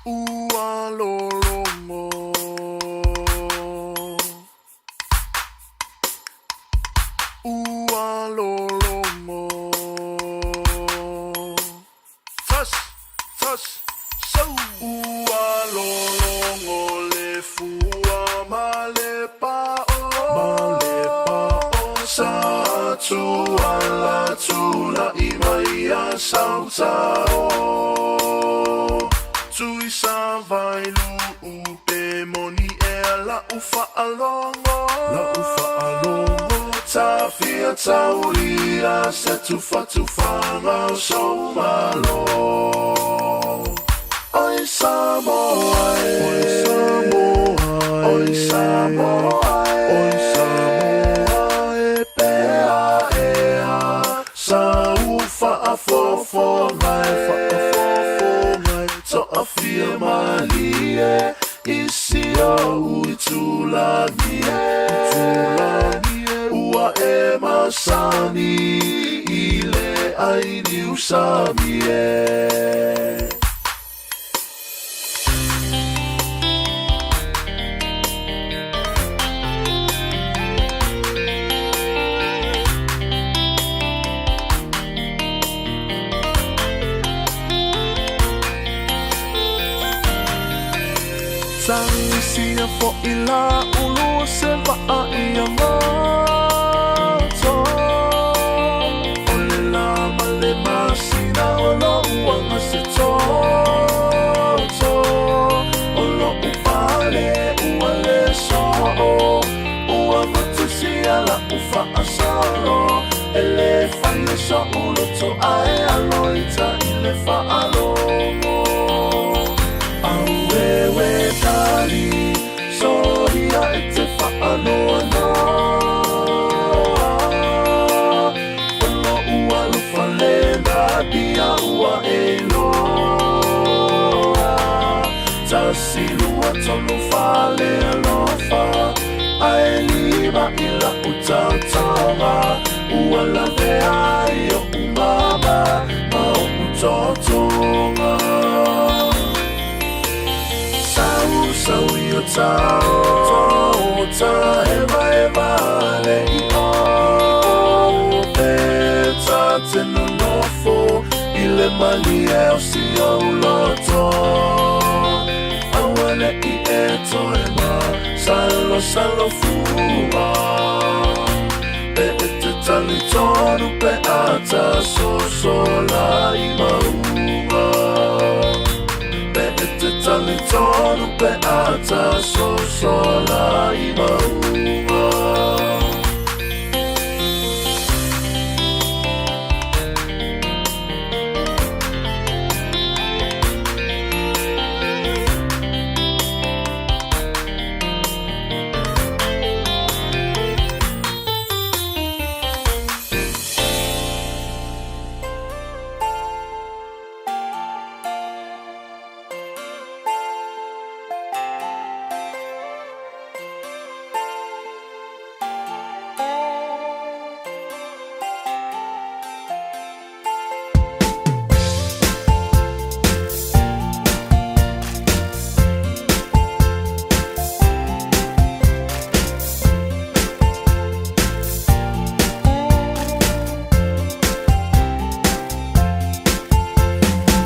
Ua lologo. Ua lologo. Tas, tas, sau. Ua lologo le fua ma le pa'o. Ma le pa'o. Sa tuala tula'i mai a sautao. Tui sa vai lu'u pe moni ea la'u fa'alogo. La'u fa'alogo. Tafia taulia se tufatufaga o sou malo. Oi Samoa e. Oi Samoa e. Oi Samoa e. Oi Samoa e pea ea. Sa u faafofoga e faafofoga e toafia malie i si ou itulagi e itulagi e ua e masani i le ai niusami e. Tagisia fo'i la ulu o se va'a ia goto. O le la ma le masina o lo'u aga se toto. O lo'u fale ua le so'o. Ua matusia la'u fa'asolo. E lē fai e so'u loto ae alo ita i le fa'alogo. Auewe tali soia e te fa'anoanoa. O lo'u alofa lena dia ua e iloa. Tasi lua tolu fale alofa. Ae lima i la'u taotaoga. Ua lavea ai o'u mama ma o'u totoga. Sau sau i o tao ta hevaheva le i'o. Pe ta te nonofo i le malie o si ou loto. Aua ne'i e toe masalosalo fua. Pe e te talitonu pe a ta sosola i mauga. Pe e te talitonu pe a ta sosola i mauga.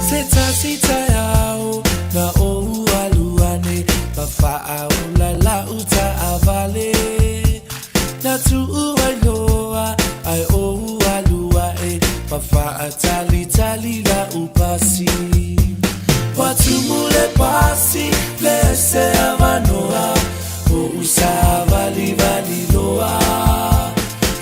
Se tasi taeao na ou alu ane ma faaola la'u taavale na tuu ai loa ae ou alu ae ma faatalitali la'u pasi ua tumu le pasi le se avanoa o'u savalivali loa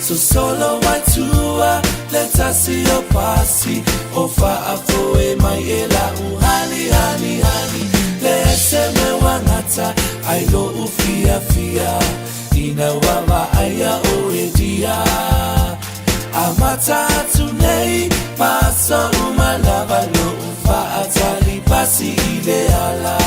sosolo mai tua le tasi o pasi o faafoe mai e la'u hani hani hani le ese me uagata ai lo'u fiafia ina ua vaaia oe dia amata atu nei ma aso uma lava lo'u faatali pasi i le ala.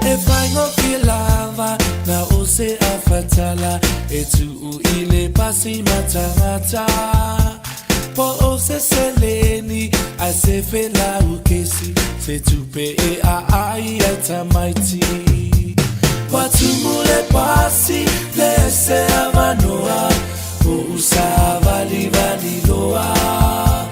E faigofie lava na o se afatala e tuu i le pasi ma tagata. Po o se seleni a se felau kesi se tupe e aai ai tamaiti. Ua tumu le pasi le se avanoa po u savalivali loa.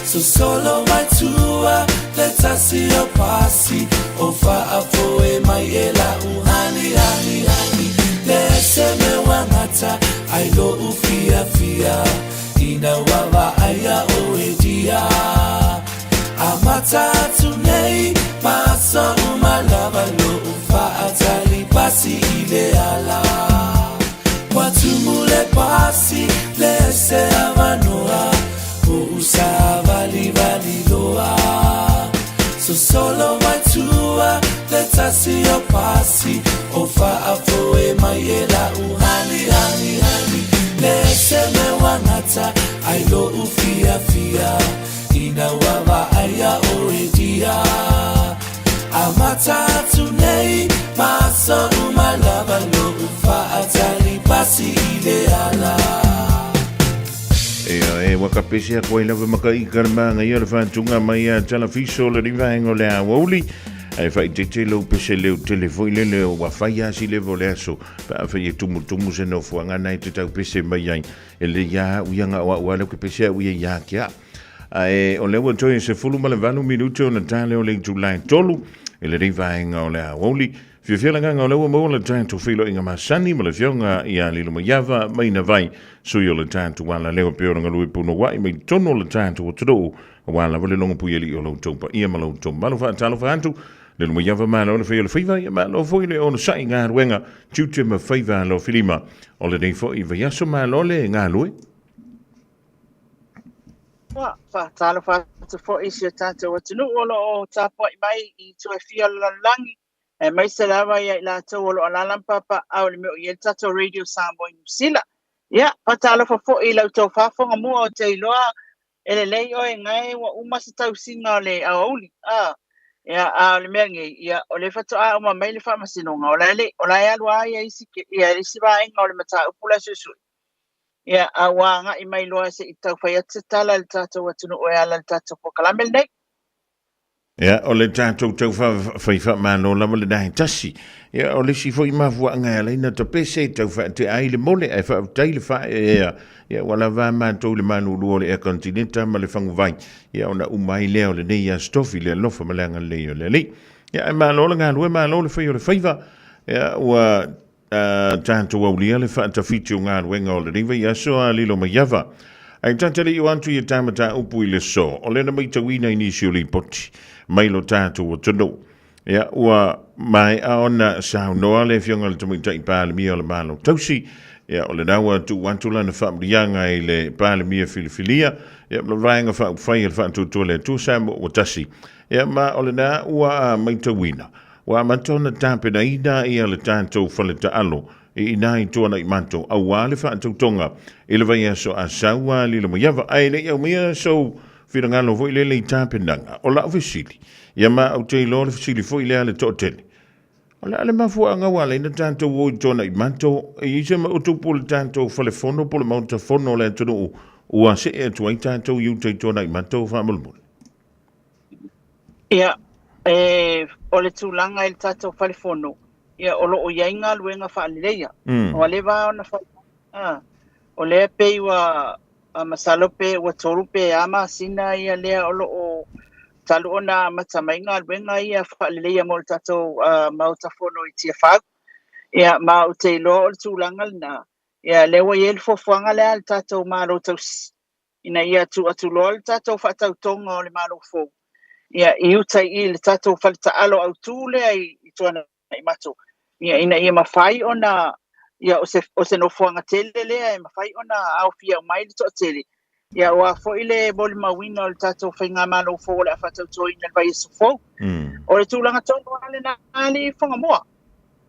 Sosolo mai tua le tasi o pasi o faafoe mai e lau hani hani hani le se mea ua gata ai lo'u fiafia ina ua vaaia oe dia. Amata atu nei ma aso uma lava lo'u faatali pasi i le ala. Ua tumu le pasi le se avanoa po u savalivali loa. Sosolo mai tua le tasi o pasi o faafoe mai e lau hani hani hani le se mea ua gata ai lo'u fiafia ina ua vaaia oe dia. Amata atu nei ma aso uma lava lo'u faatali pasi i le ala. Ia e ua kapese aku ai lava ma ka ika le māngaia o le whātunga mai a Talafiso le rivaenga o le aoauli. Ae whaitete lau pese leo tele foi lele o ua whai asi levo le aso. Pa a whai e tumu tumu se nofoanga nai te tau pese mai ai. E le ia uianga o au alu ke pese au ia ia kia. Ae o lea ua toe 18 minute ona tale o le itula e tolu i le rivaenga o le aoauli. Fiafia le agaga o lea ua maua le tatou feiloaiga masani ma le Afioga ia Lilomaiava Mainavai, sui o le tatou alaleo e pei ona galue punouai mai totonu o le tatou atunuu, aua lava le logopuialii o lo outou paia ma lo outou mamalu. Faatalofa atu, Lilomaiava, malo le fai o le faiva, ia malo foi le onosai i galuega, tiute ma faiva alofilima o lenei foi vaiaso. Malo le galue. Ua faatalofa atu foi i si o tatou atunuu o lo o tapuai mai i itu e fia o le lalolagi, aemaise lava ia i latou o lo o alaala ma papaaao i le mea o i ai le tatou Radio Samoa i Niu Sila. Ia, faatalofa foi i la outou faafofoga mua ou te iloa e lelei oe gae ua uma se tausiga o le aoauli. A, ia, a o le mea nei, ia, o lea faatoa uma mai le faamasinoga, o la e le, o la e alu lava ia isi, ia isi vaega o le mataupu la e suesue. Ia, a ua agai mai loa se i tau fai atu se tala i le tatou atunuu e ala i le tatou polokalame lenei. Ia, o le tatou tau fai faamalo lava lena e tasi. Ia, o le isi foi mafuaaga e ala ai ona tapese e tau faatea ai le mole ae faafetai le faaeaea. Ia, ua lava a matou i le malulu o le ea kontineta ma le faguvai. Ia, ona uma ai lea o lenei Aso Tofi i le alofa ma le agalelei o le Alii. Ia, ae malo le galue, malo le fai o le faiva. Ia, ua tatou aulia le faatafiti o galuega o lenei vaiaso a Lilomaiava. Ae tatalii atu ia ta mataupu i le so, o lea na matauina i nisi o lipoti mai lo tatou atunuu. Ia, ua maea ona saunoa le Afioga i le Tamaitai Palemia o le Malo Tausi, ia, o lena ua tuu atu lana faamuliaga i le Palemia filifilia, ia, ma le Vaega Faaupufai a le Faatuatua le Atua Samoa ua tasi. Ia, ma o lena ua matauina, Ua amata ona tapenaina ia le tatou fale taalo i ina i Tuanaimato aua le faatautoga i le vaiaso a Saua Lilomaiava. Ae le i aumaia sou finagalo foi lele i tapenaga, o lau fesili, ia ma ou te iloa le fesili foi lea a le toatele, o le a le mafuaaga ua ala ai ona tatou o i Tuanaimato? E i ai se mea o tupu i le tatou fale fono po o le Maota Fono o le atunuu ua see atu ai tatou i uta i Tuanaimato faamolemole? Ia, e, o le tulaga i le tatou fale fono, ia, o lo o i ai galuega faaleleia. Ua leva ona fai, a, o lea pei ua, a, masalo pe ua tolu pe a masina ia lea o lo o talu ona amata mai galuega ia faaleleia mo le tatou Maota Fono i Tiafau. Ia, ma ou te iloa o le tulaga lena, ia, lea ua i ai le fuafuaga lea a le tatou Malo Tausi ina ia tuu atu loa le tatou faatautoga o le Malo fou ia, i uta i i le tatou faletaalo autu lea i Tuanaimato, ia, ina ia mafai ona, ia, o se nofoaga tele lea e mafai ona aofia uma ai le toatele, ia, aua foi le molimauina o le tatou faigamalo fou o le a faatautoina i le vaiaso fou. O le tulaga tonu lava lena alii Whangamoa.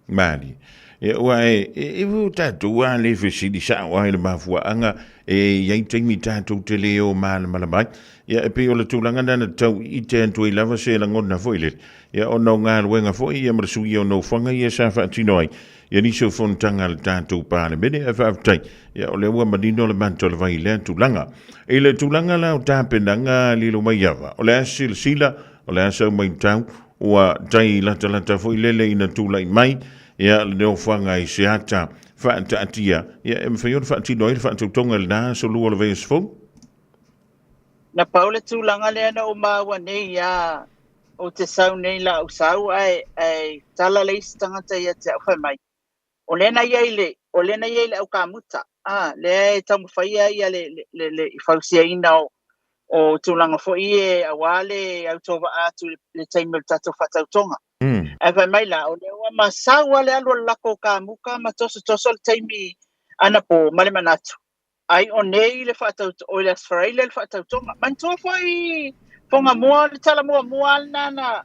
Malie. Ia, ua e, e, e ua tatou a le fesili sa'o ai le mafuaaga e i ai taimi tatou te le o malamalama ai. Ia, e pei o le tulaga lena na tau ite atu ai lava se lagona foi lele. Ia, ona o galuega foi ia ma le suia o nofoaga ia sa faatino ai. Ia nisi o fonotaga a le tatou Palemene, ae faafetai, ia o lea ua manino le mata o le vai i lea tulaga. I le tulaga la o tapenaga Lilomaiava, o le a silasila, o le a sau maitau, ua tai latalata foi lele ina tulai mai, ia le nofoaga i se ata faataatia, ia e mafai ona faatino ai le faatautoga i lena aso lua o le vaiaso fou. Na pau le tulaga lea na ou maua nei ia ou te sau nei la ou sau ae ae tala le isi tagata ia te au fai mai o lea na iai le o lea na iai le au kamuta a lea e taumafai ai ia le le le fausiaina o o tulaga foi e auā le autovaa atu i le taimi o le tatou faatautoga. Ae fai mai la, o lea ua masau lava le alu o le lako kamuka ma tosotoso le taimi anapo ma le manatu, ai o nei le faatau o le Aso Faraile le faatautoga. Manatua foi Fogamua o le tala muamua lena na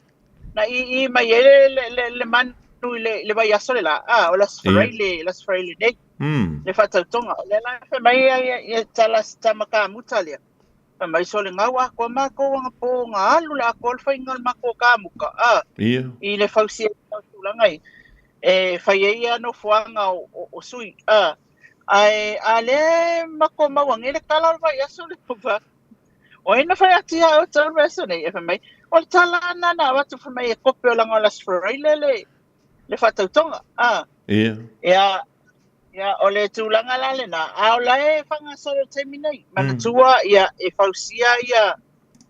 na ii mai ai le, le, le, le manu i le, le vaiaso le la, a, o le Aso Faraile, le Aso Faraile nei, le faatautoga. O lea la fai mai ia, ia tala tama kamuta lea. Fai mai sole gau atoa matou anapo na alu le atoa le faiga o le matou kamuka, a, i le fausia o tulaga ia. E fai ai ia nofoaga o, o, o sui, a, Ae a lea matou maua nei le tala o le vaiaso lea ua fai atu, o ai na fai atu ia outou le vaiaso nei? E fai mai, o le tala lena na avatu fai mai e kope o laga o le Aso Faraile le, le faatautoga. A. Ia. Ia, ia, o le tulaga la lena, a o la e faagasolo i le taimi nei. Manatua, ia, e fausia ia,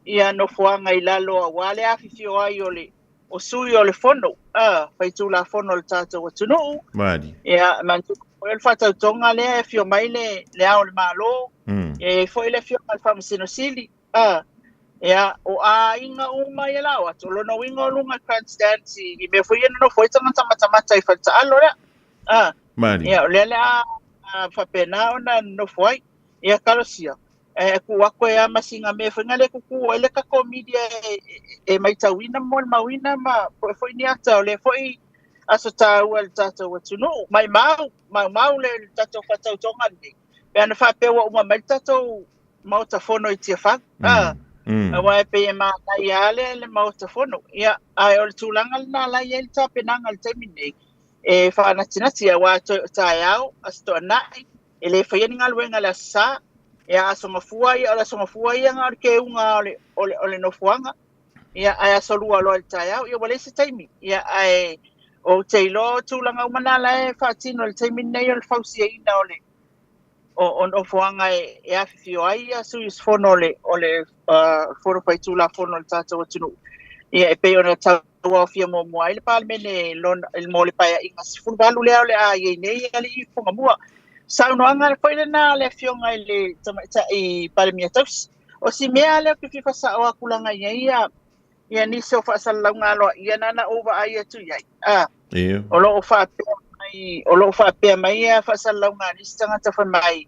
ia nofoaga i lalo aua le afifio ai o le, o sui o le fono, a, faitulafono o le tatou atunuu. Mali. Ia, manatua foi o le faatautoga lea e afio mai le, le Ao o le Malo, e i ai foi le afioga i le Faamasino Sili, a, ia, o aiga uma ia la o atu, o lona uiga o luga i grandstands i, i mea foi ia e nonofo ai tagata matamata i faletaalo lea, a, Mali. ia, o lea le a, a faapena ona nonofo ai. Ia, talosia, e tuu atu e a ma sina mea foi na le tutu ai le tatou media e, e, e maitauina ma molimauina ma poe foi ni ata o lea foi aso tāua i le tatou atunuu. Maimau, maumau le, le tatou faatautoga lenei. Pe ana faapea ua uma mai le tatou Maota Fono i Tiafau. Ah, aua e pei e manaia lava le, le Maota Fono. Ia, ae o le tulaga lena la i ai le tapenaga i le taimi nei, e faanatinati, aua toe o taeao, Aso Toonai, e le faia ni galuega i le Aso Sa, ia Aso Gafua ia, o le Aso Gafua ia na o le keuga o le, o le, o le nofoaga, ia ae Aso Lua loa i le taeao, ia ua leai se taimi. Ia ae ou te iloa o tulaga uma na la e faatino i le taimi lenei o le fausiaina o le o, o nofoaga e, e afifio ai ia sui usufono o le, o le Fono Faitulafono o le tatou atunuu. Ia e pei ona tau tauaofia muamua ai le Palemene lona, mo le Paeaiga 18 lea o le a i ai nei alii Fugamua. Saunoaga foi lena a le Afioga i le Tamaitai Palemia Tausi. O si mea lea ou te fia faasao atu laga i ai ia, ia nisi o faasalalauga aloaia na na ou vaai atu i ai. A, Ia. o lo o faapea mai, o lo o faapea mai ia faasalalauga a nisi tagata fai mai,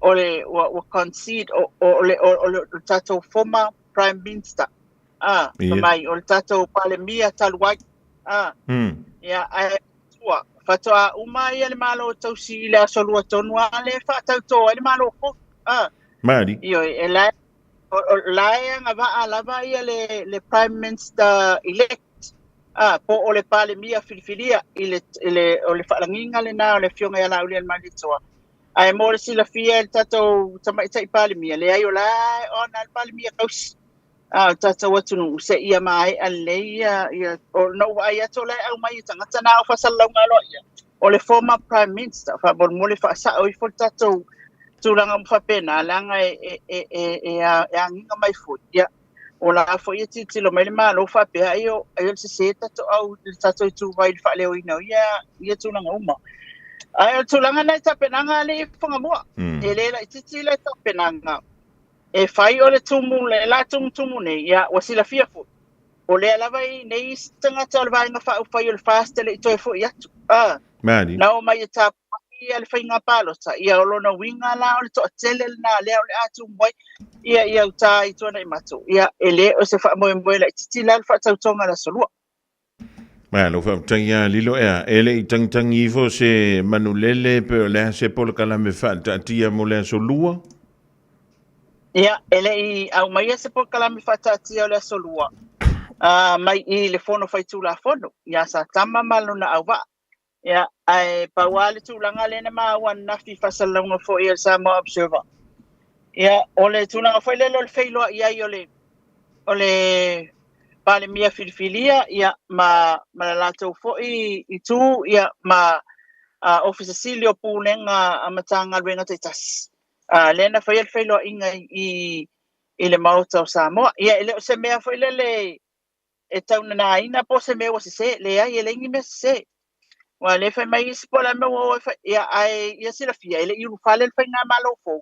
o le, ua, ua concede, o, o, o le, o, o le, o le tatou former Prime Minister, a, fai mai, o le tatou Palemia talu ai, a, ia, ae tua, faatoa uma ia le Malo tausi i le aso lua tonu a le faatautō ai le Malo fou, a. Mali. Ioe, e la, o, o, la e agavaa lava ia le, le Prime Minister elect, a, po o le Palemia filifilia i le, i le, o le faalagiga lena o le Afioga ia Laaulialemalietoa. Ae mo le silafia e le tatou Tamaitai Palemia, leai o la e ona le Palemia tausi a o le tatou atunuu seia maea lelei ia, ia o, na ou vaai atu o la e aumai e tagata na o faasalalauga aloaia o le former Prime Minister. Faamolemole faasao ifo le tatou tulaga uma faapena, leaga e, e, e, e, e, e agiga mai foi. Ia, o la foi e tilotilo mai le Malo faapea ai o, ai o le sese tatou au le tatou ituvai i le faaleoina o ia, ia tulaga uma. Ae o le tulaga na i tapenaga a le i Fugamua. E le laitiiti le tapenaga. E fai o le tumu le la tumutumu nei, ia ua silafia foi. O lea lava i nei isi tagata o le Vaega Faaupufai o le FAST e le i toe foi atu. A, Mali. na omai e tapuai ia le faiga palota, ia o lona uiga la o le toatele lena lea o le a tumu ai ia ia uta i Tuanaimato. Ia e le o se faamoemoe laitiiti la le faatautoga i le aso Lua. Malo faafetai ia Lilo ea, e le i tagitagi ifo se manulele pe o le a se polokalame faataatia mo le aso Lua? Ia, e le i aumaia se polokalame faataatia o le aso Lua mai i le Fono Faitulafono ia Satama ma lona auvaa. Ia, ae pau lava le tulaga lea na maua ananafi i faasalalauga foi a le Samoa Observer. Ia, o le tulaga foi lele o le feiloai ai o le o le Palemia filifilia ia ma ma le latou foi itu ia ma Ofisa Sili o Pulega a Matagaluega taitasi. Lea na faia le feiloaiga i i le Maota o Samoa. Ia, e le o se mea foi lele e taunanaina po o se mea ua sese. Leai, e leai ni mea sese. Aua o lea e fai mai isi po o le a le mea ua o ai fai, ia, ae ia silafia, e le i ulufale le faigamalo fou.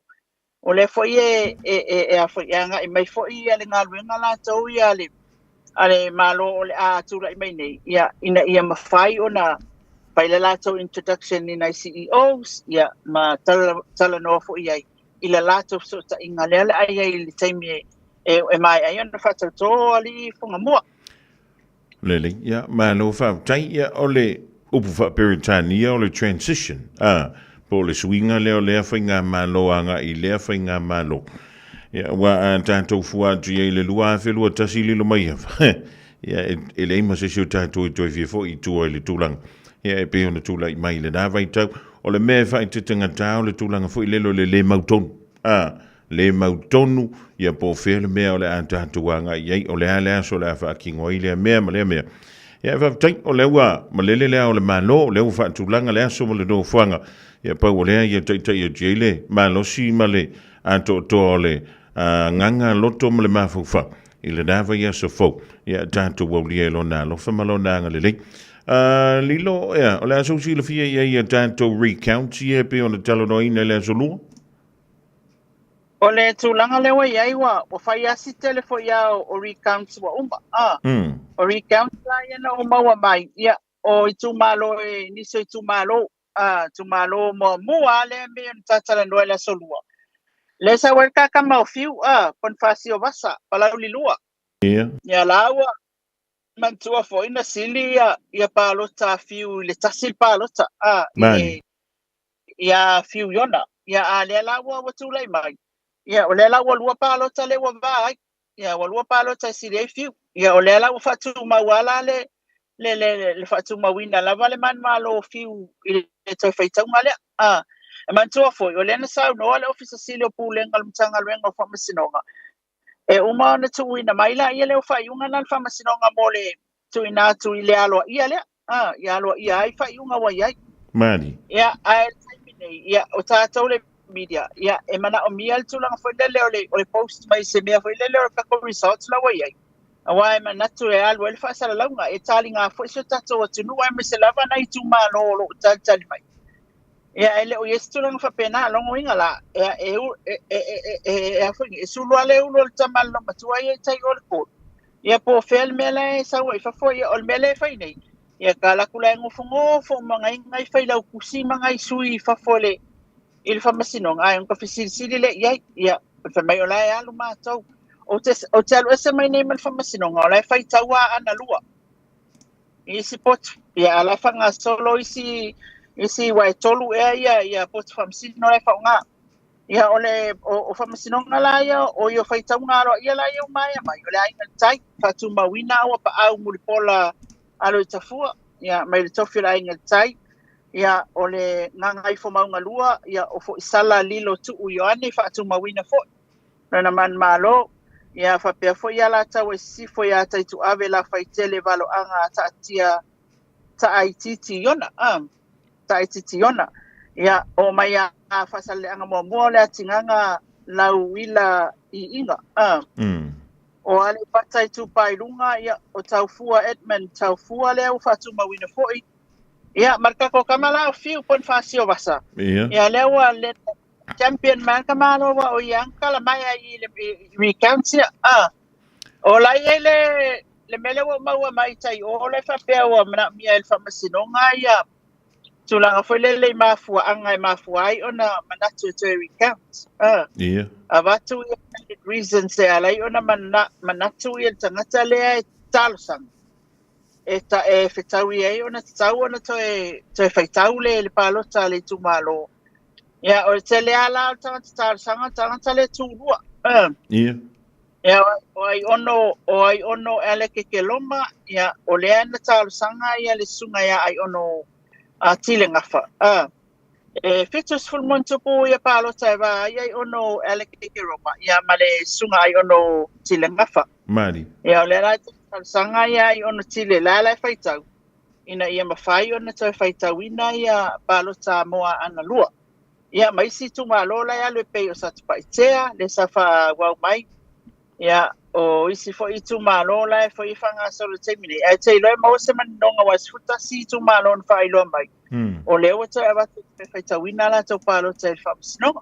O lea foi e, e, e, e, a foi, e agai mai foi ia le galuega latou ia a le, a le Malo o le a tulai mai nei, ia, ina ia mafai ona fai le latou introduction i nai CEOs, ia, ma talanoa foi i ai i le latou fesootaiga lea o le a i ai i le taimi e, e, e maea ai ona faatautō alii Fugamua. Lelei, ia, malo faafetai. Ia, o le upu faa-Peretania o le transition, a, po o le suiga lea o lea faigamalo agai i lea faigamalo. Ia, aua a tatou fua atu i ai i le 2021 lilo mai ia, ia, e, e leai ma se isi o tatou e toe fia foi i tua i le tulaga. Ia, e pei ona tulai mai i lena vaitau, o le mea e faaeteetagata o le tulaga foi lele o le le mautonu, a, le mautonu, ia po o fea le mea o le a tatou agai i ai, o le a le aso o le a faatino ai lea mea ma lea mea. Ia, faafetai, o lea ua malele le Ao o le Malo, o lea ua faatulaga le aso ma le nofoaga, ia pau o lea ia taitai atu i ai le malosi ma le atoatoa o le agaga, loto ma le mafaufau i lena vaiaso fou, ia tatou aulia i Lona alofa ma Lona agalelei. Lilo, ea, o le a sou silafia i ai ia tatou recounts ia e pei ona talanoaina i le aso Lua? O le tulaga lea ua i ai, ua, ua fai lava si tele foi a o recounts ua uma. Ah, O recounts la ia na ou maua mai, ia, o itumalo e, nisi o itumalo, ah, itumalo muamua lava lea mea na talatalanoa i le aso Lua. Lea sau ai le kakama o Fiu, ah, Ponifasio Vasa, Palauli 2. Ia la ua manatua foi na sili ia, ia palota a Fiu i le tasi le palota, ah, i le, ia Fiu Iona. Ia a lea la ua, ua tulai mai. Ia o lea la ua lua palota lea ua va ai. Ia ua lua palota e sili ai Fiu. Ia o lea la ua faatumau lava la le le le le faatumauina lava le manumalo o Fiu i le toe faitauga lea. A e manatua foi o lea na saunoa le Ofisa Sili o Pulega o le Matagaluega o Faamasinoga e uma ona tuuina mai laia lea o faaiuga na a le Faamasinoga mo le tuuina atu i le aloaia lea. A, ia aloaia ai faaiuga ua i ai. Mali. Ia, ae le taimi nei, ia, o tatou le media, ia, e manaomia le tulaga foi lele o le, o le post mai se mea foi lele o le tatou results la ua i ai. Aua e manatu e alu ai le faasalalauga, e taliga foi si o tatou atunuu aemaise lava nai itumalo o lo o talitali mai. Ia, e le o i ai se tulaga faapena, logoina la, e, e, e, e, e, e, e, a foi, e sulu lava le ulu o le tama a le loomatua ia i tai o le kolu. Ia po o fea le mea la e sau ai i fafo, ia o le mea lea e fai nei, ia ka alu atu la e nofonofo uma nai nai failautusi ma nai sui i fafo i le i le faamasinoga, ae ona ka fesilisili lea i ai, ia fai mai o la e alu matou. Ou te, ou te alu ese mai nei ma le faamasinoga, o la e faitau a ana lua i isi potu. Ia a la e faagasolo isi isi aua e tolu ea ia ia potu faamasino la e faaaoga. Ia, o le o, o faamasinoga la ia, o ia faitauga aloaia la ia ua maea mai, o le Aiga i le Tai, faatumauina aua paau mulipola Aloitafua, ia, mai le tofi o le Aiga i le Tai, ia, o le Gagaifomauga 2, ia, o Foisala Lilo Tuu Ioane, faatumauina foi lona manumalo, ia, faapea foi Alataua i Sisifo ia Taituave Lafaitele Valoaga Taatia Taaitiiti Iona, a. Taaitiiti Iona. Ia, oo mai a Faasaleleaga muamua o le atigaga lauila iiga. A. O Aleipata Itupa i Luga, ia, o Taufua Edmund Taufua lea ua faatumauina foi. Ia, ma le tatou tama la o Fiu Ponifasio Vasa. Ia. Ia, lea ua le champion mai le tamaloa aua o ia na tala mai ai i le recounts ia. A. O la e i ai le le mea lea ua ou maua mai tai o lea e faapea ua manaomia e le faamasinoga ia tulaga foi lele i mafuaaga e mafua ai ona manatu e toe recount. Ia. Avatu ia valid reasons e ala ai ona manatu ia le tagata lea e talosaga. e ta e fetaui ai ona tatau ona toe toe faitau le le palota a le itumalo. Ia, o le tele lava la o tagata talosaga, tagata le tulua. Ia. Ia, o ai ono, o ai ono Alec Keloma, ia, o lea na talosaga ia le susuga ia Aiono a Tile Gafa. E 70 ma ono ia palota e va ai Aiono Alec Keroma, ia ma le susuga Aiono Tile Gafa. Mali. Ia, o lea la e talosaga ia Aiono Tile, la la e faitau, ina ia mafai ona toe faitauina ia palota mo Aana 2. Ia, ma isi itumalo la e alu e pei o Satupaitea, le sa faaauau mai. Ia, o isi foi itumalo la e foi e faagasolo i le taimi nei. Ae te iloa e maua se maninoga aua e 11 itumalo na faailoa mai. O lea ua toe avatu e toe faitauina a latou palota i le faamasinoga.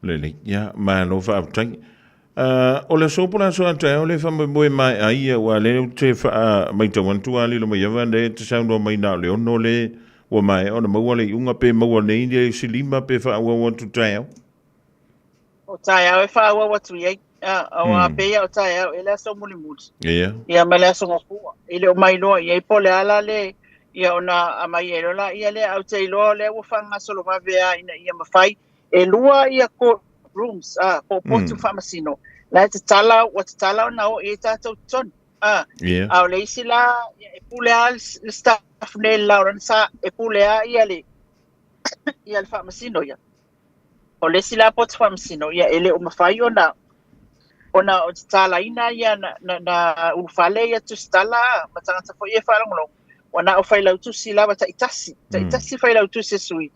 Lelei. Ia, malo faafetai. O le aso po o le aso a taeao le faamoemoe maea ai ia, aua o lea ou te faamaitau atu a lilo mai ava lea e te saunoa mai na o le 6 le ua maea ona maua le iuga pe maua nei le isi 5 pe faaauau atu taeao. O taeao e faaauau atu i ai. Aua pei o taeao e le aso mulimuli. Ia. Ia ma le aso gafua. E le o mailoa i ai po o le a la le ia ona aumai ai loa laia lea. Ae ou te iloa o lea ua faagasolo vave lava ina ia mafai. E lua ia court rooms, po o potu faamasino. La e tatala, ua tatala ona oo i ai tatou totonu. A o le isi la, ia, e pule lava le staff nei le Lawrence, e pule lava ia le, ia le faamasino ia. O le isi la potu faamasino, ia e le o mafai ona ona o tatalaina ia na, na, na ulufale ia tusitala ma tagata foi e faalogologo. Ua na o failautusi lava taitasi, taitasi failautusi e sui.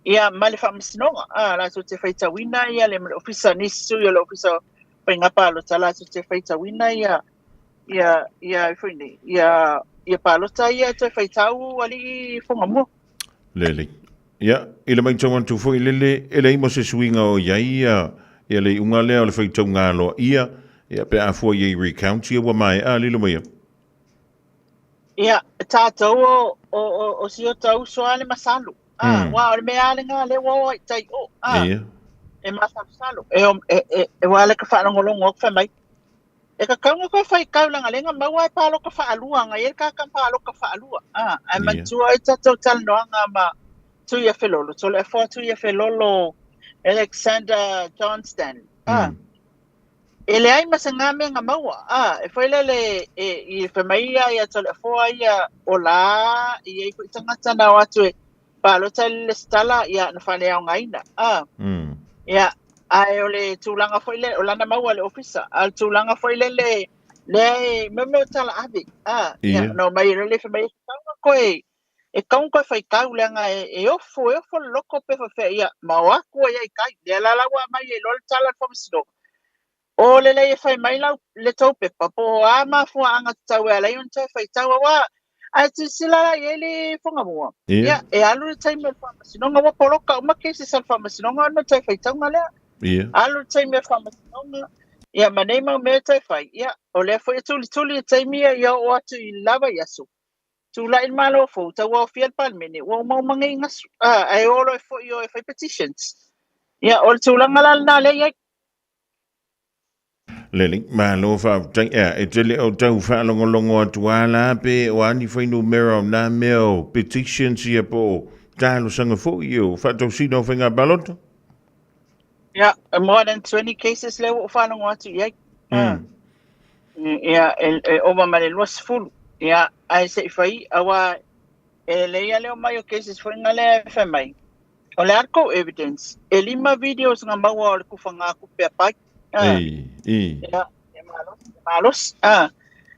Ia ma le faamasinoga, latou te faitauina ia le ma le ofisa, nisi sui o le ofisa o faiga palota, latou te faitauina ia ia ia foi nei, ia ia palota ia e toe faitau alii Fogamua. Lelei. Ia, i le matau atu foi lele, e leai ma se suiga o i ai ia, ia le iuga lea o le faitauga aloaia, ia pe a fua i ai recount ia ua maea lilo mai. Ia, tatou o, o, o, o si o ta uso a le masalo. Aua o le mea lava lena lea ua o ai i tai o. E masalosalo. E, e, e, e ua le ka faalogologo atu fai mai. E tatau ona toe fai taulaga lea na maua e paloka faalua na i ai le tagata paloka faalua. Ae manatua ai tatou talanoaga ma Tuia Felolo, Toleafoa Tuia Felolo Alexander John Stanley. E leai ma se ga mea na maua. E foi lele e, i fai mai ia ia Toleafoa ia o la i ai foi tagata na o atu e palota i le lesitala ia na faaleaogaina. Ia, ae o le tulaga foi lele, o lana maua le ofisa, a o le tulaga foi lele, lea e mea mea o tala ave, ia, na omai loa le fai mai, e tatau ona toe, e tatau ona toe faitau leaga e, e ofo, e ofo le loto pe faapefea, ia, ma o atu ai i tai. Lea la la ua aumai ai loa le tala a le faamasinoga, o lelei e fai mai lau, le tou pepa, po o a mafuaaga tatau e ala ai ona toe faitau, aua ae silasila la i ai le Fogamua, ia, e alu le taimi o le faamasinoga, ua poloka uma cases a le faamasinoga ona o le toe faitauga lea. Alu le taimi o le faamasinoga, ia, ma nei mau mea e toe fai, ia, o lea foi e tulituli le taimi ia, ia oo atu i le la vaiaso, tulai le Malo fou, tauaofia le Palemene, ua uma uma nei gasu, ae o loa e foi o e fai petitions. Ia, o le tulaga la lena lea e i ai. Lelei, malo faafetai. Ea, e te le o tau faalogologo atu a la pe o a ni fuainumera o nā mea o petitions ia po o talosaga foi o faatosina o faiga palota? Yeah, more than 20 cases lea ua ou faalogo atu i ai. Ia, e ova ma le 20. Ia, ae se i fai, aua e lelei lava le omai o cases foi na lea e fai mai. O le a le tou evidence? E lima videos na maua o le tufaga tupe a Pai. Ei, i. Ia, e malosi, e malosi.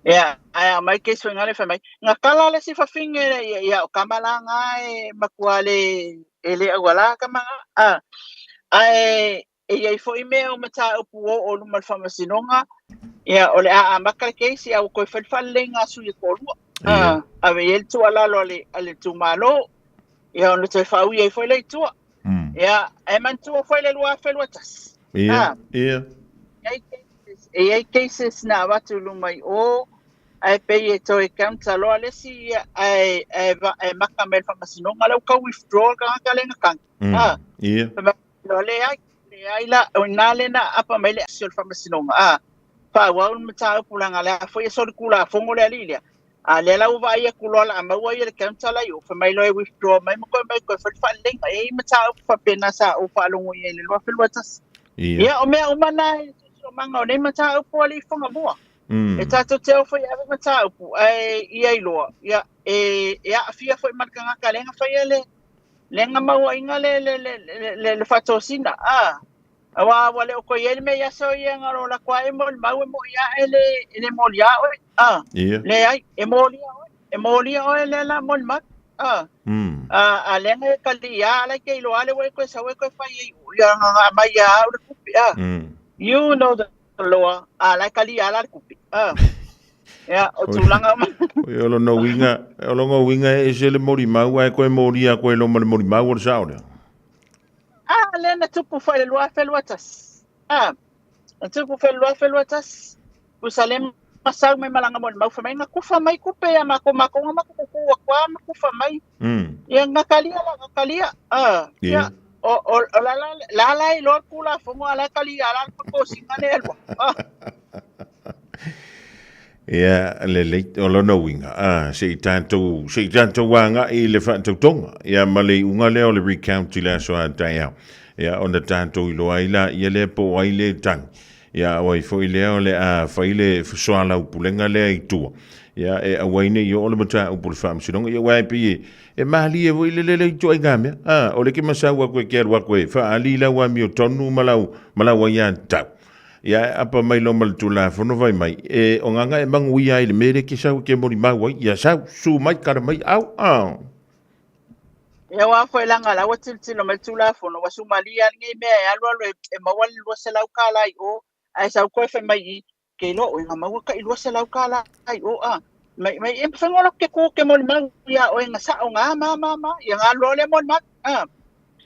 Ia, ae aumai case foi na lea fai mai. Na tala le isi fafine, ia, ia, o tama la na e matua le, e le auala tama na. Ae e i ai foi mea o mataupu o o luma o le faamasinoga, ia, o le a amata le case, ia, ua toe fai le faaleleiga a sui e toalua. Ave i ai le tuualalo a le, a le itumalo, ia, ona toe faaui ai foi lea i tua. Ia, e manatua foi le 2021. E i ai cases na avatu i luma i o, ae pei e toe counter loa le isi, ia, ae, ae, ae maka mai le faamasinoga, lea ua tau withdraw le tagata lea na tagi. Loa leai, leai la, o ina lea na aapa mai le asi o le faamasinoga, a, faaauau le mataupu leaga o le a foi e solitulafono le alii lea. A lea la ua vaai atu loa o le a maua ia le counter la i o, fai mai loa e withdraw mai ma toe mai toe fai le faaleleiga. E i ai mataupu faapena sa ou faalogo i ai i le 2021. Ia, o mea uma na i le siosiomaga o nei mataupu a alii Fagamua. E tatou te o foi e ave mataupu, ae ia iloa, ia, e, e aafia foi ma le tagata lea na faia le, lea na mauaina le, le, le, le, le, le faatosina. A, Aua ua le o toe i ai le mea i aso ia na lo lako ae molimau e moʻi ae le, e le molia oe. A, leai, e molia oe, e molia oe lea la molimau. A, a, a lea na e kali ia ala ke iloa le ua e koe sau e koe fai ai, ia nga nga mai ia au le kupi. A, you know the law, a la e kali ia la le kupi. A, ia, o tulaga uma. O lona uiga, o lona uiga e ese le molimau ae koe molia koe loma le molimau o le sao lea. A, lea na tupu foi le 2021. A, na tupu foi le 2021. Pusa le masau mai malanga mo le mau mai na kufa mai kupe ia mako mako nga mako kuku akua ma kufa mai. Ia nga kalia la nga kalia. A, ia o o o la la la la i lo kula fongo ala kalia la ko singa le elwa. Ah. Ia, lelei, o lona uiga, a, se i tatou, se i tatou agai i le faatautoga, ia, ma le iuga lea o le recount i le aso a taeao, ia, ona tatou iloa ai laia lea po o ai le tagi, ia, o ai foi lea o le a fai le soalaupulega lea i tua, ia, e aua ai ne i oo le mataupu i le Faamasinoga, ia, aua e pei e, e malie foi le lele ituaiga mea, a, o le ke masau atu e ke alu atu e faaali lau amiotonu ma lau, ma lau aiatatau. Ia e apa mai lo ma le Tulafono fai mai, e o nganga e manuia ai le mea le ke sau e ke molimau ai, ia sau, su mai, kara mai, au, a. Ia wā foi langa la ua tilotilo mai le Tulafono, ua sumalia lenei mea e alu alu e, e maua le 200 kālā i o, ae sau koe fai mai i, ke iloa oe nga maua kai 200 kālā i o, a. Mai, mai e mawhai ngō ke kū ke molimau ia oe nga sao ngā mā mā mā, ia ngā loa le molimau, a.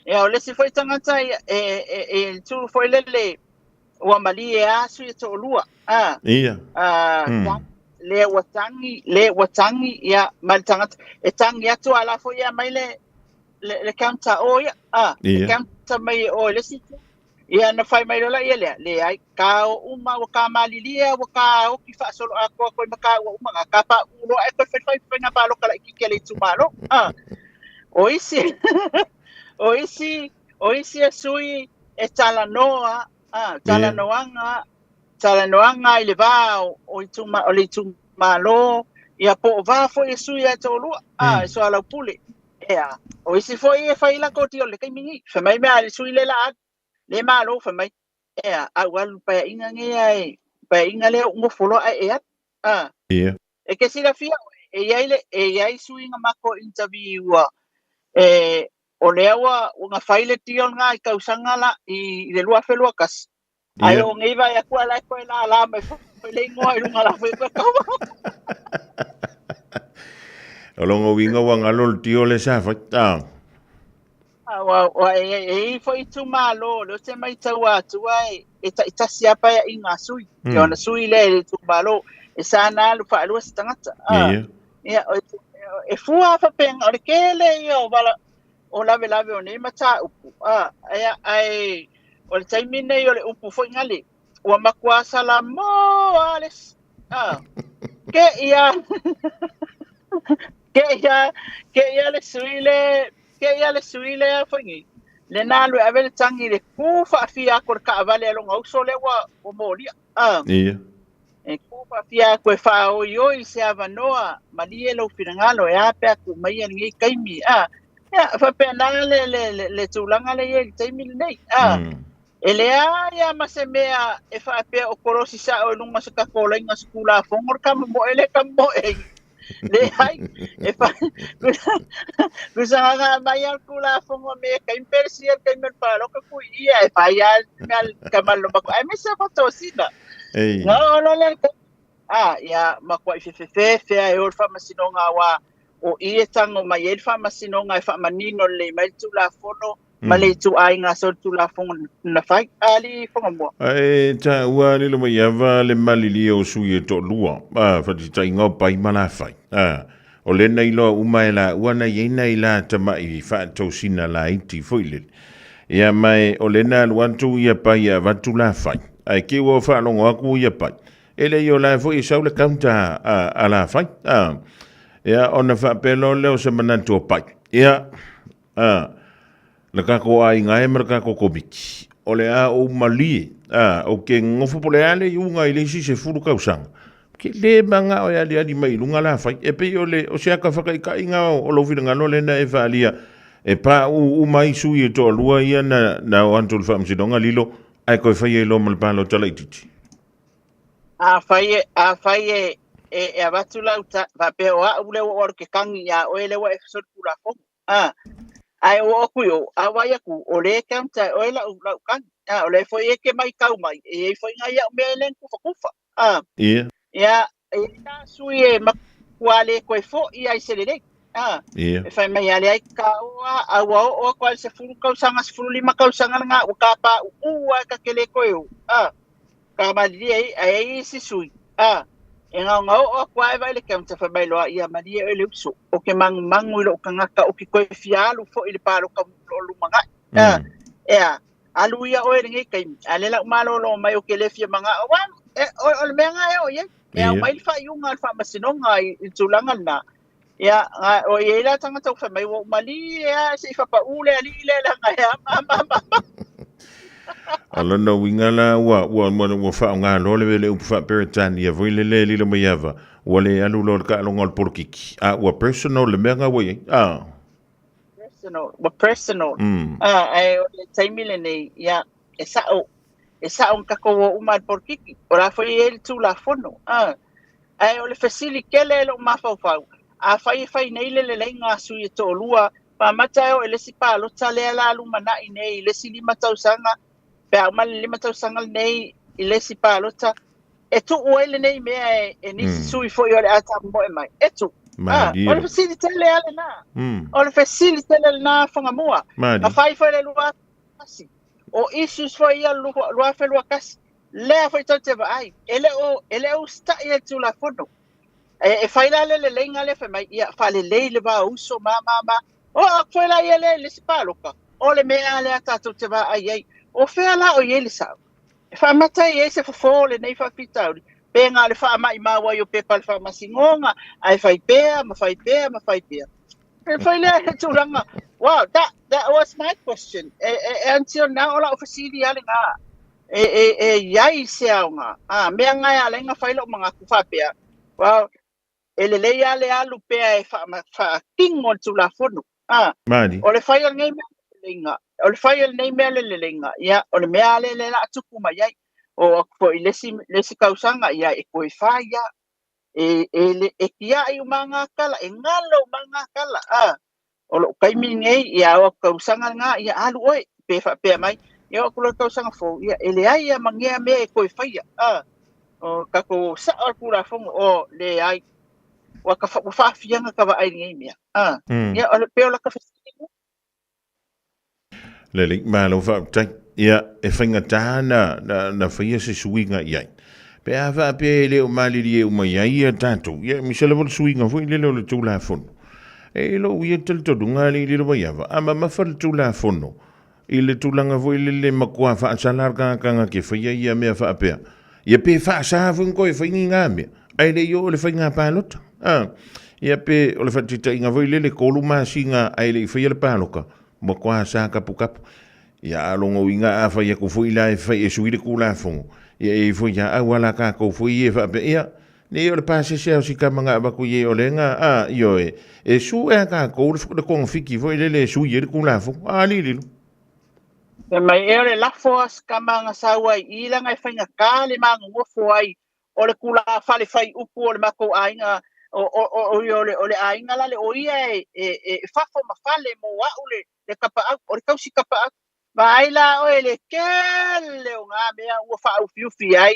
Ia o le isi foi tagata ia, e, e, e, e tū foi lele, ua malie a sui e to'olua, a. Ia. A, lea ua tagi, le ua tagi, ia, ma le tagata, e tagi atu a la foi ia mai le, le, le counter o ia, a, le counter mai e o i le isi itu. Ia na fai mai loa ia lea, leai, ka o uma, ua ka malilie, ua ka oki faasolo atoa koe ma ka ua uma, nga ka pa u loa e koe fai fai faiga paloka laitiiti a le itumalo. A, o isi, o isi, o isi e sui e talanoa, a, talanoaga, talanoaga i le va o, o, ituma, o le itumalo, ia po o va foi e sui a e toalua, a, e soalaupule. Ea, o isi foi e fai lako ti o le taimi nei. Fai mai mea a le sui le la atu, le malo fai mai, ea, a ua alu paeaiga nei ae, paeaiga lea ua nofo loa ae e alu. A. Ia. E ke silafia oe, e iai le, e iai sui na mako interview-a, e, o lea ua, ua na fai le deal na i tausaga la, i, i le 2021. Ai o nei vai atu ala e koe la la mai foi le ingoa i lunga la foi koe kaua. O longa uiga ua ngalo le tio le sa fai. Ah. Ah, wa, wa, e, e, e i foi tu malo, le o te mai tau atua e, e taitasi a pae i ngā sui. Ke ona sui le le tu malo, e sa nā alu whaalua se tangata. Ah. Ia. Ia, o, e fua whapenga, o le kele ia o wala, o lawelawe o nei mataupu, a, ae, ae o le taimi nei o le upu foi gale, ua makuā Salamō a le, a, ke ia, ke ia, ke ia le sui le, ke ia le sui le a foi nei, le na alu e ave le tagi i le kū faafia atu o le kaavale a lona uso lea ua, ua molia, a. Ia. E kū faafia atu e faaoioi se avanoa, malie lou finagalo e a pe a kū mai lenei taimi, a. Ia, faapena le, le, le, le tulaga lea e i ai i le taimi lenei, a. E leai lava ma se mea e faapea o kolosi sao i luga o se tatou laina o se Tulafono le tamamoe le tamamoe. Leai, e fa, kusanga mai al Tulafono me taimi pelesia le taimi o le palota kui ia e fai lava le mea le tamalolo matua. Ae maise a faatosina. Ei. Nga o lo le a ia makuaʻi fefefefe e o le faamasinoga aua o i e tago mai ai le faamasinoga e faamanino lelei mai le Tulafono ma le ituaiga solitulafono na fai a alii Fagamua. Ae taua lilo mai ava le malilie o sui e toalua, a, faatitaiga o pai ma lafai. A, o lena iloa uma e laua na iai nai la tamaʻi faatausina laiti foi lele. Ia ma e o lena alu atu ia pai e avatu lafai. Ae ke ua faalogo aku ia pai. E le i o la foi e sau le counter a la fai. A, ia, ona faapea loa lea o se manatu o Pai. Ia, a, le kako aiga e ma le kako komiti. O le a ou malie, a, ou ke ngofo po le a le iuga i le isi 10 tausaga. Ke le manga o e aliali mai i luga la fai. E pei o le, o se aka whakaikaiga o lou finagalo lena e whaalia. E pā u uma ai sui e toalua ia na o atu i le faamasinoga lilo, ae koe whai ai loa ma le palota laitiiti. Afai e, afai e, e, e avatu lau ta, faapea o a'u lea ua ou alu ke kagi iā oe lea ua e solitulafono. A, ae o aku i o, a wai aku, o le counter e oe lau, lau kagi. A, o lea foi e ke mai kau mai, e iai foi ngai a'u mea e le na kufakufa. A, ia, e iai la sui e makuā le koe fo'i ai se lelei. A, e fai mai a leai ka oa, a ua oo aku a i le 10 kausaga, 15 kausaga lena, ua kapā'u'ū a e ka ke le koe o. A, ka malilie ai, ae ai isi sui, a, e gaogao'o aku a e vaai i le counter fai mai loa, ia malie oe le uso, o ke magumagu i lo'u tagata o ke koe fia alu fo'i i le paloka o lumana'i. A, ea, alu ia oe i lenei taimi, a lea la ua malōlō mai o ke le fia maga'o, ua, e, o, o le mea lena e oo i ai. E aumai le faaiuga a le faamasinoga i le tulaga lena. Ia, o i ai la tagata ua fai mai, ua ou malie lava se i faapau le alii lea leaga e ama ama ama ama. O lona uiga la ua faaaoga loa le upu faa-Peretania foi lele e lilo mai ava, ua le alu loa i le taaloga o le polokiki, a ua personal le mea lena ua i ai. A. Personal, ua personal. A, ae o le taimi lenei, ia, e sa'o, e sa'o na tatou o uma i le polokiki, o la foi e i ai le Tulafono. A, ae o le fesili tele e lo'u mafaufau, afai e fai nei le leleiga a sui e to'alua, faamata e oo i le isi palota lea la lumana'i nei i le isi 5 tausaga, pe a uma le 5 tausaga lenei i le isi palota, e tuu ai lenei mea e nisi sui foi o le a tamomoe mai. E tuu. Ah, o le fesili tele lava lena. O le fesili tele lena Fagamua. Na fai foi le 2001. O issues foi ia 2021. Lea foi tou te vaai. E le o, e le o usita'i e le Tulafono. E fai la le leleiga lea fai mai, ia, faalelei le va o uso ma, ma, ma. Oo atu foi la ia lea i le isi paloka, o le mea lea tatou te vaai ai. O fea la o i ai le sa'o? E faamata ai ai se fofo o lenei faafitauli, pe na o le faamaimau ai o pepa a le faamasinoga, ae fai pea ma fai pea ma fai pea. E fai lea he tulaga, wow, that was my question. E, e, e until now, o la'u fesili lava lena. E, e, e i ai se aoga. A, mea na e ala ai ona fai lo'u manatu faapea, well, e lelei lava le alu pea e faatino le Tulafono. A, Mali. o le fai o lenei mea le leleiga, o le fai o lenei mea le leleiga, ia, o le mea lava lea o le a tupu mai ai. Oo atu foi i le isi, le isi tausaga, ia, e toe fai lava. E, e, le, e tia'i uma lava tala, e galo uma lava tala. A, o lo'u taimi lenei, ia, oo atu tausaga lena, ia, alu oe, pe faapea mai. Ia oo atu loa i le tausaga fou, ia, e leai lava ma nea mea e toe faia. A, o tatou sa'o le Tulafono, o, leai. Ua ka, ua faafiaga ka vaai i lenei mea. A, ia, o le, pei o lata fesili lena. Lelei, malo faafetai. Ia, e faigata na faia se suiga i ai. Pe a faapea e le o malilie uma i ai ia tatou, ia, aemaise lava le suiga foi lele o le Tulafono. E i lou ia talitonuga alii lilo mai ava, a mamafa le Tulafono i le tulaga foi lele matua faasala le tagata ke faia ia mea faapea. Ia pe faasa foi ona toe fai ni ngā mea, ae le i oo i le faigā palota. A, ia pe o le faataitaiga foi lele 3 masina ae le i faia le paloka, matua sa kapukapu. Ia a lona uiga a fai atu foi la e fai e sui le Tulafono, ia e i ai foi ia au ala tatou foi ia e faapea, ia, nei o le pasese lava o si tama na avatu i ai o lea na, a, ioe, e sue lava tatou le togafiti foi lele e sui ai le Tulafono. A, lililo. Fai mai ea o le lafo a si tama na sau ai i lana e faigata le manonofo ai o le tulafale fai upu o le matou aiga o, o, o, o, o, le, o le aiga la le o ia e, e, e fafo ma fale mo a'u le, le tapaau, o le tausi tapaau. Vaai la oe le tele o ngā mea ua faaufiufi ai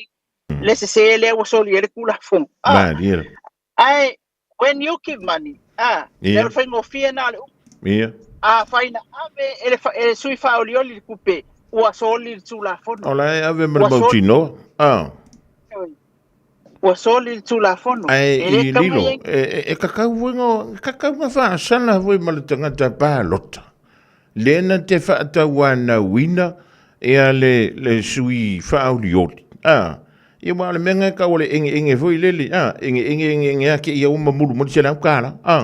le sesē lea ua soli ai le Tulafono. Ah, Malie. ae when you give money, ah, lea o le faigofie na o le upu. Afai na ave e le, e le sui faaolioli le tupe, ua soli le Tulafono. O la e ave ma le mautinoa. Ah. Ua soli le Tulafono. Ae E le i tau lilo, mai ai. e kakau foi ngo, kakau nga faasala foi ma le tagata palota. Le na te faatauanauina ia le sui faaolioli. Ah. Ia aua o le mea lena e tau o le egeege foi lele, a, egeege egeege lava te'i ua mamulu mai le $100, a.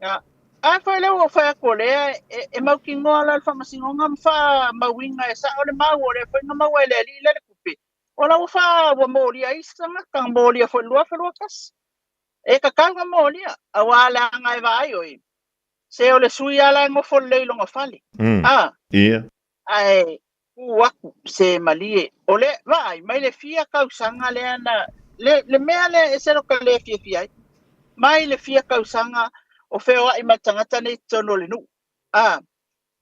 Ia, a foi lea ua ou fai atu o lea e, e mautinoa la le faamasinoga ma faamauina e sao le mau o lea foi na maua e le alii lea le tupe. O la ua faa ua molia ai isi tagata, na molia foi i le 2021. E tatau ona molia, aua leaga e vaai oe, se o le sui lava la e nofo lelei i lona fale. A, ae tu atu se malie. O le, vaai, mai le fia tausaga lea na, le, le mea lea e ese lo ka le fiafia ai. Mai le fia tausaga o feoai ma le tagata nei i totonu o le nuu. A,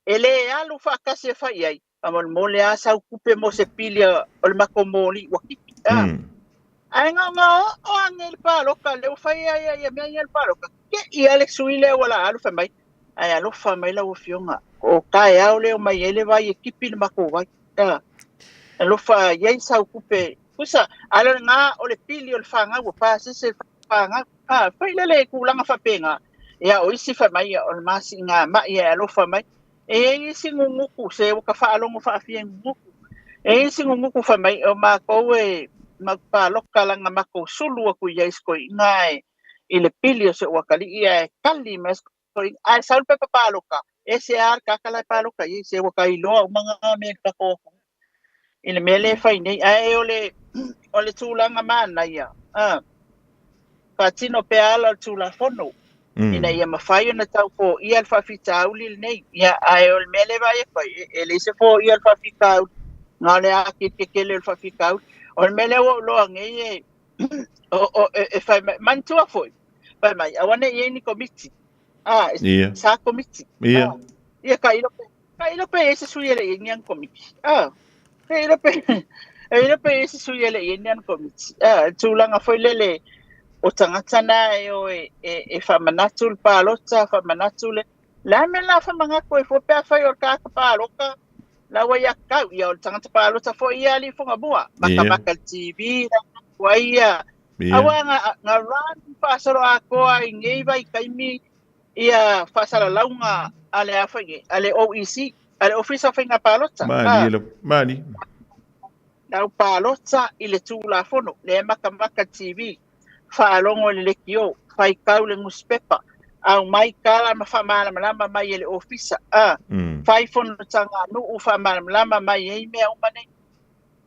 e le alu faatasi e fai ai, faamolemole lava sau tupe mo se pili o le matou moli ua tipi. A, ae na ona oo ane i le palota, lea ua fai ai ia mea ia i le palota, te i lava le sui lea ua la alu fai mai, ae alofa mai lau afioga, o taeao lea e omai ai le vai e tipi le matou vai. A, alofa i ai sau tupe, pusa, a o lena o le pili o le fanau ua pasese le fanau. A, fai lele i tulaga faapena. Ia, o isi fai mai, o le masiga mai e alofa mai. E i ai isi guguku, se ua ka faalogo faafia guguku. E i ai isi guguku fai mai, o matou e mau paloka laga matou sulu atu i ai i si toeaina e i le pili o si ou atalii ae tali mai si toeaina, ae sau le pepa paloka, ese lava le tagata la e paloka i ai, se ua ka iloa uma na mea i le tatou atunuu i le mea lea e fai nei. Ae o le, o le tulaga manaia, a, faatino pea ala o le Tulafono ina ia mafai ona tau foia le faafitauli lenei. Ia, ae o le mea lea e vaai atu ai, e leai se foia o le faafitauli, na o le akekekele o le faafitauli. O le mea lea ua ou iloa nei e, o, o, e, e fai mai, manatua foi, fai mai, aua ne i i ai ni komiti. A, e sa komiti. A, ia, ka ilo pe, ka ilo pe i ai se sui e le i ai ni ana komiti. A, ka ilo pe, ka ilo pe i ai se sui e le i ai ni ana komiti. A, le tulaga foi lele, o tagata na e o e, e, e faamanatu le palota, faamanatu le, le a le mea la faamanatu ai fua pe afai o le tagata palota, la ua ia tatau, ia o le tagata palota foi ia alii Fugamua, matamata i le TV, la ua ia, aua na, na run faasoloatoa i nei vaitaimi ia faasalalauga a le a foi nei, a le OEC, a le Ofisa o Faiga Palota. Malie lava, malie. Lau palota i le Tulafono, lea e matamata i le TV, faalogo i le lekiō, faitau le nusipepa, aumai tala ma faamalamalama mai e le Ofisa, a, fai fonotaga a nuu faamalamalama mai ai mea uma nei.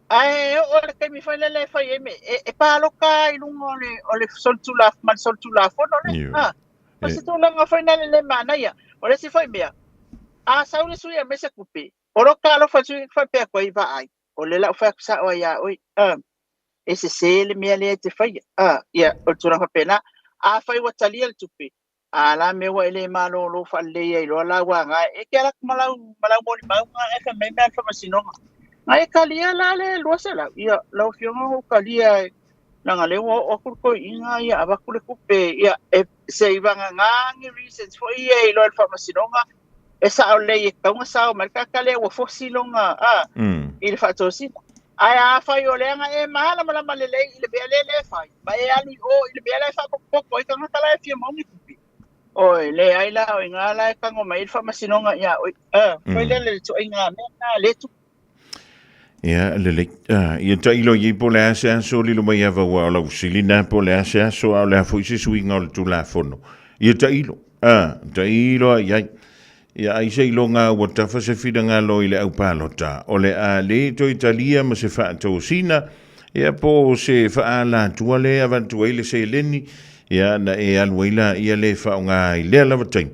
Ae oo i le taimi foi lele e fai ai mea, e, e paloka lava i luga o le, o le solitulaf, ma le solitulafono lea. A, o se tulaga foi lea le manaia. O le isi foi mea, a sau le sui e aumai se tupe, o lo ta alofa i le sui e faapea atu ai, vaai, o lea o le a ou fai atu sao ai ia oe, a, e sese le mea lea e te faia. A, ia, o le tulaga faapena. Afai ua talia le tupe, a la mea ua e le malolo faalelei ai loa la ua agai e te ala atu ma lau ma lau molimau na e fai mai mea a le faamasinoga. Na e talia la le 200, ia, lau Afioga ua ou talia e leaga lea ua oo atu le toeaina ia avatu le tupe, ia, e se i vagana ni reasons foi ia e iloa e le faamasinoga e sao lelei e tatau ona sao mai le tagata lea ua fosi lona a i le faatosina. Ae afai o lea na e malamalama lelei i le mea lea lea e fai, ma e alu i o i le mea la e faapopopoko ai tagata la e fia maua ni tupe, oi, leai la, o i ina la e tago mai ai le faamasinoga ia oe. A, foi lele le ituaiga mea lena lea e tupu. Ia, lelei. Ah, ia tailo i po le a se aso lilo mai ava ua o lau fesili na po le a se aso a o le a foi se suiga o le Tulafono. Ia tailo. Ah, tailo ai ai. Ia ai se iloga ua tafa se finagalo i le au palota o le a le toe talia ma se faatosina, ia po o se faaalatua le avatu ai le seleni, ia na e alu ai la ia le faaaoga i lea lava taimi.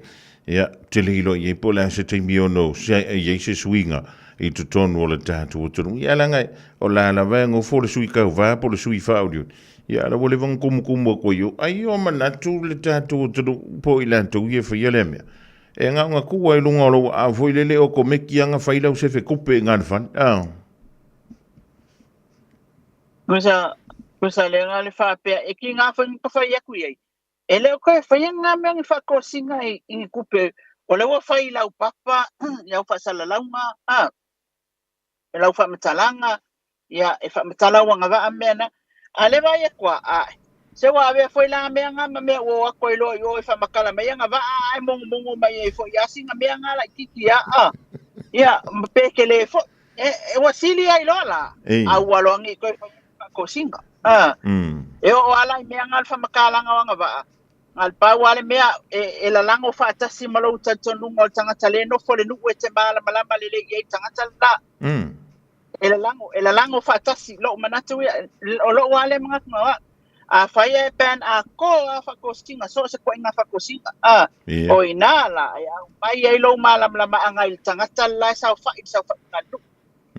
Ia, tele iloa i ai po o le a se taimi ono i ai se suiga i totonu o le tatou atunuu. Ia, leaga o la lava e gofo le sui tauva po o le sui faaolioli. Ia, ala ua leva ona kumukumu atu ai o, ai o manatu le tatou atunuu po o i latou ia e faia lea mea. E na ona tuu lava i luga o lou aao foi lele okomeki lava na fai lau sefe tupe i gana fale. Ah. Kusa, kusa le nga le faapea, e ki ngā whai ka whai aku i ai. E le o koe whai ngā mea ni whaakosina i, i ni kupe, o le ua whai lau papa, lau whaasalalaunga, a, e lau faamatalaga, ia, e faamatala ua agavaa mea na. A le vaai atu a, ae, se ua avea foi la mea nga ma mea ua o atu ai loa i o e faamatala mai agavaa ae mogomogo mai ai foi a sina mea nga laitiiti a, a, ia, ma pe tele foi. E, e ua sili ai loa la, Ei. a ua loa ngi koe faakosiga. A, E oo ala i mea nga le faamatalaga o agavaa, na le pau lava le mea e, e lalago faatasi ma lou talitonuga o le tagata lē nofo le nuu e te malamalama lelei i ai le tagata lenā. E lalago, e lalago faatasi lou manatu ia, o lou lava lea manatu na o a'u. Afai e pan a kō a faakosiga so o se koaiga faakosiga a, Ia. o inā la e aumai ai lou malamalamaaga i le tagata le la e saofa'i i le saofa'iga a le nuu.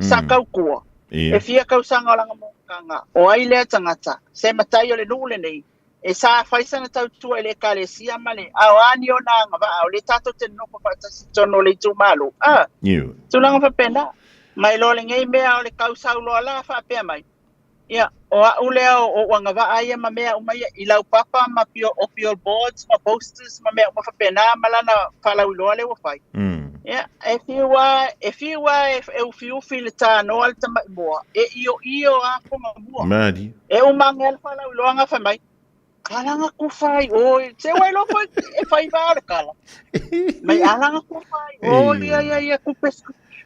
Sa kaukua. Ia. E fia kausaga o laga monotaga, o ai lea tagata, se matai o le nuu lenei, e sa fai sana tautua i le ekalesia ma le, a o a ni ona agavaa, o lea tatou te nonofo faatasi i totonu o le itumalo. A, Ioe. tulaga faapena. Mai loa lenei mea o le kausau loa la faapea mai, ia, o a'u lea o ou agavaa ia ma mea uma ia, i laupapa ma pio, opio boards ma posters ma mea uma faapena ma lana faalauiloa lea ua fai. Ia, e fiu lava, e fiu lava e, e ufiufi le tānoa le tama'i moa, e ioio a foga mua. Mali. E uma age le faalauiloaga fai mai, alaga kufa ai oi, se ua iloa foi e faiva o le kala. Mai alaga kufa ai oi, ia, ia, ia, kupe.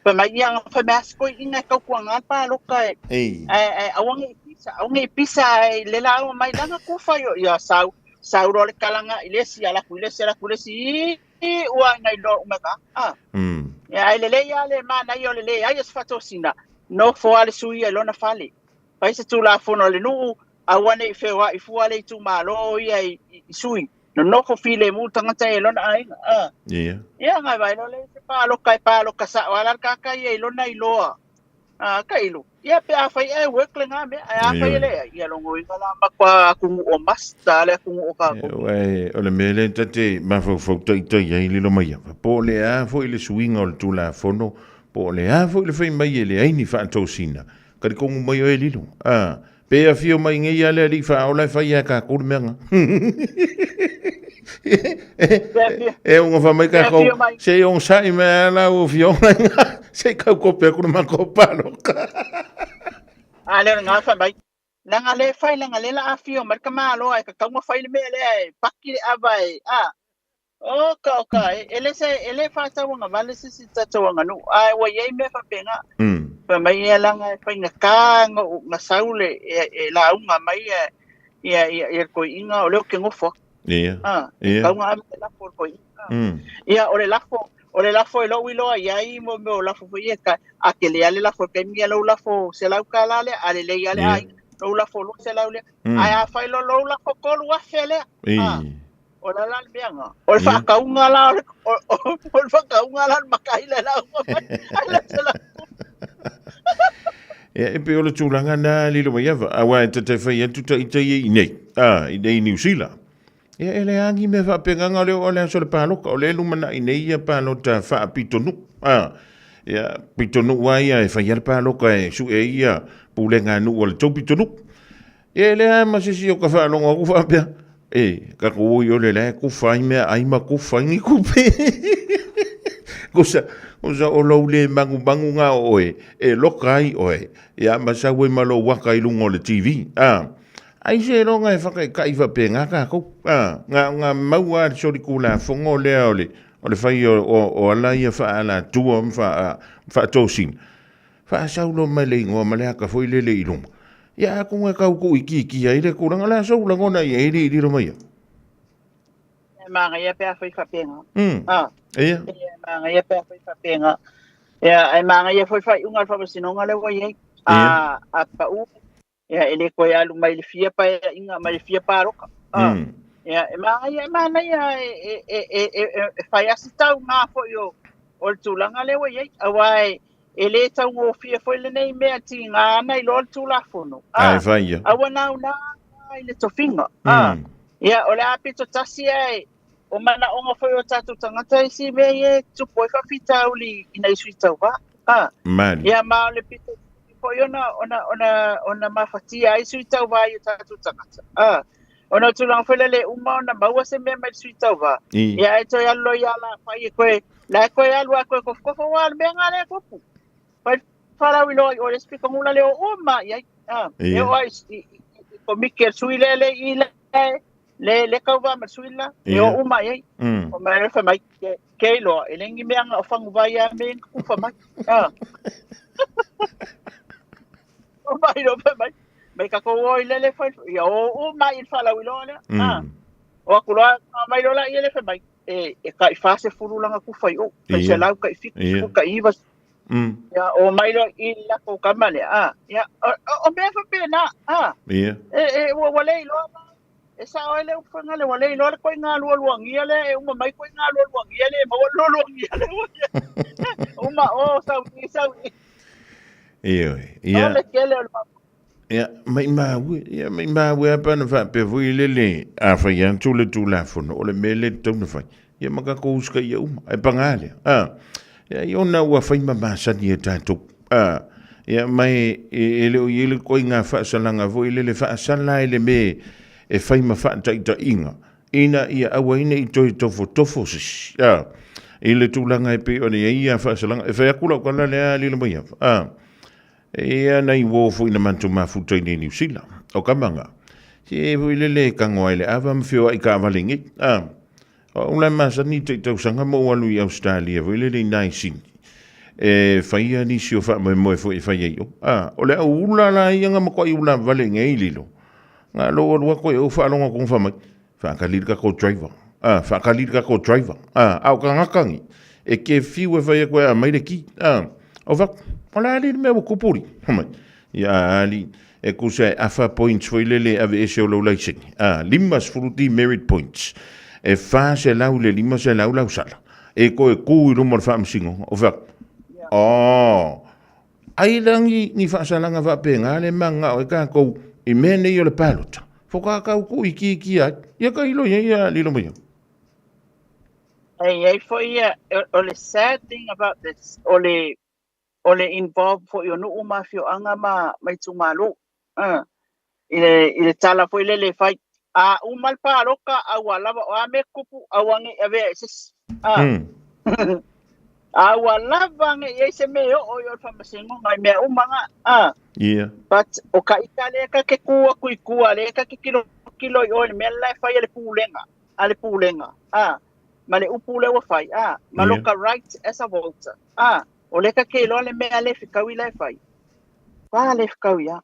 Fai mai, ia, fai mai asiko i inga e kaukuaga le paloka e, e, e, aua nei pisa, aua nei pisa e le lauga mai langa kufa i o, ia, sau, sau loa le kalaga i le isi, ala ku i le isi, ala ku i le isi, i, ua ngai loa uma ka. Ah. Ia, ai lelei lava le manaia o le leai o se faatosina, nofo lava le sui ia i lona fale. Fai se tulafono a le nuu, aua nei feoai fua le itumalo ia i, i, i sui. Nonofo filemu le tagata ia i lona aiga. Ah. Ia. Ia, ngai vai loa le se paloka e paloka sa'o ala le kaka ia i lona iloa. Ah, ka ilu. Ia pe a fai e work le ngā mea, ai a fai e leai. Ia logoina la ma kua atunuu o masta le atunuu o kākou. Uae, o le mea lea ta te mafaufau taitai ai lilo mai ava, po o le a foi le suiga o le Tulafono, po o le a foi le fai mai e leai ni faatosina, talitonu mai oe lilo, a, pe afio mai nei a le alii faaola e fai ia kākou le mea nga. E unga fa mai kākou, se i ogosa'i mai a lau afioga ina, se i kau kope aku le matou paloka. A lea o le gā fai mai, leaga lea e fai, leaga lea la afio mai le tamaloa e tatau ona fai le mea lea e paki le ava e, a, oka oka, e, e le se, e le faatauagavale se isi tatou aganuu, ae ua i ai mea faapena. Fai mai ia leaga e faigata ona ou, ona sau le, e, e lauga mai ia, ia, ia, ia le toeaina o lea ou te nofo atu. Ia. A, Ia. tatau ona ave le lafo i le toeaina. Ia, o le lafo, o le lafo e lou iloa i ai mo mea o lafo foi ia, ka, a tele lava le lafo i le taimi ia lou lafo $100 lea, a lelei lava le aiga, lou lafo $200 lea. Ae afai loa lou lafo $3,000 lea, a, o le a la le mea lena? O le faatauga la o le, o, o, o le faatauga la o le matai le lauga mai, ai le selau. Ia, e pei o le tulaga na lilo mai ava, aua e ta te fai atu ta ita ia i nei, a, i nei Niu Sila. Ia, e leai ni mea faapegaga o lea o le aso o le paloka, o lea e lumanai nei ia palota faapitonuu, a, ia, pitonuu lava ia e fai lava le paloka e sue ai ia pulega a nuu a le tou pitonuu. Ia, e leai ma se isi o ka faalogo atu faapea, e, tatou o i ole la e kufa ai meaai ma kufa ai ni tupe. Kosa, kosa o lou le manumanu na o oe, e loka ai oe, ia ma sau ai ma lou aka i luga o le TV. A, ai se iloga e whakaikai whapenga kākou. A, ngā, ngā maua a le solikulafono lea o le, o le whai o, o, o ala ia whaalatua ma wha, whaatosina. Faasaulo mai le igoa ma le aka foi lele i luma. Ia a konga kau ku iki iki ai le kuranga la sou lagona i ai li lilo mai. E māngaia pe a fai whapenga. Ah. Ia. E māngaia pe a fai whapenga. Ia, e māngaia foi whai unga le whamasinonga le wai ai. A, a pa u. Ia, e le koe alu mai le fia pa e inga, mai le fia pāroka. Ah. Ia, e māngaia, e māngaia e, e, e, e, e, e, e whai asi tau ngā foi o, o le tūlanga le wai ai. Aua e, e le taugofie foi lenei mea tigā ana i loa le Tulafono. Ae fai ia. Aua nau nā i le tofiga. Ia, o le a pito tasi ae, o manaoga foi o tatou tagata isi mea ia e tupu ai faafitauli i nai sui tauva. Mali. Ia, ma o le pito foi ona, ona, ona, ona mafatia ai sui tauva i o tatou tagata. Ona o tulaga foi lea le uma ona maua se mea mai le sui tauva. Ia ae toe alu loa ia la fai e koe, la e koe alu a koe kofokofo ua le mea ngā lea tupu. Fai whalauiloa i o le spi kongula le o uma i ai. E o ai i komiki e sui le le i le le le kauva ma sui la e o uma i ai. O mai le whamai ke, ke iloa e lengi mea ngā o whangu vai a me kufa mai. O mai loa fai mai, mai tatou o i lele fai, ia o uma i le faalauiloa lea. Ah. O atu loa, mai loa laia lea fai mai, e, e tai 40 lana tufa i o, tai 100, tai 70, tai 90. Ia, o mai loa i le latou tama lea, ah, ia, o mea faapena, ah. E, e, ua, ua le iloa e sao ai le upu fai le ua le iloa le koiga lualuagia lea e uma mai koiga lualuagia lea e maua lualuagia lea uma o sau i sau i. Ioe, ia. O le tele o le Ia, maimau e, ia, maimau e a pe ana faapea foi lele a fai atu le Tulafono, o le mea lea e tatau ona fai. Ia ma tatou usitaia uma, ae paga lea, a, ia, ia ona ua fai ma masani e tatou, a, ia, ma e, e le o i ai le ituaiga faasalaga foi lele faasala ai le mea e fai ma faataitaiga, ina ia aua ai ne i toe tofotofo se isi, a, i le tulaga e pei ona i ai ia faasalaga. E fai atu lau tala lea, Lilo Maiava, a, E i ai nai uo foi na matou mafuta i nei Niu Sila. O ka manga, se foi lele e tago ai le ava ma feoai taavale nei. A, o au la e masani i tai tausaga ma ou alu i Ausetalia foi lele i nai Sini. E faia nisi o faamoemoe foi e fai ai o. A, o le au ula la ia na matuai ula vale nei lilo. Na lou alu atu e ou faalogo atu fai mai, faatali le tatou driver. A, faatali le tatou driver. A, a o tagata nei, e te fiu e fai atu e aumai le ki. A, o fai atu, o le a alii le mea ua tupu alii? Fai mai, ia alii, e tusa e afa points foi lele e aveese o lou laisene. A, 50 demerit points. E 400 i le 500 lau sala. E toe tu i luma o le faamasinoga. O fai atu, oh, Ai la ni, ni faasalaga faapena le mananao ai tatou i mea nei o le palota. Faatoa tau tuuitiitia ai. Ia tailo i ai ia lilo mai au. E i ai foi ia, o le sad thing about this, o le, o le involve foi o nuu ma afioaga ma, ma itumalo. I le, i le tala foi lele e fai, a uma le palota, a ua lava, o a mea tupu, aua ne i avea i se isi. A ua lava ne i i ai se mea e oo i o le faamasinoga i mea uma na. But o ka ita lea ta te kū atu i tua, lea ta te tilotilo i o i le mea la e fai e le pulega, a le pulega, ma le upu lea ua fai, ma loka right as a voter, o lea ta te iloa le mea le fetaui la e fai. Pa le fetaui a.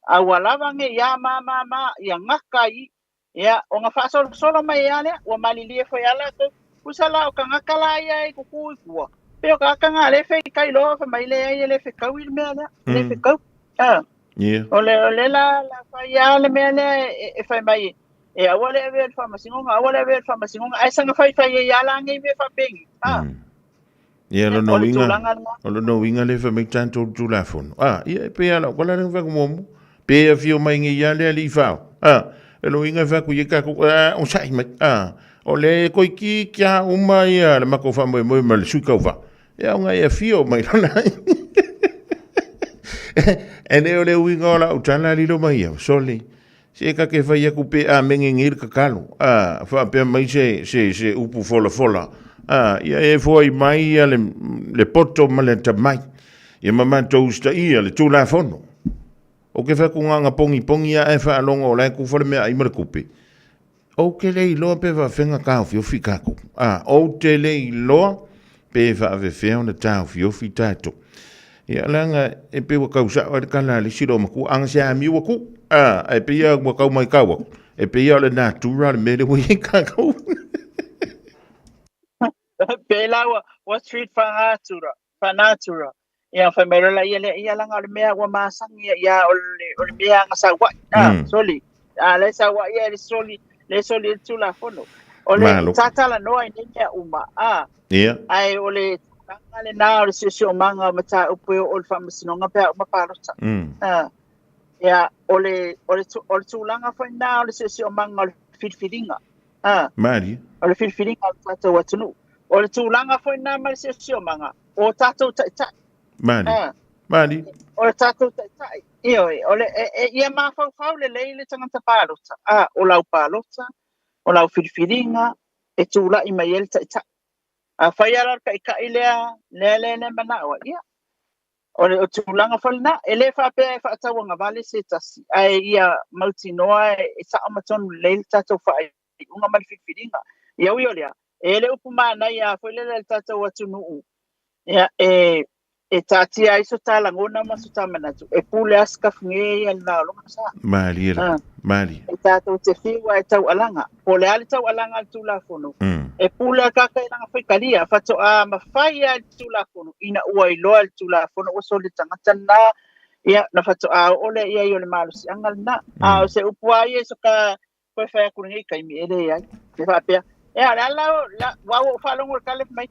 A ua lava nei ia ma ma ma ia gaka i ia ona faasolosolo mai lava lea, ua malilie foi lava latou. Tusa la o tagata la ia e tutu i tua, pei o tagata na lea e feitai loa fai mai leai e le fetaui le mea lea, e le fetau. O le o le la la fai lava le mea lea e fai mai e aua le avea i le faamasinoga, aua le avea i le faamasinoga, ae saga faifai ai lava la nei mea faapenei. Ia, lona uiga, o lona uiga lea fai mai tatou le Tulafono. A, ia, e pei lava lau tala lea na fai atu muamua. Pe afio mai nei lava le alii fao. A, o lona uiga e fai atu i ai tatou, a, onosai mai. A, o lea e toeitiiti lava uma ia le matou faamoemoe ma le sui tauva. Ia, ona e afio mai lona. E le o le uiga o lau tala lilo mai ia, sole. Se ta te fai atu pe amene nei le tatalo, a, faapea mai se, se, se upu folafola, a, ia e foai mai ia le, le poto ma le atamai, ia ma matou usitaia le Tulafono. Ou te fai atu na ona pogipogi lava ae faalogo o la e tufa le meaai ma le tupe. Ou te le iloa pe faafefea ona taofiofi tatou. A, ou te le iloa pe faafefea ona taofiofi tatou. Ia, leaga e pei ua tau sao ai le tala a le isi loomatua, ana se amiu atu, a, ae pei lava ua tau matau atu, e pei lava o le natura le mea lea ua i ai tatou. Pei la ua, ua treat faanatura, faanatura. Ia fai mai loa ia lea, ia leaga o le mea ua masani ia, ia o le, o le mea na sau ai. Ah, soli. Ah, le sau ai ia le soli, le soli le Tulafono. O le Malo. tatalanoa i nei mea uma. Ah, Ae o le tulaga lena o le siosiomaga o mataupu e oo i le faamasinoga pe a uma palota. Ah, ia, o le, o le, o le tulaga foi lena o le siosiomaga o le filifiliga. Ah, Malie. O le filifiliga o le tatou atunuu. O le tulaga foi lena ma le siosiomaga o tatou taitai. Malie. Ah, Malie. O le tatou taitai. Ioe, o le, e, e, ia mafaufau lelei le tagata palota. Ah, o lau palota, o lau filifiliga, e tulai mai ai le taitai. Afai lava la o le taitai lea, lea lea lea manao ai, ia, o le o tulaga foi lena. E le faapea e faatauagavale se tasi, ae ia mautinoa e sao ma tonu lelei le tatou faaiuga ma le filifiliga. Ia ui o lea, e le upu manaia foi lele a le tatou atunuu, ia, e, E taatia ai so tā lagona ma so tā manatu. E pule a sikafuge ia le laologa sa. Malie la. Ah. Malie. E tātou te whiua e taualaga. Po o le a le taualaga a le Tulafono. E pule a kaka i lana faitalia, fatoa mafai a le Tulafono, ina ua iloa e le Tulafono ua soli tagata lena, ia, na fatoa oo lea i ai o le malosiaga lena. A o se upu lava ia i so ka toe fai atu lenei taimi, e leai. E faapea, ea, o le a la, la, ua ou faalogo i le tala mai,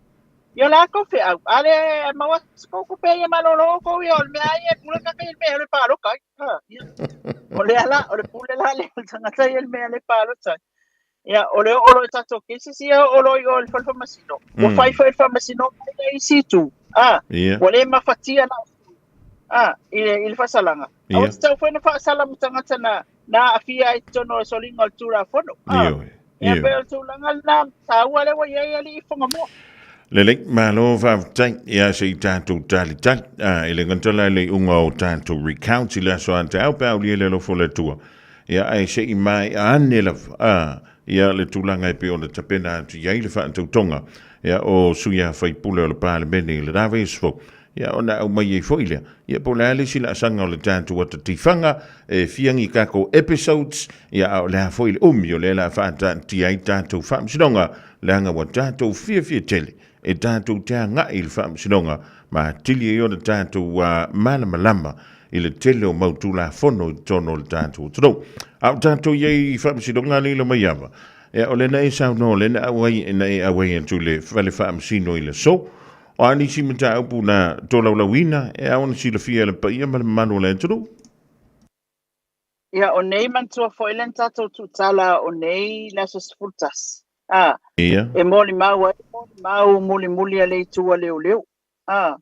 ia o le a kou feau, a le maua atu kou tupe ia malolo oukou ia, o le mea ia e pule kaka i le mea e palota ai. Ha, ia. O le ala, o le pule la lea o le tagata ia i le mea le palota ai. Ia, o le oo loa i tatou cases ia oo loa i o i le fale faamasino. Ua fai foi le faamasinoga i le isi itu. A, ua le mafatia na a, i le faasalaga. Aua tatau foi ona faasala ma tagata na, na aafia ai i totonu o le soliga o le Tulafono. A, Ioe. ia Ioe. pei o le tulaga lena taua lea ua i ai alii Fagamoa. Lelei, malo faafetai ia se i tatou talitali. A, e le gata la i le iuga o tatou recount i le aso a taeao pe a aulia le alofa o le Atua. Ia, ae se i maea ane lava, a, ia le tulaga e pei ona tapena atu i ai le faatautoga, ia, o sui a faipule o le Palemene i le Lavesfo. Ia, ona aumai ai foi lea, ia, po o le a le isi laasaga o le tatou ata tifaga, e fia ni tatou episodes, ia, a o le a foi le umi o lea o le a faataatia ai tatou faamasinoga, leaga ua tatou fiafia tele e tatou te agai i le faamasinoga ma atili ai ona tatou malamalama i le tele o mau Tulafono i totonu o le tatou atunuu. A o tatou i ai i faamasinoga a Leila Maiava, ia, o lea na e saunoa, o lea na auai, na e auai atu i le fale faamasino i le aso. O a nisi mataupu na tolaulauina e ao ona silafia e le paia ma le mamalu o le atunuu? Ia, o nei manatua foi lea na tatou tuutala o nei le aso 11. A, e molimau ai molimau mulimuli a le itu a leoleo. A,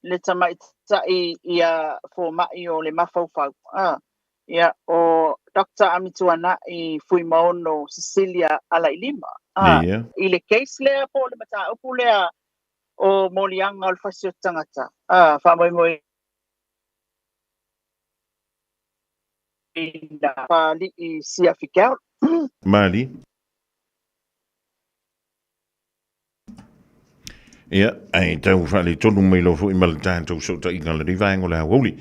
le tamaitai ia fomai o le mafaufau. A, ia, o Doctor Amituanai Fuimaono Cecilia Alailima. A, i le case lea po o le mataupu lea o moliaga o le fasi o tagata. A, faamoemoe ina Papalii Siafikeaolo. Mali. Ia, ae tau faaletonu mai loa foi ma le tatou fesootaiga i lenei vaega o le aoauli.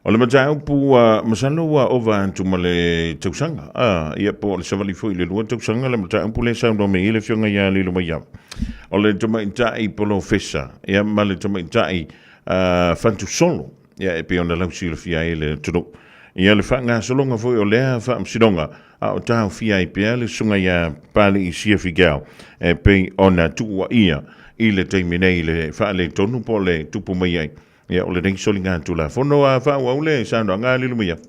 O le mataupu ua masalo ua ova atu ma le tausaga, a, ia po o le savali foi i le 2 tausaga le mataupu lea e saunoa mai ai le Afioga ia Lilomaiava. O le tamaitai polofesa, ia ma le tamaitai faatusolo, ia e pei ona lausilafia ai e le atunuu. Ia le faagasologa foi o lea faamasinoga, a o taofia ai pea le susuga ia Papalii Siafigeao e pei ona tuuaia i le taimi nei i le faaletonu po o le tupu mai ai ia o lenei soligatulafono. A faaauau le saunoaga a Lilomaiava.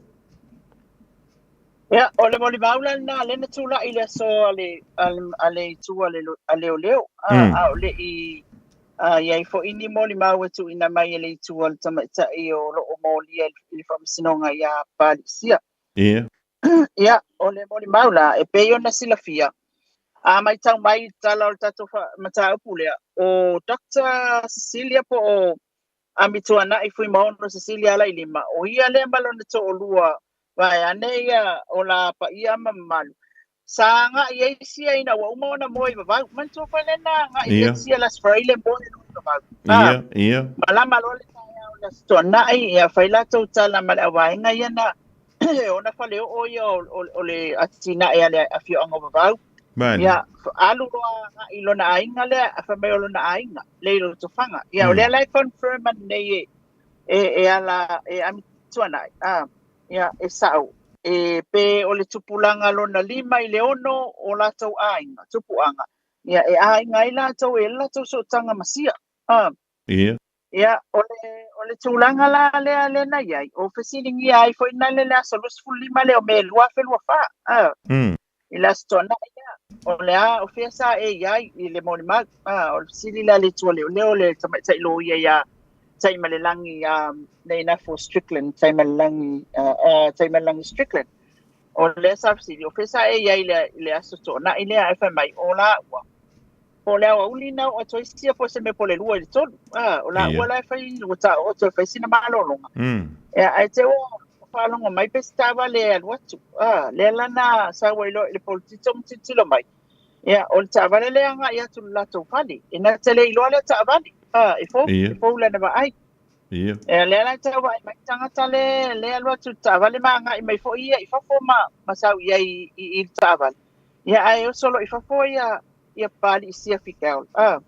Ia, o le molimau la lena lea na tulai i le aso a le, a le, a le itu a le, a leoleo, a, a o le i a, i ai foi ni molimau e tuuina mai e le itu a le tamaitai o lo o molia i le faamasinoga iā Papalii Sia. Ia, o le molimau la, e pei ona silafia, a matau mai i le tala o le tatou mataupu lea, o Doctor Cecilia po o Amituanai Fuimaono Cecilia Alailima, o ia lea ma lona toalua vaeane ia o la paia ma mamalu. Sa agai ai sia ina ua uma ona moe i vavau. Manatua foi lea na agai ai sia le Aso Faraile moe loa i vavau. Ia, ia. Malama loa le taeao i le Aso Toonai, ia fai latou tala ma le auvaega ia na e ona faleoo ia o le atinae a le afioaga o Vavau. Mani. Ia, alu loa agai i lona aiga lea, a fai mai o lona aiga, le i Lotofaga. Ia, o lea la e confirm atu nei e ala e Amituanai, a, ia, e sao. E pe o le tupulaga lona 5 i le 6 o latou aiga, tupuaga, ia, e aiga ai latou e latou sootaga ma sia. A. Ia. Ia, o le tulaga la lea lea na i ai, o fesiligia ai foi na le le aso 25 lea o Me 2024, a, i le Aso Toonai lea, o le a, o fea sa e i ai i le molimau, a, o le fesili la a le Itu a Leoleo le tamaitai loia iā Taimalelagi, Leinafo Strickland, Taimalelagi, Taimalelagi Strickland. O lea sa fesili, o fea sa e i ai i le Aso Toonai lea, ae fai mai, o la ua, Po o le aoauli na oo atu ai sia po o se mea po o le 2 i le 3. A, o la ua la e fai, ua taooto e fai sina malologa. Ia, ae te ua faalogo mai pe se taavale e alu atu. A, lea la na sau ai loa i le polotito ma tilotilo mai. Ia, o le taavale lea agai atu i le latou fale. E na te le iloa lea taavale. A, e fou, e fou lana vaai. Ia. E lea la tau vaai mai tagata le le alu atu i le taavale ma agai mai foi ia i fafo ma ma sau i ai i, i le taavale. Ia ae oso loa i fafo ia ia Papalii Sia Figiel. Ah.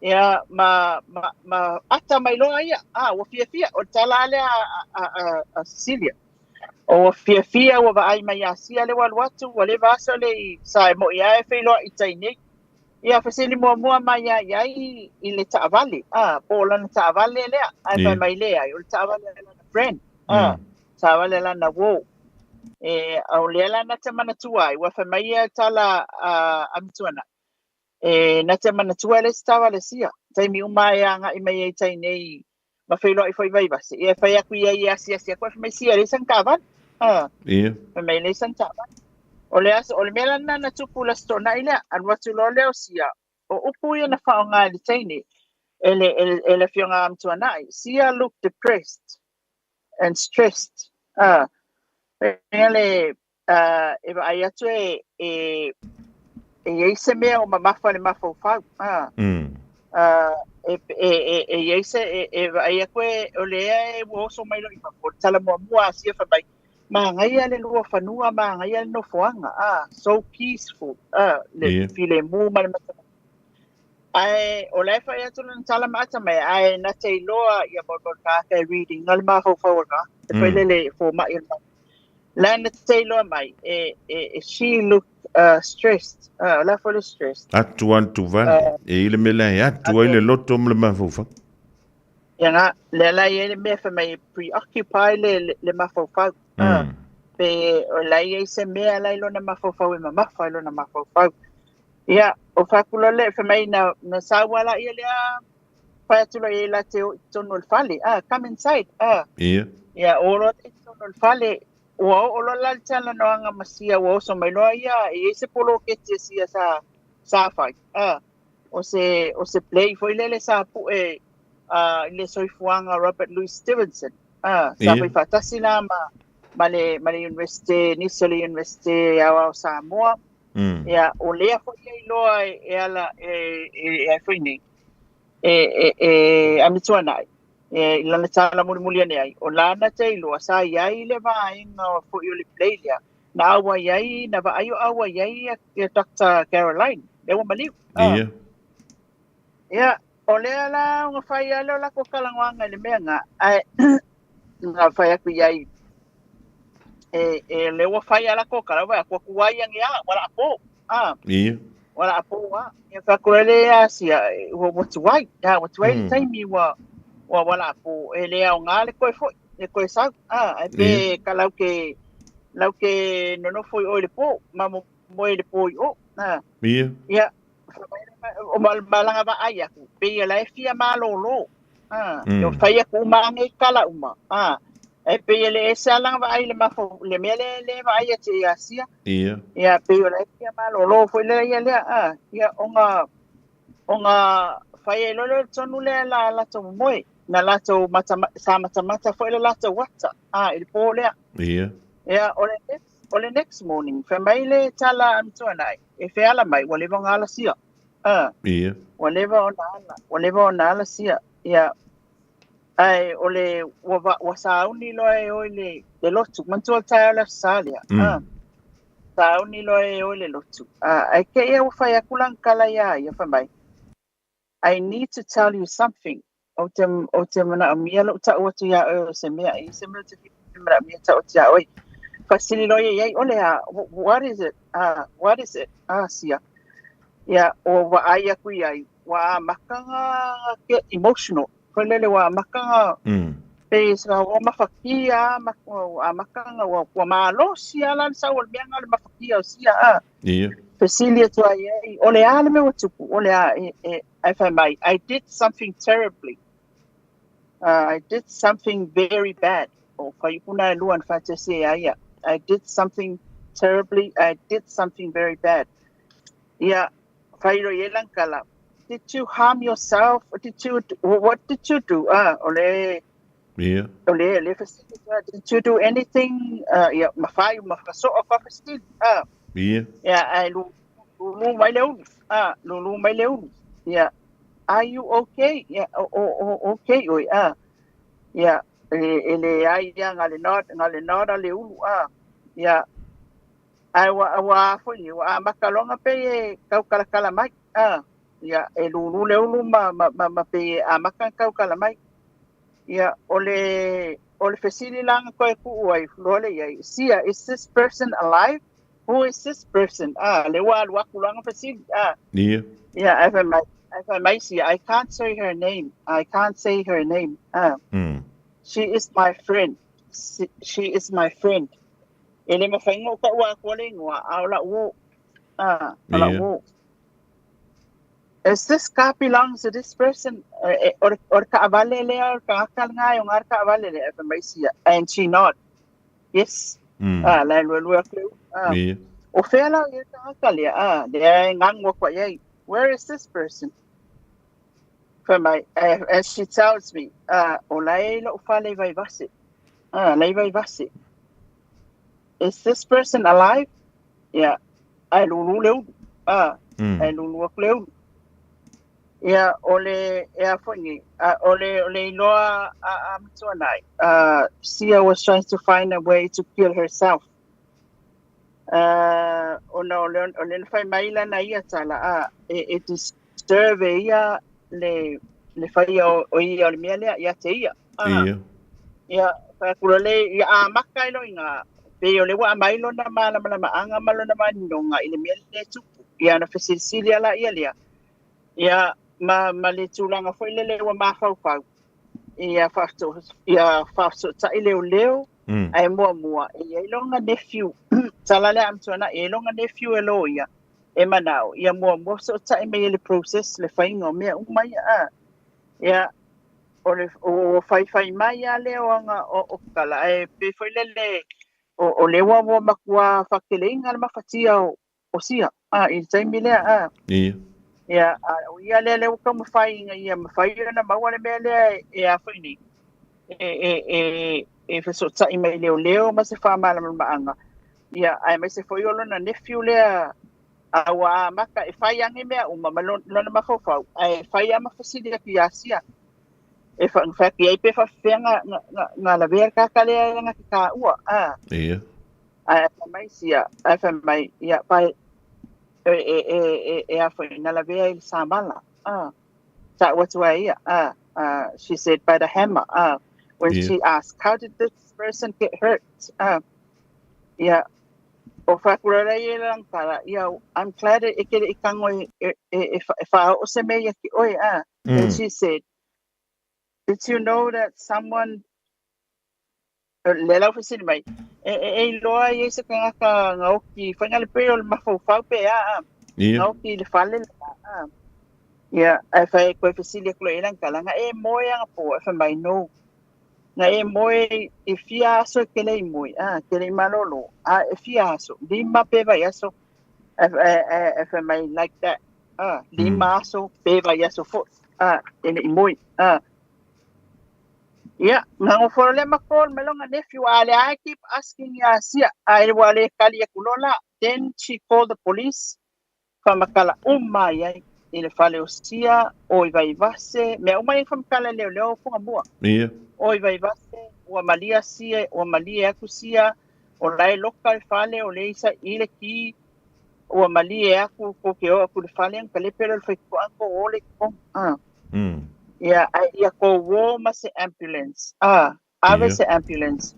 Ia ma ma ma ata mai loa ia. Ah, ua fiafia o le tala lea a a a, a Cecilia. O ua fiafia ua vaai mai ia Sia le ua alu atu ua leva aso le i sa e mo'i lava e feiloai i tai nei. Ia fesili muamua mai ia i ai i le taavale, a, po o lana taavale lea, ae fai mai leai, o le taavale a lana friend, a, taavale a lana uō. E, a o lea la na te manatua ai, ua fai mai ia tala a Amituanai, e na te manatua e leai se taavale a Sia, taimi uma e agai mai ai tai nei ma feiloai foi i Vaivase. Ia e fai atu ia i asiasi atu, ae fai mai Sia e leai sana taavale. A, fai mai e leai sana taavale. O le aso, o le mea la lena na tupu i le Aso Toonai lea, alu atu loa lea o Sia, o upu ia na faaaoga e le teine, e le, e le, e le Afioga ia Amituanai, Sia looked depressed and stressed. A, fai le, e vaai atu e, e, e i ai se mea o mamafa i le mafaufau. A, e, e, e, e i ai se, e, e vaai atu e, o lea e ua oso mai loa i fafo, o le tala muamua a Sia fai mai, Manaia le lua fanua, manaia le nofoaga, a, so peaceful, a, le filemu ma le matamata. Ae o la e fai atu lana tala ma atamai, ae na te iloa ia mo mo le tagata e read ina le mafaufau o le tagata, e fai lele fomai o le tagata. La na te iloa mai, e, e, e she looked stressed, o la foi le stressed. Atu atu vale, e i le mea lea e atu ai le loto ma le mafaufau. Ia nga, lea la e i ai le mea fai mai e preoccupy le, le, le mafaufau. Pe o la e i ai se mea la i lona mafaufau e mamafa i lona mafaufau. Ia, o fai atu loa le, fai mai na, na sau lava laia lea fai atu loa i ai la te o i totonu o le fale. Ah, come inside. Ah. Ia, o loa i totonu o le fale, ua oo loa la le talanoaga ma Sia, ua oso mai loa ia, e i ai se poloketi a Sia sa, sa fai. Ah. O se, o se play foi lele sa pue i le soifuaga o Robert Louis Stevenson. Ah, sa fai faatasi la ma, ma le, ma le Universite, nisi o le Universite Aoao Samoa. Ia, o lea foi e iloa e, e ala, e, e, e foi nei, e, e, e Amituanai, e, i lana tala mulimuli ane ai, o lana te iloa, sa i ai le vaega foi o le play lea, na auai ai, na vaai o auai ai ia, ia Doctor Caroline, lea ua maliu. Ia, o lea la ona fai lava lea o latou talanoaga i le mea lena, ae na fai atu i ai, e, e lea ua fai lava latou tala, vaai atu atu ai ane lava, ua laa po. Ua laa po lava. Ia fai atu loa lea ia Sia, ua, ua tuai, a, ua tuai le taimi ua, ua, ua laa po, e le aoga le toe foi, le toe sau. Ae pe ka lau ke, lau ke nonofo i o i le po, ma moe i le po i o. Ia, o malaga vaai atu, pei o la e fia malōlō. O fai atu uma lava nei tala uma. E pei e le ese lava lana vaai i le mafau, le mea lea le vaai atu ia Sia. Ia, pei o la e fia malōlō foi lea ia lea. Ia, ona, ona fai ai loa lea o le tonu lea la latou momoe. Na latou mata, sa matamata foi le latou ata, i le pō lea. Ia, o le next, o le next morning, fai mai le tala a Amituanai, e feala mai, ua leva ona ala Sia. Ua leva ona ala, ua leva ona ala Sia. Ia, ae o le, ua, va, ua sauni loa e o i le, le lotu. Manatua le taeao o le Aso Sa lea. Sauni loa e o i le lotu. Ae te i ua fai atu lana tala iā ia, fai mai, I need to tell you something. Ou te, ou te manaomia lou ta'u atu iā oe o se mea, e i ai se mea ou te manaomia ta'u atu iā oe. Faasili loa ia i ai, o le a, what is it? What is it? Sia. Ia, ua vaai atu i ai, ua amata ona get emotional. Foi lele ua amata ona, pei ua mafatia lava, ua amata ona, ua malosi lava la le sau o le mea lena o le mafatia o Sia. Fesili atu ai i ai, o le a le mea ua tupu, o le a, e, e, ae fai mai, I did something terribly. I did something very bad. O fuaiupu na e lua na faatasi ai ia ia. I did something terribly, I did something very bad. Ia, fai loa i ai lana tala, did you harm yourself? Did you, what did you do? O le, o le, le fesili, did you do anything? Ia, ma fai, ma fasoa fa fesili. Ia, ae lūlū mai le ulu. Lūlū mai le ulu. Ia, are you okay? Ia, o, o, o, okay ʻoe. Ia, e leai ia na le nod, na le nod le ulu a. Ia, ai ua ua foi ua amata loga pei e taukalakala mai a. Ia, e lulu le ulu ma pei e amata ona taukala mai. Ia, o le fesili la na toe tuu ai loa le iai, "Sia, is this person alive? Who is this person?" Ah, le ua alu aku loa fesili ah. Ia, ai fai mai Sia, "I can't say her name. I can't say her name." Ah. "She is my friend. She is my friend." E le mafai ona ou taua atu le igoa, a o la'u uo. Ah, o la'u uo. "Is this car belongs to this person?" O le taavale lea, o le tagata lena e ona le taavale lea, fai mai Sia. And she nod. "Yes." Ah, la e luelue aku le ulu. Ah. O fea la o ia tagata lea? Ah, lea e gagu aku ai ai. "Where is this person?" Fai mai, and she tells me, ah, o la e lo'u fale i Vaivase. Ah, la i Vaivase. "Is this person alive?" Yeah. Ae lulu le ulu. Ah, ae lulu aku le ulu. Ia, o le, e a foi ni, o le iloa a matuanai. Sia was trying to find a way to kill herself. Ona o le na fai mai lana ia tala, e disturb e ia le faia o ia o le mea lea ia te ia. Ah, ia, whakura le, ia a maka i loinga, pe o le wa mai lona malamalamaanga ma lona maninoga i le mea lea e tupu. Ia na fesilisili ala ia lea. Ia, ma le tulaga foi lele ua mafaufau. Ia faafesootai leoleo, ae muamua, e iai lona nephew, tala lea amatuana, e iai lona nephew e loia, e manao, ia muamua fesootai mai e le process, le faiga o mea uma ia. A. Ia, o le o faifai mai a lea o anga o kala, e pe foi lele, o le ua ua matua fakeleiga le mafatia o Sia, a, i le taimi lea, a. Ia, a, o ia lea le ua taumafai ina ia mafai ona maua le mea lea e a foi nei. E fesootai mai leoleo ma se faamalamalamaanga. Ia, aemaise foi o lona nephew lea a ua amata e fai age mea uma ma lona mafaufau, ae fai lava ma fesili atu ia Sia. E fai ai pe faafefea na lavea le tagata lea na te taua. A. Ae fai mai Sia, ae fai mai, ia, pai, e a foi, na lavea i le samala. Ah. Sa ua atu ai ia. Ah. She said by the hammer. Ah. When she asked, "How did this person get hurt?" Ah. Ia, o whakurara i e langtara, ia, I'm glad e kere i kango e whao o se mea ia ki oe. Ah. And she said, "Did you know that someone," le lau fesili mai, e iloa i se tagata gaoki, faiga le pei o le mafaufau pe a, a. Gaoki i le fale le a. Ia, ae fai koe fesili aku loa i langtala, nga e moe anga po, e fai mai no. Nga e moe i fia aso e kele i moe, a, kele i malolo, a, e fia aso, 5 pe vai aso, e fai mai like that, a, 5 aso, pe vai aso fo, a, e le i moe, a. Ia, nga foro le makol melonga nephew ale I keep asking ya Sia ai ua le kali aku lola. Then she called the police, whamakala uma ia i le fale o Sia o i Vaivase mea uma i whamakala leo leo funga mua. O i Vaivase ua malia Sia, ua malie aku Sia o lae loka le fale o le isa i le ki ua malie aku ko ke o aku le fale ang kalepe le whaikuango o le kong. Ah. Ia, ai ia ko wo ma se ambulance. Ah, ave se ambulance.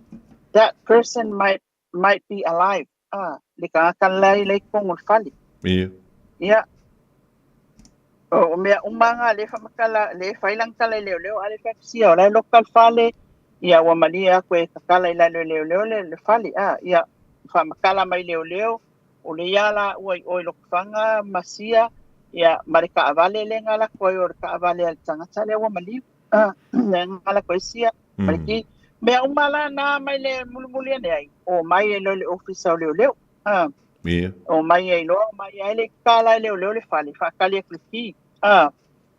That person might be alive. Ah, le ka lai le kong o le fale. Ia. O mea umanga le whamakala, le whailang tala i leo leo, ale whakusia, o lai loka le fale, ia ua malie aku e kakala i la leo leo leo le fale. Ah, ia whamakala mai leo leo, o le ia la ua i oi lokawhanga, masia, ia ma le kaavale le ngala koe o le kaavale al tangata le ua maliu. Ah, le ngala koe sia, ma le ki, mea uma la nā mai le mulumuli ane ai, o mai e leo le ofisa o leo leo. Ah, o mai e loa, mai ai le kala e leo leo le fale, whaakali aku le ki. Ah,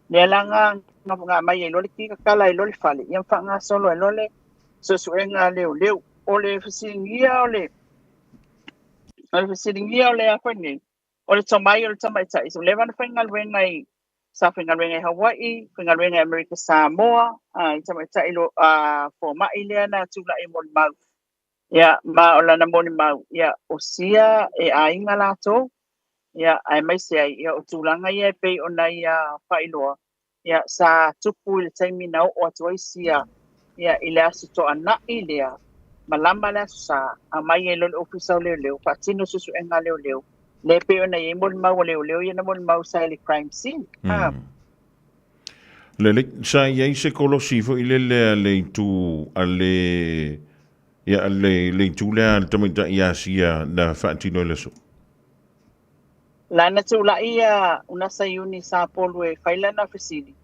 le la nga mai e loa le ki kala e loa le fale, ia whaanga solo e loa le suesuega leo leo. O le fesilingia o le fesilingia o le a koe nei, o le tomai o le tamaitai. So leva na whainga luenga i Sa faigaluega i Hawaii, faigaluega i Amerika Samoa, i tamaitai fomai lea na tulai e molimau. Ia, ma o lana molimau, ia, o sia e aiga latou, ia, aemaise ai, ia, o tulaga ia e pei ona ia faailoa, ia, sa tupu i le taimi na oo atu ai sia, ia, i le Aso Toonai lea, malama le Aso Sa, aumai ai loa le Ofisa o Leoleo, faatino suesuega a leoleo, lea e pei ona i ai molimau a leoleo ia na molimau sa i le crime scene. Lelei, sa i ai se kolosi foi lele a le itu a le ia a le le itu lea a le tamaitai Asia na faatino i le aso. Lana tula'i ia Unasa Iuni Sapolu e fai lana fesili,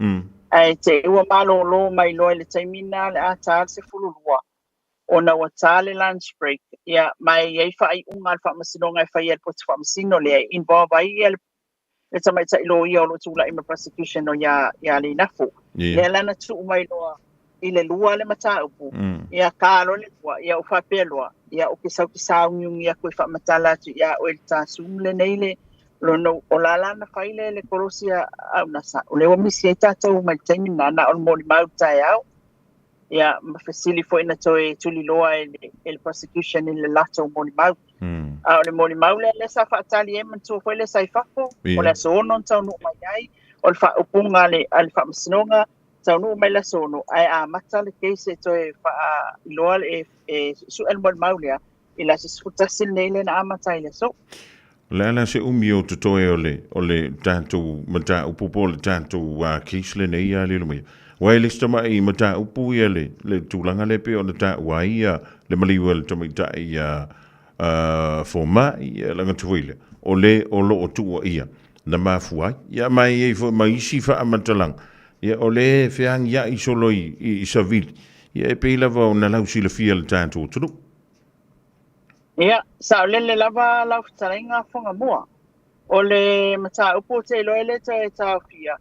ae te i ua malōlō mai loa i le taimi na o le a tā le 12, ona ua tā le lunch break, ia, ma e i ai faaiuga a le Faamasinoga e faia e le Poti Faamasino lea e involve ai ia le tamaitai loia o lo o tula'i ma le prosecution o ia ia Leinafo. Lea la na tuu mai loa i le 2 le mataupu, ia tā loa le 2, ia ou faapea loa, ia ou te sau te sāugiugi atu e faamatala atu iā oe i le tā Zoom lenei le lona o la la na fai le le kolosi a Unasa, o lea ua misi ai tātou mai le taimi lena, na o le molimau i le taeao, ia ma fesili foi na toe tuliloa e le, e le prosecution i le latou molimau. A o le molimau lea lea sa faatali ai manatua foi lea sa i fafo, o le aso 6 na taunuu mai ai, o le faaupuga a le, a le faamasinoga, taunuu mai le aso 6, ae amata le case e toe faailoa e, e sue le molimau lea i le aso 11 lenei lea na amata ai le aso. O le a la se umi o totoe o le, o le tatou mataupu po o le tatou case lenei ia Lilomia? Aua e le se tamai mataupu ia le, le tulaga lea pei ona taua ai ia le maliu a le tamaitai fomai ia laga foi lea, o le o lo o tuuaia na mafua ai. Ia ma e i ai foi ma isi faamatalaga, ia o le feagiai solo i, i, i savili, ia e pei lava ona lausilafia le tatou atunuu. Ia, saolele lava lau fetalaiga Fuagamua. O le mataupu ou te iloa e le toe taofia,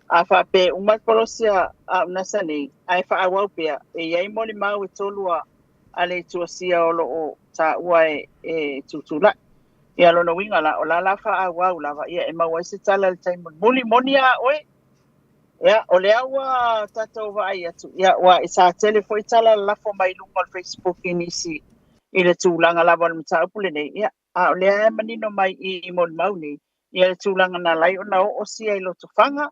a faapea e uma le kolosi a Unasa nei, ae faaauau pea, e i ai molimau e tolu a le itu Asia o lo o taua e tutulai. Ia, lona uiga la, o la la faaauau lava, ia e maua ai se tala i le taimi mulimuli. Moni a oe, ia, o lea ua tatou vaai atu, ia, ua sa tele foi tala lalafo mai luga o le Facebook i nisi i le tulaga lava o le mataupu lenei, ia, a o lea e manino mai i molimau nei, ia le tulaga na ala ai ona oo sia i Lotofaga,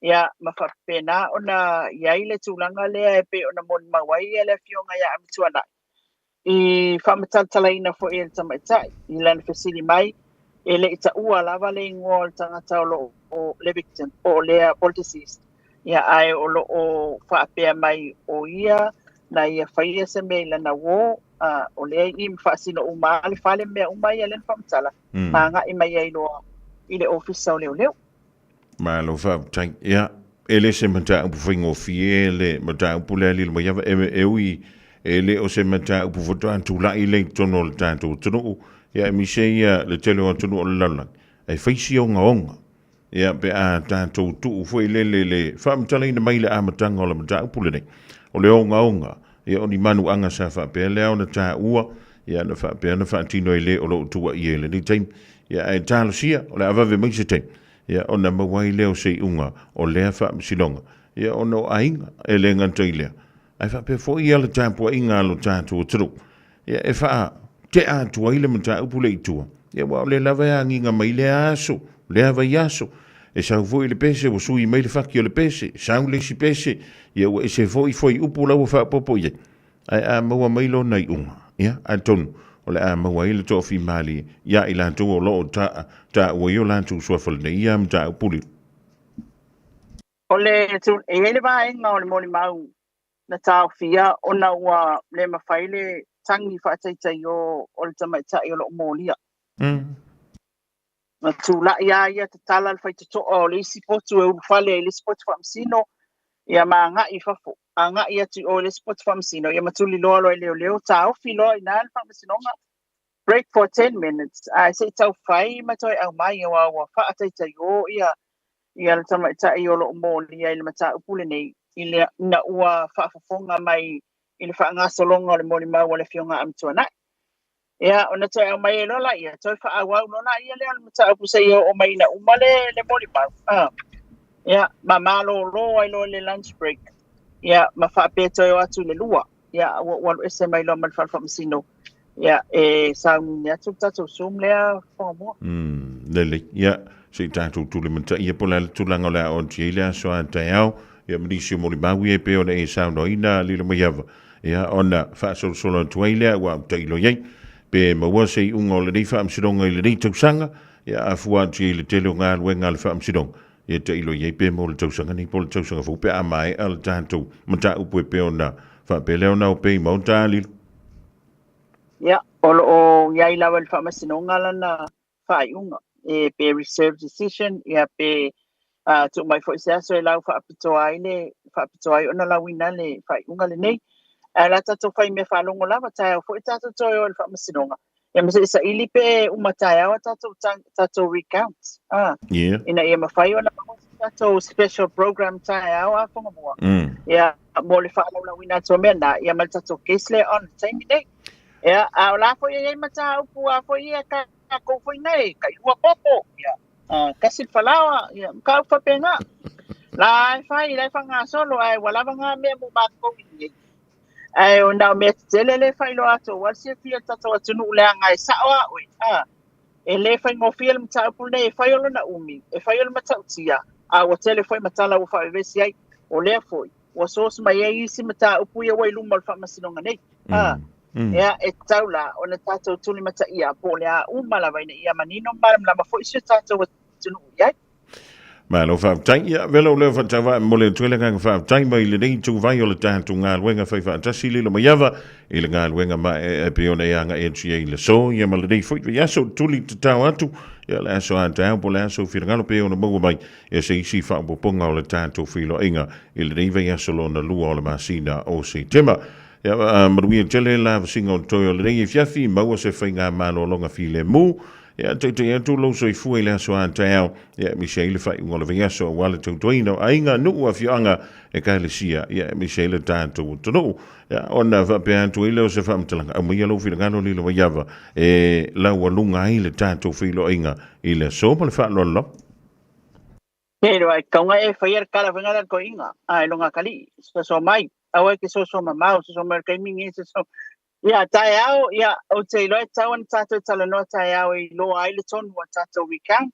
ia, ma faapena ona i ai le tulaga lea e pei ona molimau ai le Afioga ia Amituanai, i faamatalatalaina foi e le tamaitai i lana fesili mai, e le i taua lava le igoa o le tagata o lo o le victim, po o lea po o le deceased, ia, ae o lo o faapea mai o ia na ia faia se mea i lana uō, a o lea i ma faasino uma le fale mea uma ia lea na faamatala, ma agai mai ai loa i le ofisa o leoleo. Malo faafetai. Ia, e le se mataupu faigofie le mataupu lea Lilomaiava, e, e ui e le o se mataupu faatoa tulai lea i totonu o le tatou atunuu, ia aemaise ia le tele o atunuu o le lalolagi, ae fai si ogaoga. Ia, pe a tatou tuu foi lele le faamatalaina mai le amataga o le mataupu lenei, o le ogaoga, ia o ni manuaga sa faapea lea ona taua, ia na faapea ona faatino e le o lo o tuuaia i lenei taimi. Ia, ae talosia, o le a vave mai se taimi, ia, ona maua ai lea o se iuga o lea faamasinoga, ia, ona o aiga, e le gata i lea, ae faapea foi ia le tapuaiga a lo tatou atunuu, ia, e faatea atu ai le mataupu lea i tua, ia, aua o lea lava e agiga mai lea aso, lea vaiaso, e sau foi le pese, ua sui mai le faki o le pese, sau le isi pese, ia, ua ese foi fuaiupu la ua faaopoopo i ai. Ae a maua mai lona iuga, ia, atonu o le a maua ai le toafimalie iā i latou o lo o taua i o latou suafa lenei ia mataupu lilo. O le e i ai le vaega o le molimau na taofia ona ua le mafai le tagi faataitaiō o le tamaitai o lo o molia. Na tulai a ia tatala le faitotoa o le isi potu e ulufale ai i le isi potu faamasino, ia ma agai i fafo. Agai atu i o i le isi potu faamasino, ia ma tuliloa loa e leoleo, taofi loa i ina le faamasinoga, break for 10 minutes, ae se i tau fai ma toe aumai aua ua faataitaiō ia ia le tamaitai o lo o molia i le mataupu lenei i le ina ua faafofoga mai i le faagasologa o le molimau a le Afioga ia Amituanai. Ia, ona toe aumai ai loa laia, toe faaauau loa laia lea o le mataupu seia oo mai ina uma le molimau. Ia, ma malōlō ai loa i le lunch break, ia, ma faapea toe o atu i le 2, ia, ua ou alu ese mai loa ma le fale faamasino, ia, e sauniuni atu le tatou Zoom lea Fogamua. Mm, lelei. Ia, se i tatou tulimataia po o le a le tulaga o le a onti ai le aso a taeao, ia ma nisi o molimau ia e pei ona e saunoaina Lilomaiava, ia, ona faasolosolo atu ai lea ua tailo i ai. Pe maua se iuga o lenei faamasinoga i lenei tausaga, ia, a fua atu i ai i le tele o galuega a le faamasinoga, ia tailo i ai pe mo le tausaga nei po o le tausaga fou pe a maea le tatou mataupu e pei ona faapea lea ona o pei maota lilo. Ia, o lo o i ai lava i le faamasinoga lana faaiuga, e pe reserve decision, ia pe uh, tuu mai foi se aso e lau faapitoa ai le faapitoa ai ona lauina le faaiuga lenei. Ae la tatou fai mea faalogo lava, taeao foi tatou toe o i le faamasinoga. Ia ma se i saili pe uma taeao a tatou, tatou recount. Ah, yeah. Ina ia mafai ona maua se tatou special program taeao a Fogamua. Ia, mo le faalaulauina atu o mea na, ia ma le tatou case lea on le taimi nei. Ia, a o la foi e i ai mataupu a foi ia ka kou foi nei, ka ilua popo, ia, kasi le falaoa, ia, ma ka faapena. La e fai, la e faagasolo, ae ua lava ngā mea mo makou i nei. Ae o na o mea tetele lea e faailoa atu aua le silafia e le tatou atunuu leaga e sao a oe, a, e le faigofie le mataupu lenei, e fai o lona umi, e fai o le matautia, a ua tele foi matala ua faavevesi ai. O lea foi, ua source mai ai isi mataupu ia ua i luma o le faamasinoga nei. A, ea, e tatau la ona tatou tulimataia po o le a uma lava ina ia manino ma malamalama foi si o tatou atunuu i ai. Malo faafetai. Ia, vela o lea faatauvaa e momoli atu ai le agaga faafetai mai lenei ituvai o le tatou galuega fai faatasi lilo mai ava i le galuega maeaea e pei ona e agai atu i ai i le aso ia ma lenei foi vaiaso tuli tatao atu ia le aso a taeao po o le aso finagalo pei ona maua mai ia se isi faaopoopoga o le tatou feiloaiga i lenei vaiaso lona lua o le masina o Setema. Ia, manuia tele la vasiga o toe o lenei afiafi, maua se faigamalologa filemu. Ia, taitai atu lou soifua i le aso a taeao, ia, aemaise ai le faaiuga o le vaiaso aua le tautuaina o aiga, nuu, afioaga, ekalesia, ia, aemaise ai le tatou atunuu. Ia, ona faapea atu ai lea o se faamatalaga, aumaia lou finagalo lilo vaiava e laualuga ai le tatou feiloaiga i le aso ma le faaaloalo lava. Ke roa e kaunga e whaia le kala whenga le koinga, a e longa kali, soso mai, aua e ke soso mamao, soso mai o le kaimi nge, soso Ia, taeao, ia, ou te iloa e tatau ona tatou talanoa taeao e iloa ai le tonu o tatou recount,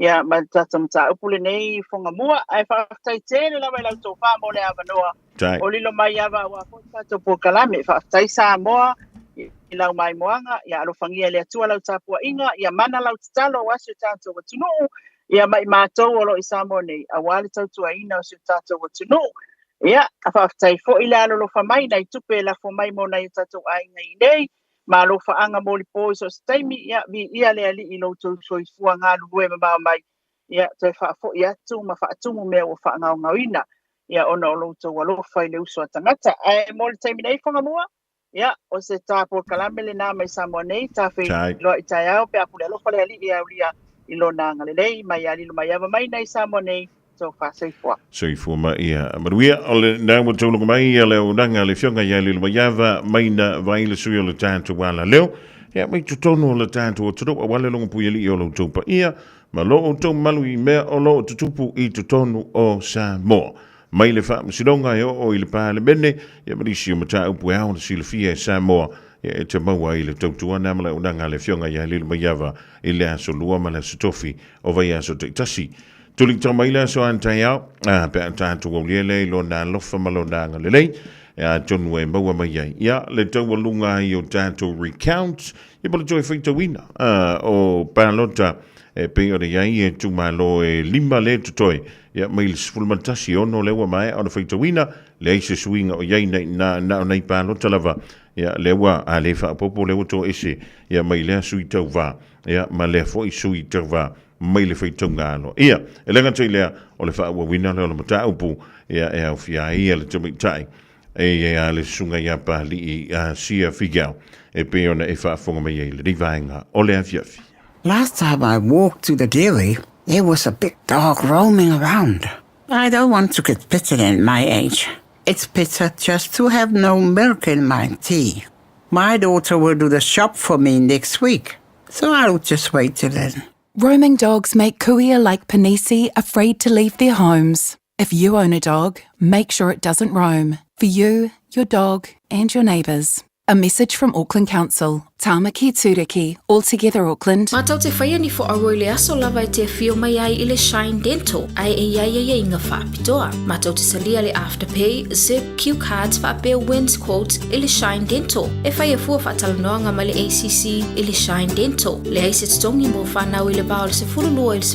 ia, ma le tatou mataupu lenei i Fogamua. Ae faafetai tele lava i la outou fa mo le avanoa. Tai. O lilo mai ava aua foi le tatou polokalame. Faafetai Samoa i lau maimoaga, ia alofagia e le Atua lau tapuaiga, ia mana lau tatalo aua si o tatou atunuu, ia ma i matou o lo o i Samoa nei, aua le tautuaina o si o tatou atunuu. Ia, a faafetai foi le alolofa mai nai tupe e lafo mai mo nai o tatou aiga i inei, ma alofaaga molipo i so o se taimi, ia, viia le Alii i lo outou soifua galulue mamao mai, ia, toe faafoi atu ma faatumu mea ua faagaogaoina, ia, ona o lo outou alofa i le uso a tagata. Ae mo le taimi nei, Fogamua, ia, o se ta polokalame lenā mai Samoa nei, ta feiloai taeao pe a pule alofa le Alii e aulia i lona agalelei, mai ia Lilomaiava mai nei Samoa nei, tofa soifua. Soifua ma ia manuia. O lena ua taulaga mai le auaunaga a le Afioga ia Lilomaiava Maina Vai le sui o le tatou alaleo. Ia mai totonu o le tatou atunuu aua le logopuialii o lo outou paia ma lo outou malu i mea o lo o tutupu i totonu o Samoa. Mai le Faamasinoga e oo i le Palemene, ia ma nisi o mataupu e ao ona silafia e Samoa, ia e te maua ai le tautuana ma le auaunaga a le Afioga ia Lilomaiava i le Aso Lua ma le Aso Tofi o vaiaso taitasi. Tulitau mai le aso a taeao, a pe a tatou aulia lea i lona alofa ma lona agalelei, e atonu e maua mai ai ia le taualuga ai o tatou recount, ia ma le toe faitauina o palota e pei ona i ai e itumalo e 5 lea e totoe, ia mai le 11 6 lea ua maea ona faitauina, leai se suiga o i ai na, na, na o nai palota lava, ia lea ua a le faaopoopo lea ua toese ia mai lea sui tauva, ia ma lea foi sui tauva mai le faitauga aloaia. E le gata i lea, o le faaauauina lea o le mataupu ia e aofia ai le tamaitai e a le susuga ia Papalii Sia Figau e pei ona e faafofoga mai ai i lenei vaega o le afiafi. Last time I walked to the dairy, there was a big dog roaming around. I don't want to get bitten at my age. It's better just to have no milk in my tea. My daughter will do the shop for me next week, so I'll just wait till then. Roaming dogs make kuia like Panisi afraid to leave their homes. If you own a dog, make sure it doesn't roam. For you, your dog, and your neighbours. A message from Auckland Council, Tāmaki Tūriki, All Together Auckland. Mātou te whaia ni whaaro i le aso lava e te whio mai ai i le Shine Dental ai e iai ai inga whaapitoa. Mātou te salia le Afterpay, Zip, Q Cards whaapea Wins Quotes i le Shine Dental. E whai e fua whaatalanoanga mai le ACC i le Shine Dental. Le ai se totongi mo whanau i le vao le 12 i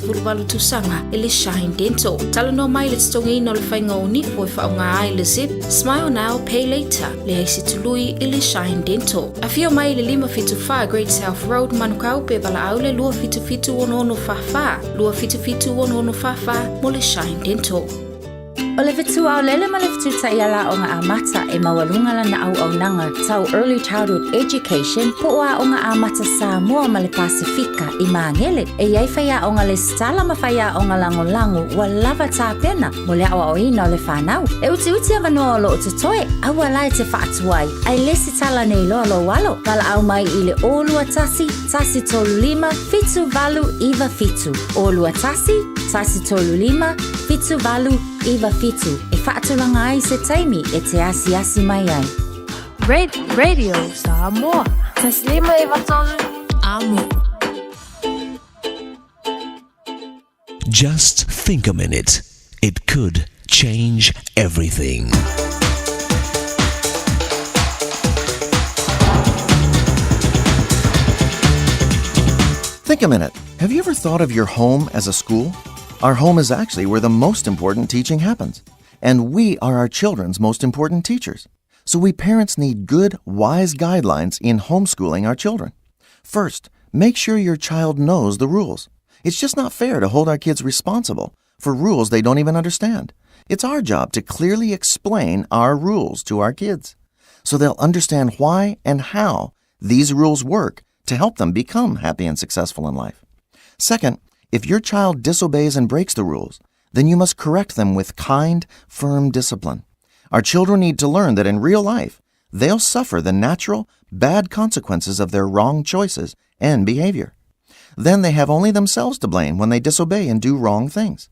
le 18 tausaga i le Shine Dental. Talanoa mai le totogiina o le faiga o nipo e faaaoga ai le Zip, Smile Now, Pay Later. Leai se tului i le Shine Dental. Afio mai i le 574 Great South Road, Manukau, pe valaau le 277 6644, 277 6644 mo le Shine Dental. O le fetuaolele ma le fetutaʻi ala amata e maualuga lana auaunaga tau Early Childhood Education po o aoga amata Samoa ma le Pasifika i Magele. E iai faiaoga lesitala ma faiaoga lagolago ua lava tapena mo le aoaoina o le fanau. E utiuti avanoa o loo totoe, aua la e te faatuai, ae lesitala nei loa lou alo. Valaau mai i le 021 135 7897. 021 135 7897 e faatulaga ai se taimi e te asiasi mai ai. Radio Samoa. 153 Amo. Just think a minute. It could change everything. Think a minute. Have you ever thought of your home as a school? Our home is actually where the most important teaching happens. And we are our children's most important teachers. So we parents need good, wise guidelines in homeschooling our children. First, make sure your child knows the rules. It's just not fair to hold our kids responsible for rules they don't even understand. It's our job to clearly explain our rules to our kids so they'll understand why and how these rules work to help them become happy and successful in life. Second, if your child disobeys and breaks the rules, then you must correct them with kind, firm discipline. Our children need to learn that in real life, they'll suffer the natural, bad consequences of their wrong choices and behavior. Then they have only themselves to blame when they disobey and do wrong things.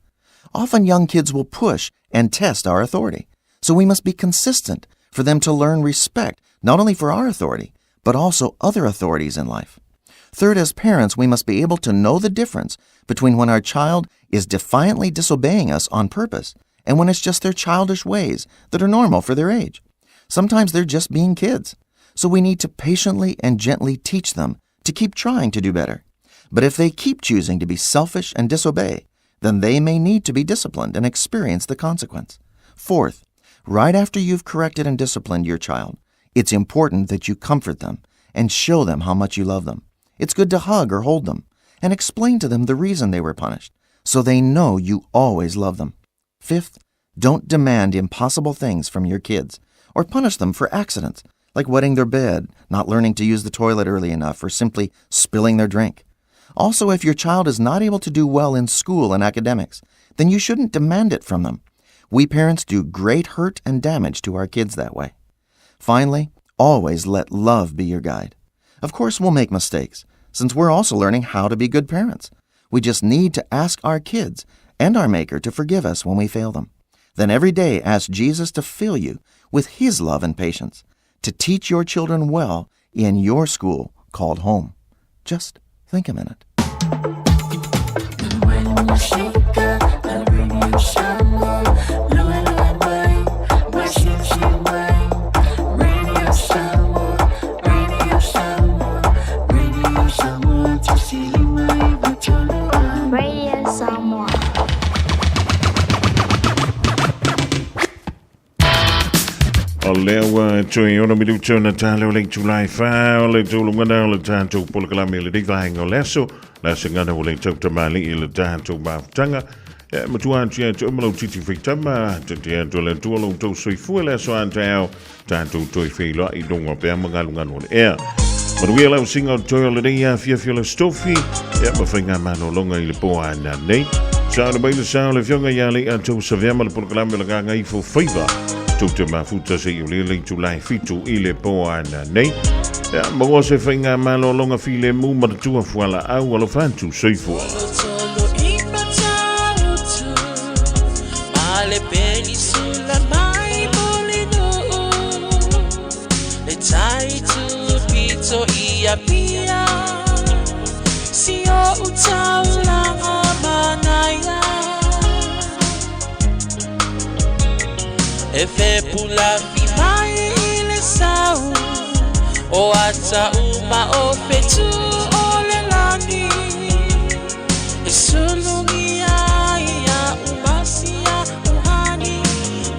Often young kids will push and test our authority, so we must be consistent for them to learn respect not only for our authority, but also other authorities in life. Third, as parents, we must be able to know the difference between when our child is defiantly disobeying us on purpose and when it's just their childish ways that are normal for their age. Sometimes they're just being kids. So we need to patiently and gently teach them to keep trying to do better. But if they keep choosing to be selfish and disobey, then they may need to be disciplined and experience the consequence. Fourth, right after you've corrected and disciplined your child, it's important that you comfort them and show them how much you love them. It's good to hug or hold them and explain to them the reason they were punished so they know you always love them. Fifth, don't demand impossible things from your kids or punish them for accidents like wetting their bed, not learning to use the toilet early enough, or simply spilling their drink. Also, if your child is not able to do well in school and academics, then you shouldn't demand it from them. We parents do great hurt and damage to our kids that way. Finally, always let love be your guide. Of course, we'll make mistakes, since we're also learning how to be good parents. We just need to ask our kids and our Maker to forgive us when we fail them. Then every day ask Jesus to fill you with His love and patience, to teach your children well in your school called home. Just think a minute. When you shake up the radio Samoa, lue lue mai, mai sisi mai. Radio Samoa, Radio Samoa, Radio Samoa, 1593 a. Radio Samoa. O lea ua toe ono minuta ona tala o le itula e 4 o le tologana o le tatou polokalame i lenei vaega o le aso. Le aso gana o le tautamali'i i le tatou mafutaga. E matua atu ia te oe ma lou titi faitama, te te atu le Atua lo outou soifua i le aso a taeao, tatou toe feiloai i luga pea ma galugalu o le ea. Manuia lau singa o toe o lenei afiafi o le Aso Tofi, ia ma faiga malologa i le po a nanei. Sa ona mai le sa o le afioga ia Lei'atou Savea ma le polokalame o le Gagaifo Faiva. Tou te mafuta seia o le itula e 7 i le po a nanei. Ia, maua se faigamalo filemu ma le tua fualaau. Alofa atu, soifua. Tolo i Matautu, ma le penisula mai Mulinuu, le tai tupito i Apia, si o utaulanga manaia. E fepulafi mai i le sau, o ata uma o fetu o le lani. E sulugia ia umasia uhani,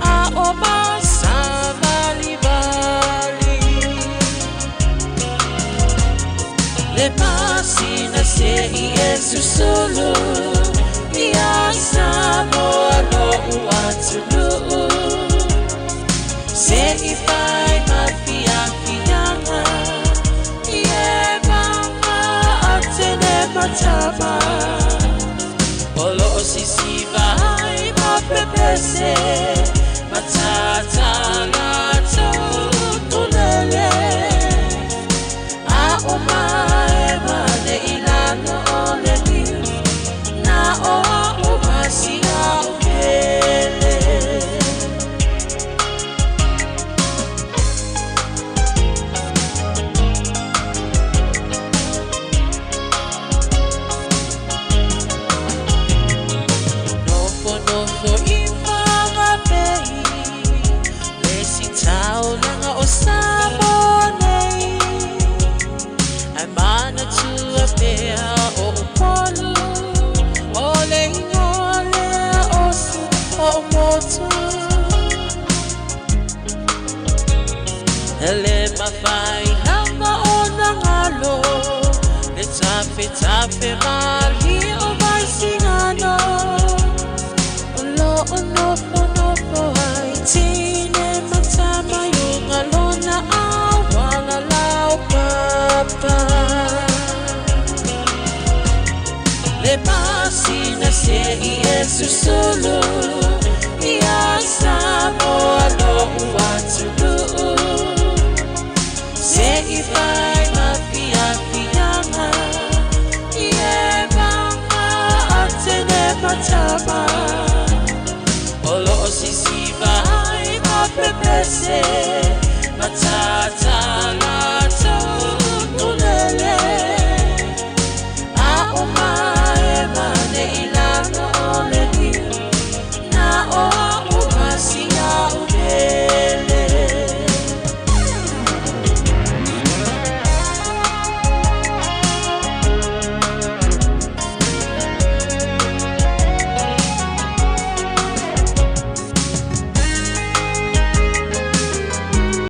a o masavalivali. Le masina se i e susulu, ia Samoa lo'u atunuu. Se i fai mafiafiaga, i e maga atene matama. O loo sisiva ai mapepese, matata latou tulele. A o mae mane i lalo o le niu, na o a o masia o pele. Nofo nofo i Whangape, le si taulaga o Samoa nei. Ae manatua pea o Upolu, o le igoa lea o si o'u motu. E le mafai lava ona galo, le tafetafe malie o Vaisigano. O loo nofonofo ai tine ma tama i uga lona auala laupapa. Le masina se i e susulu,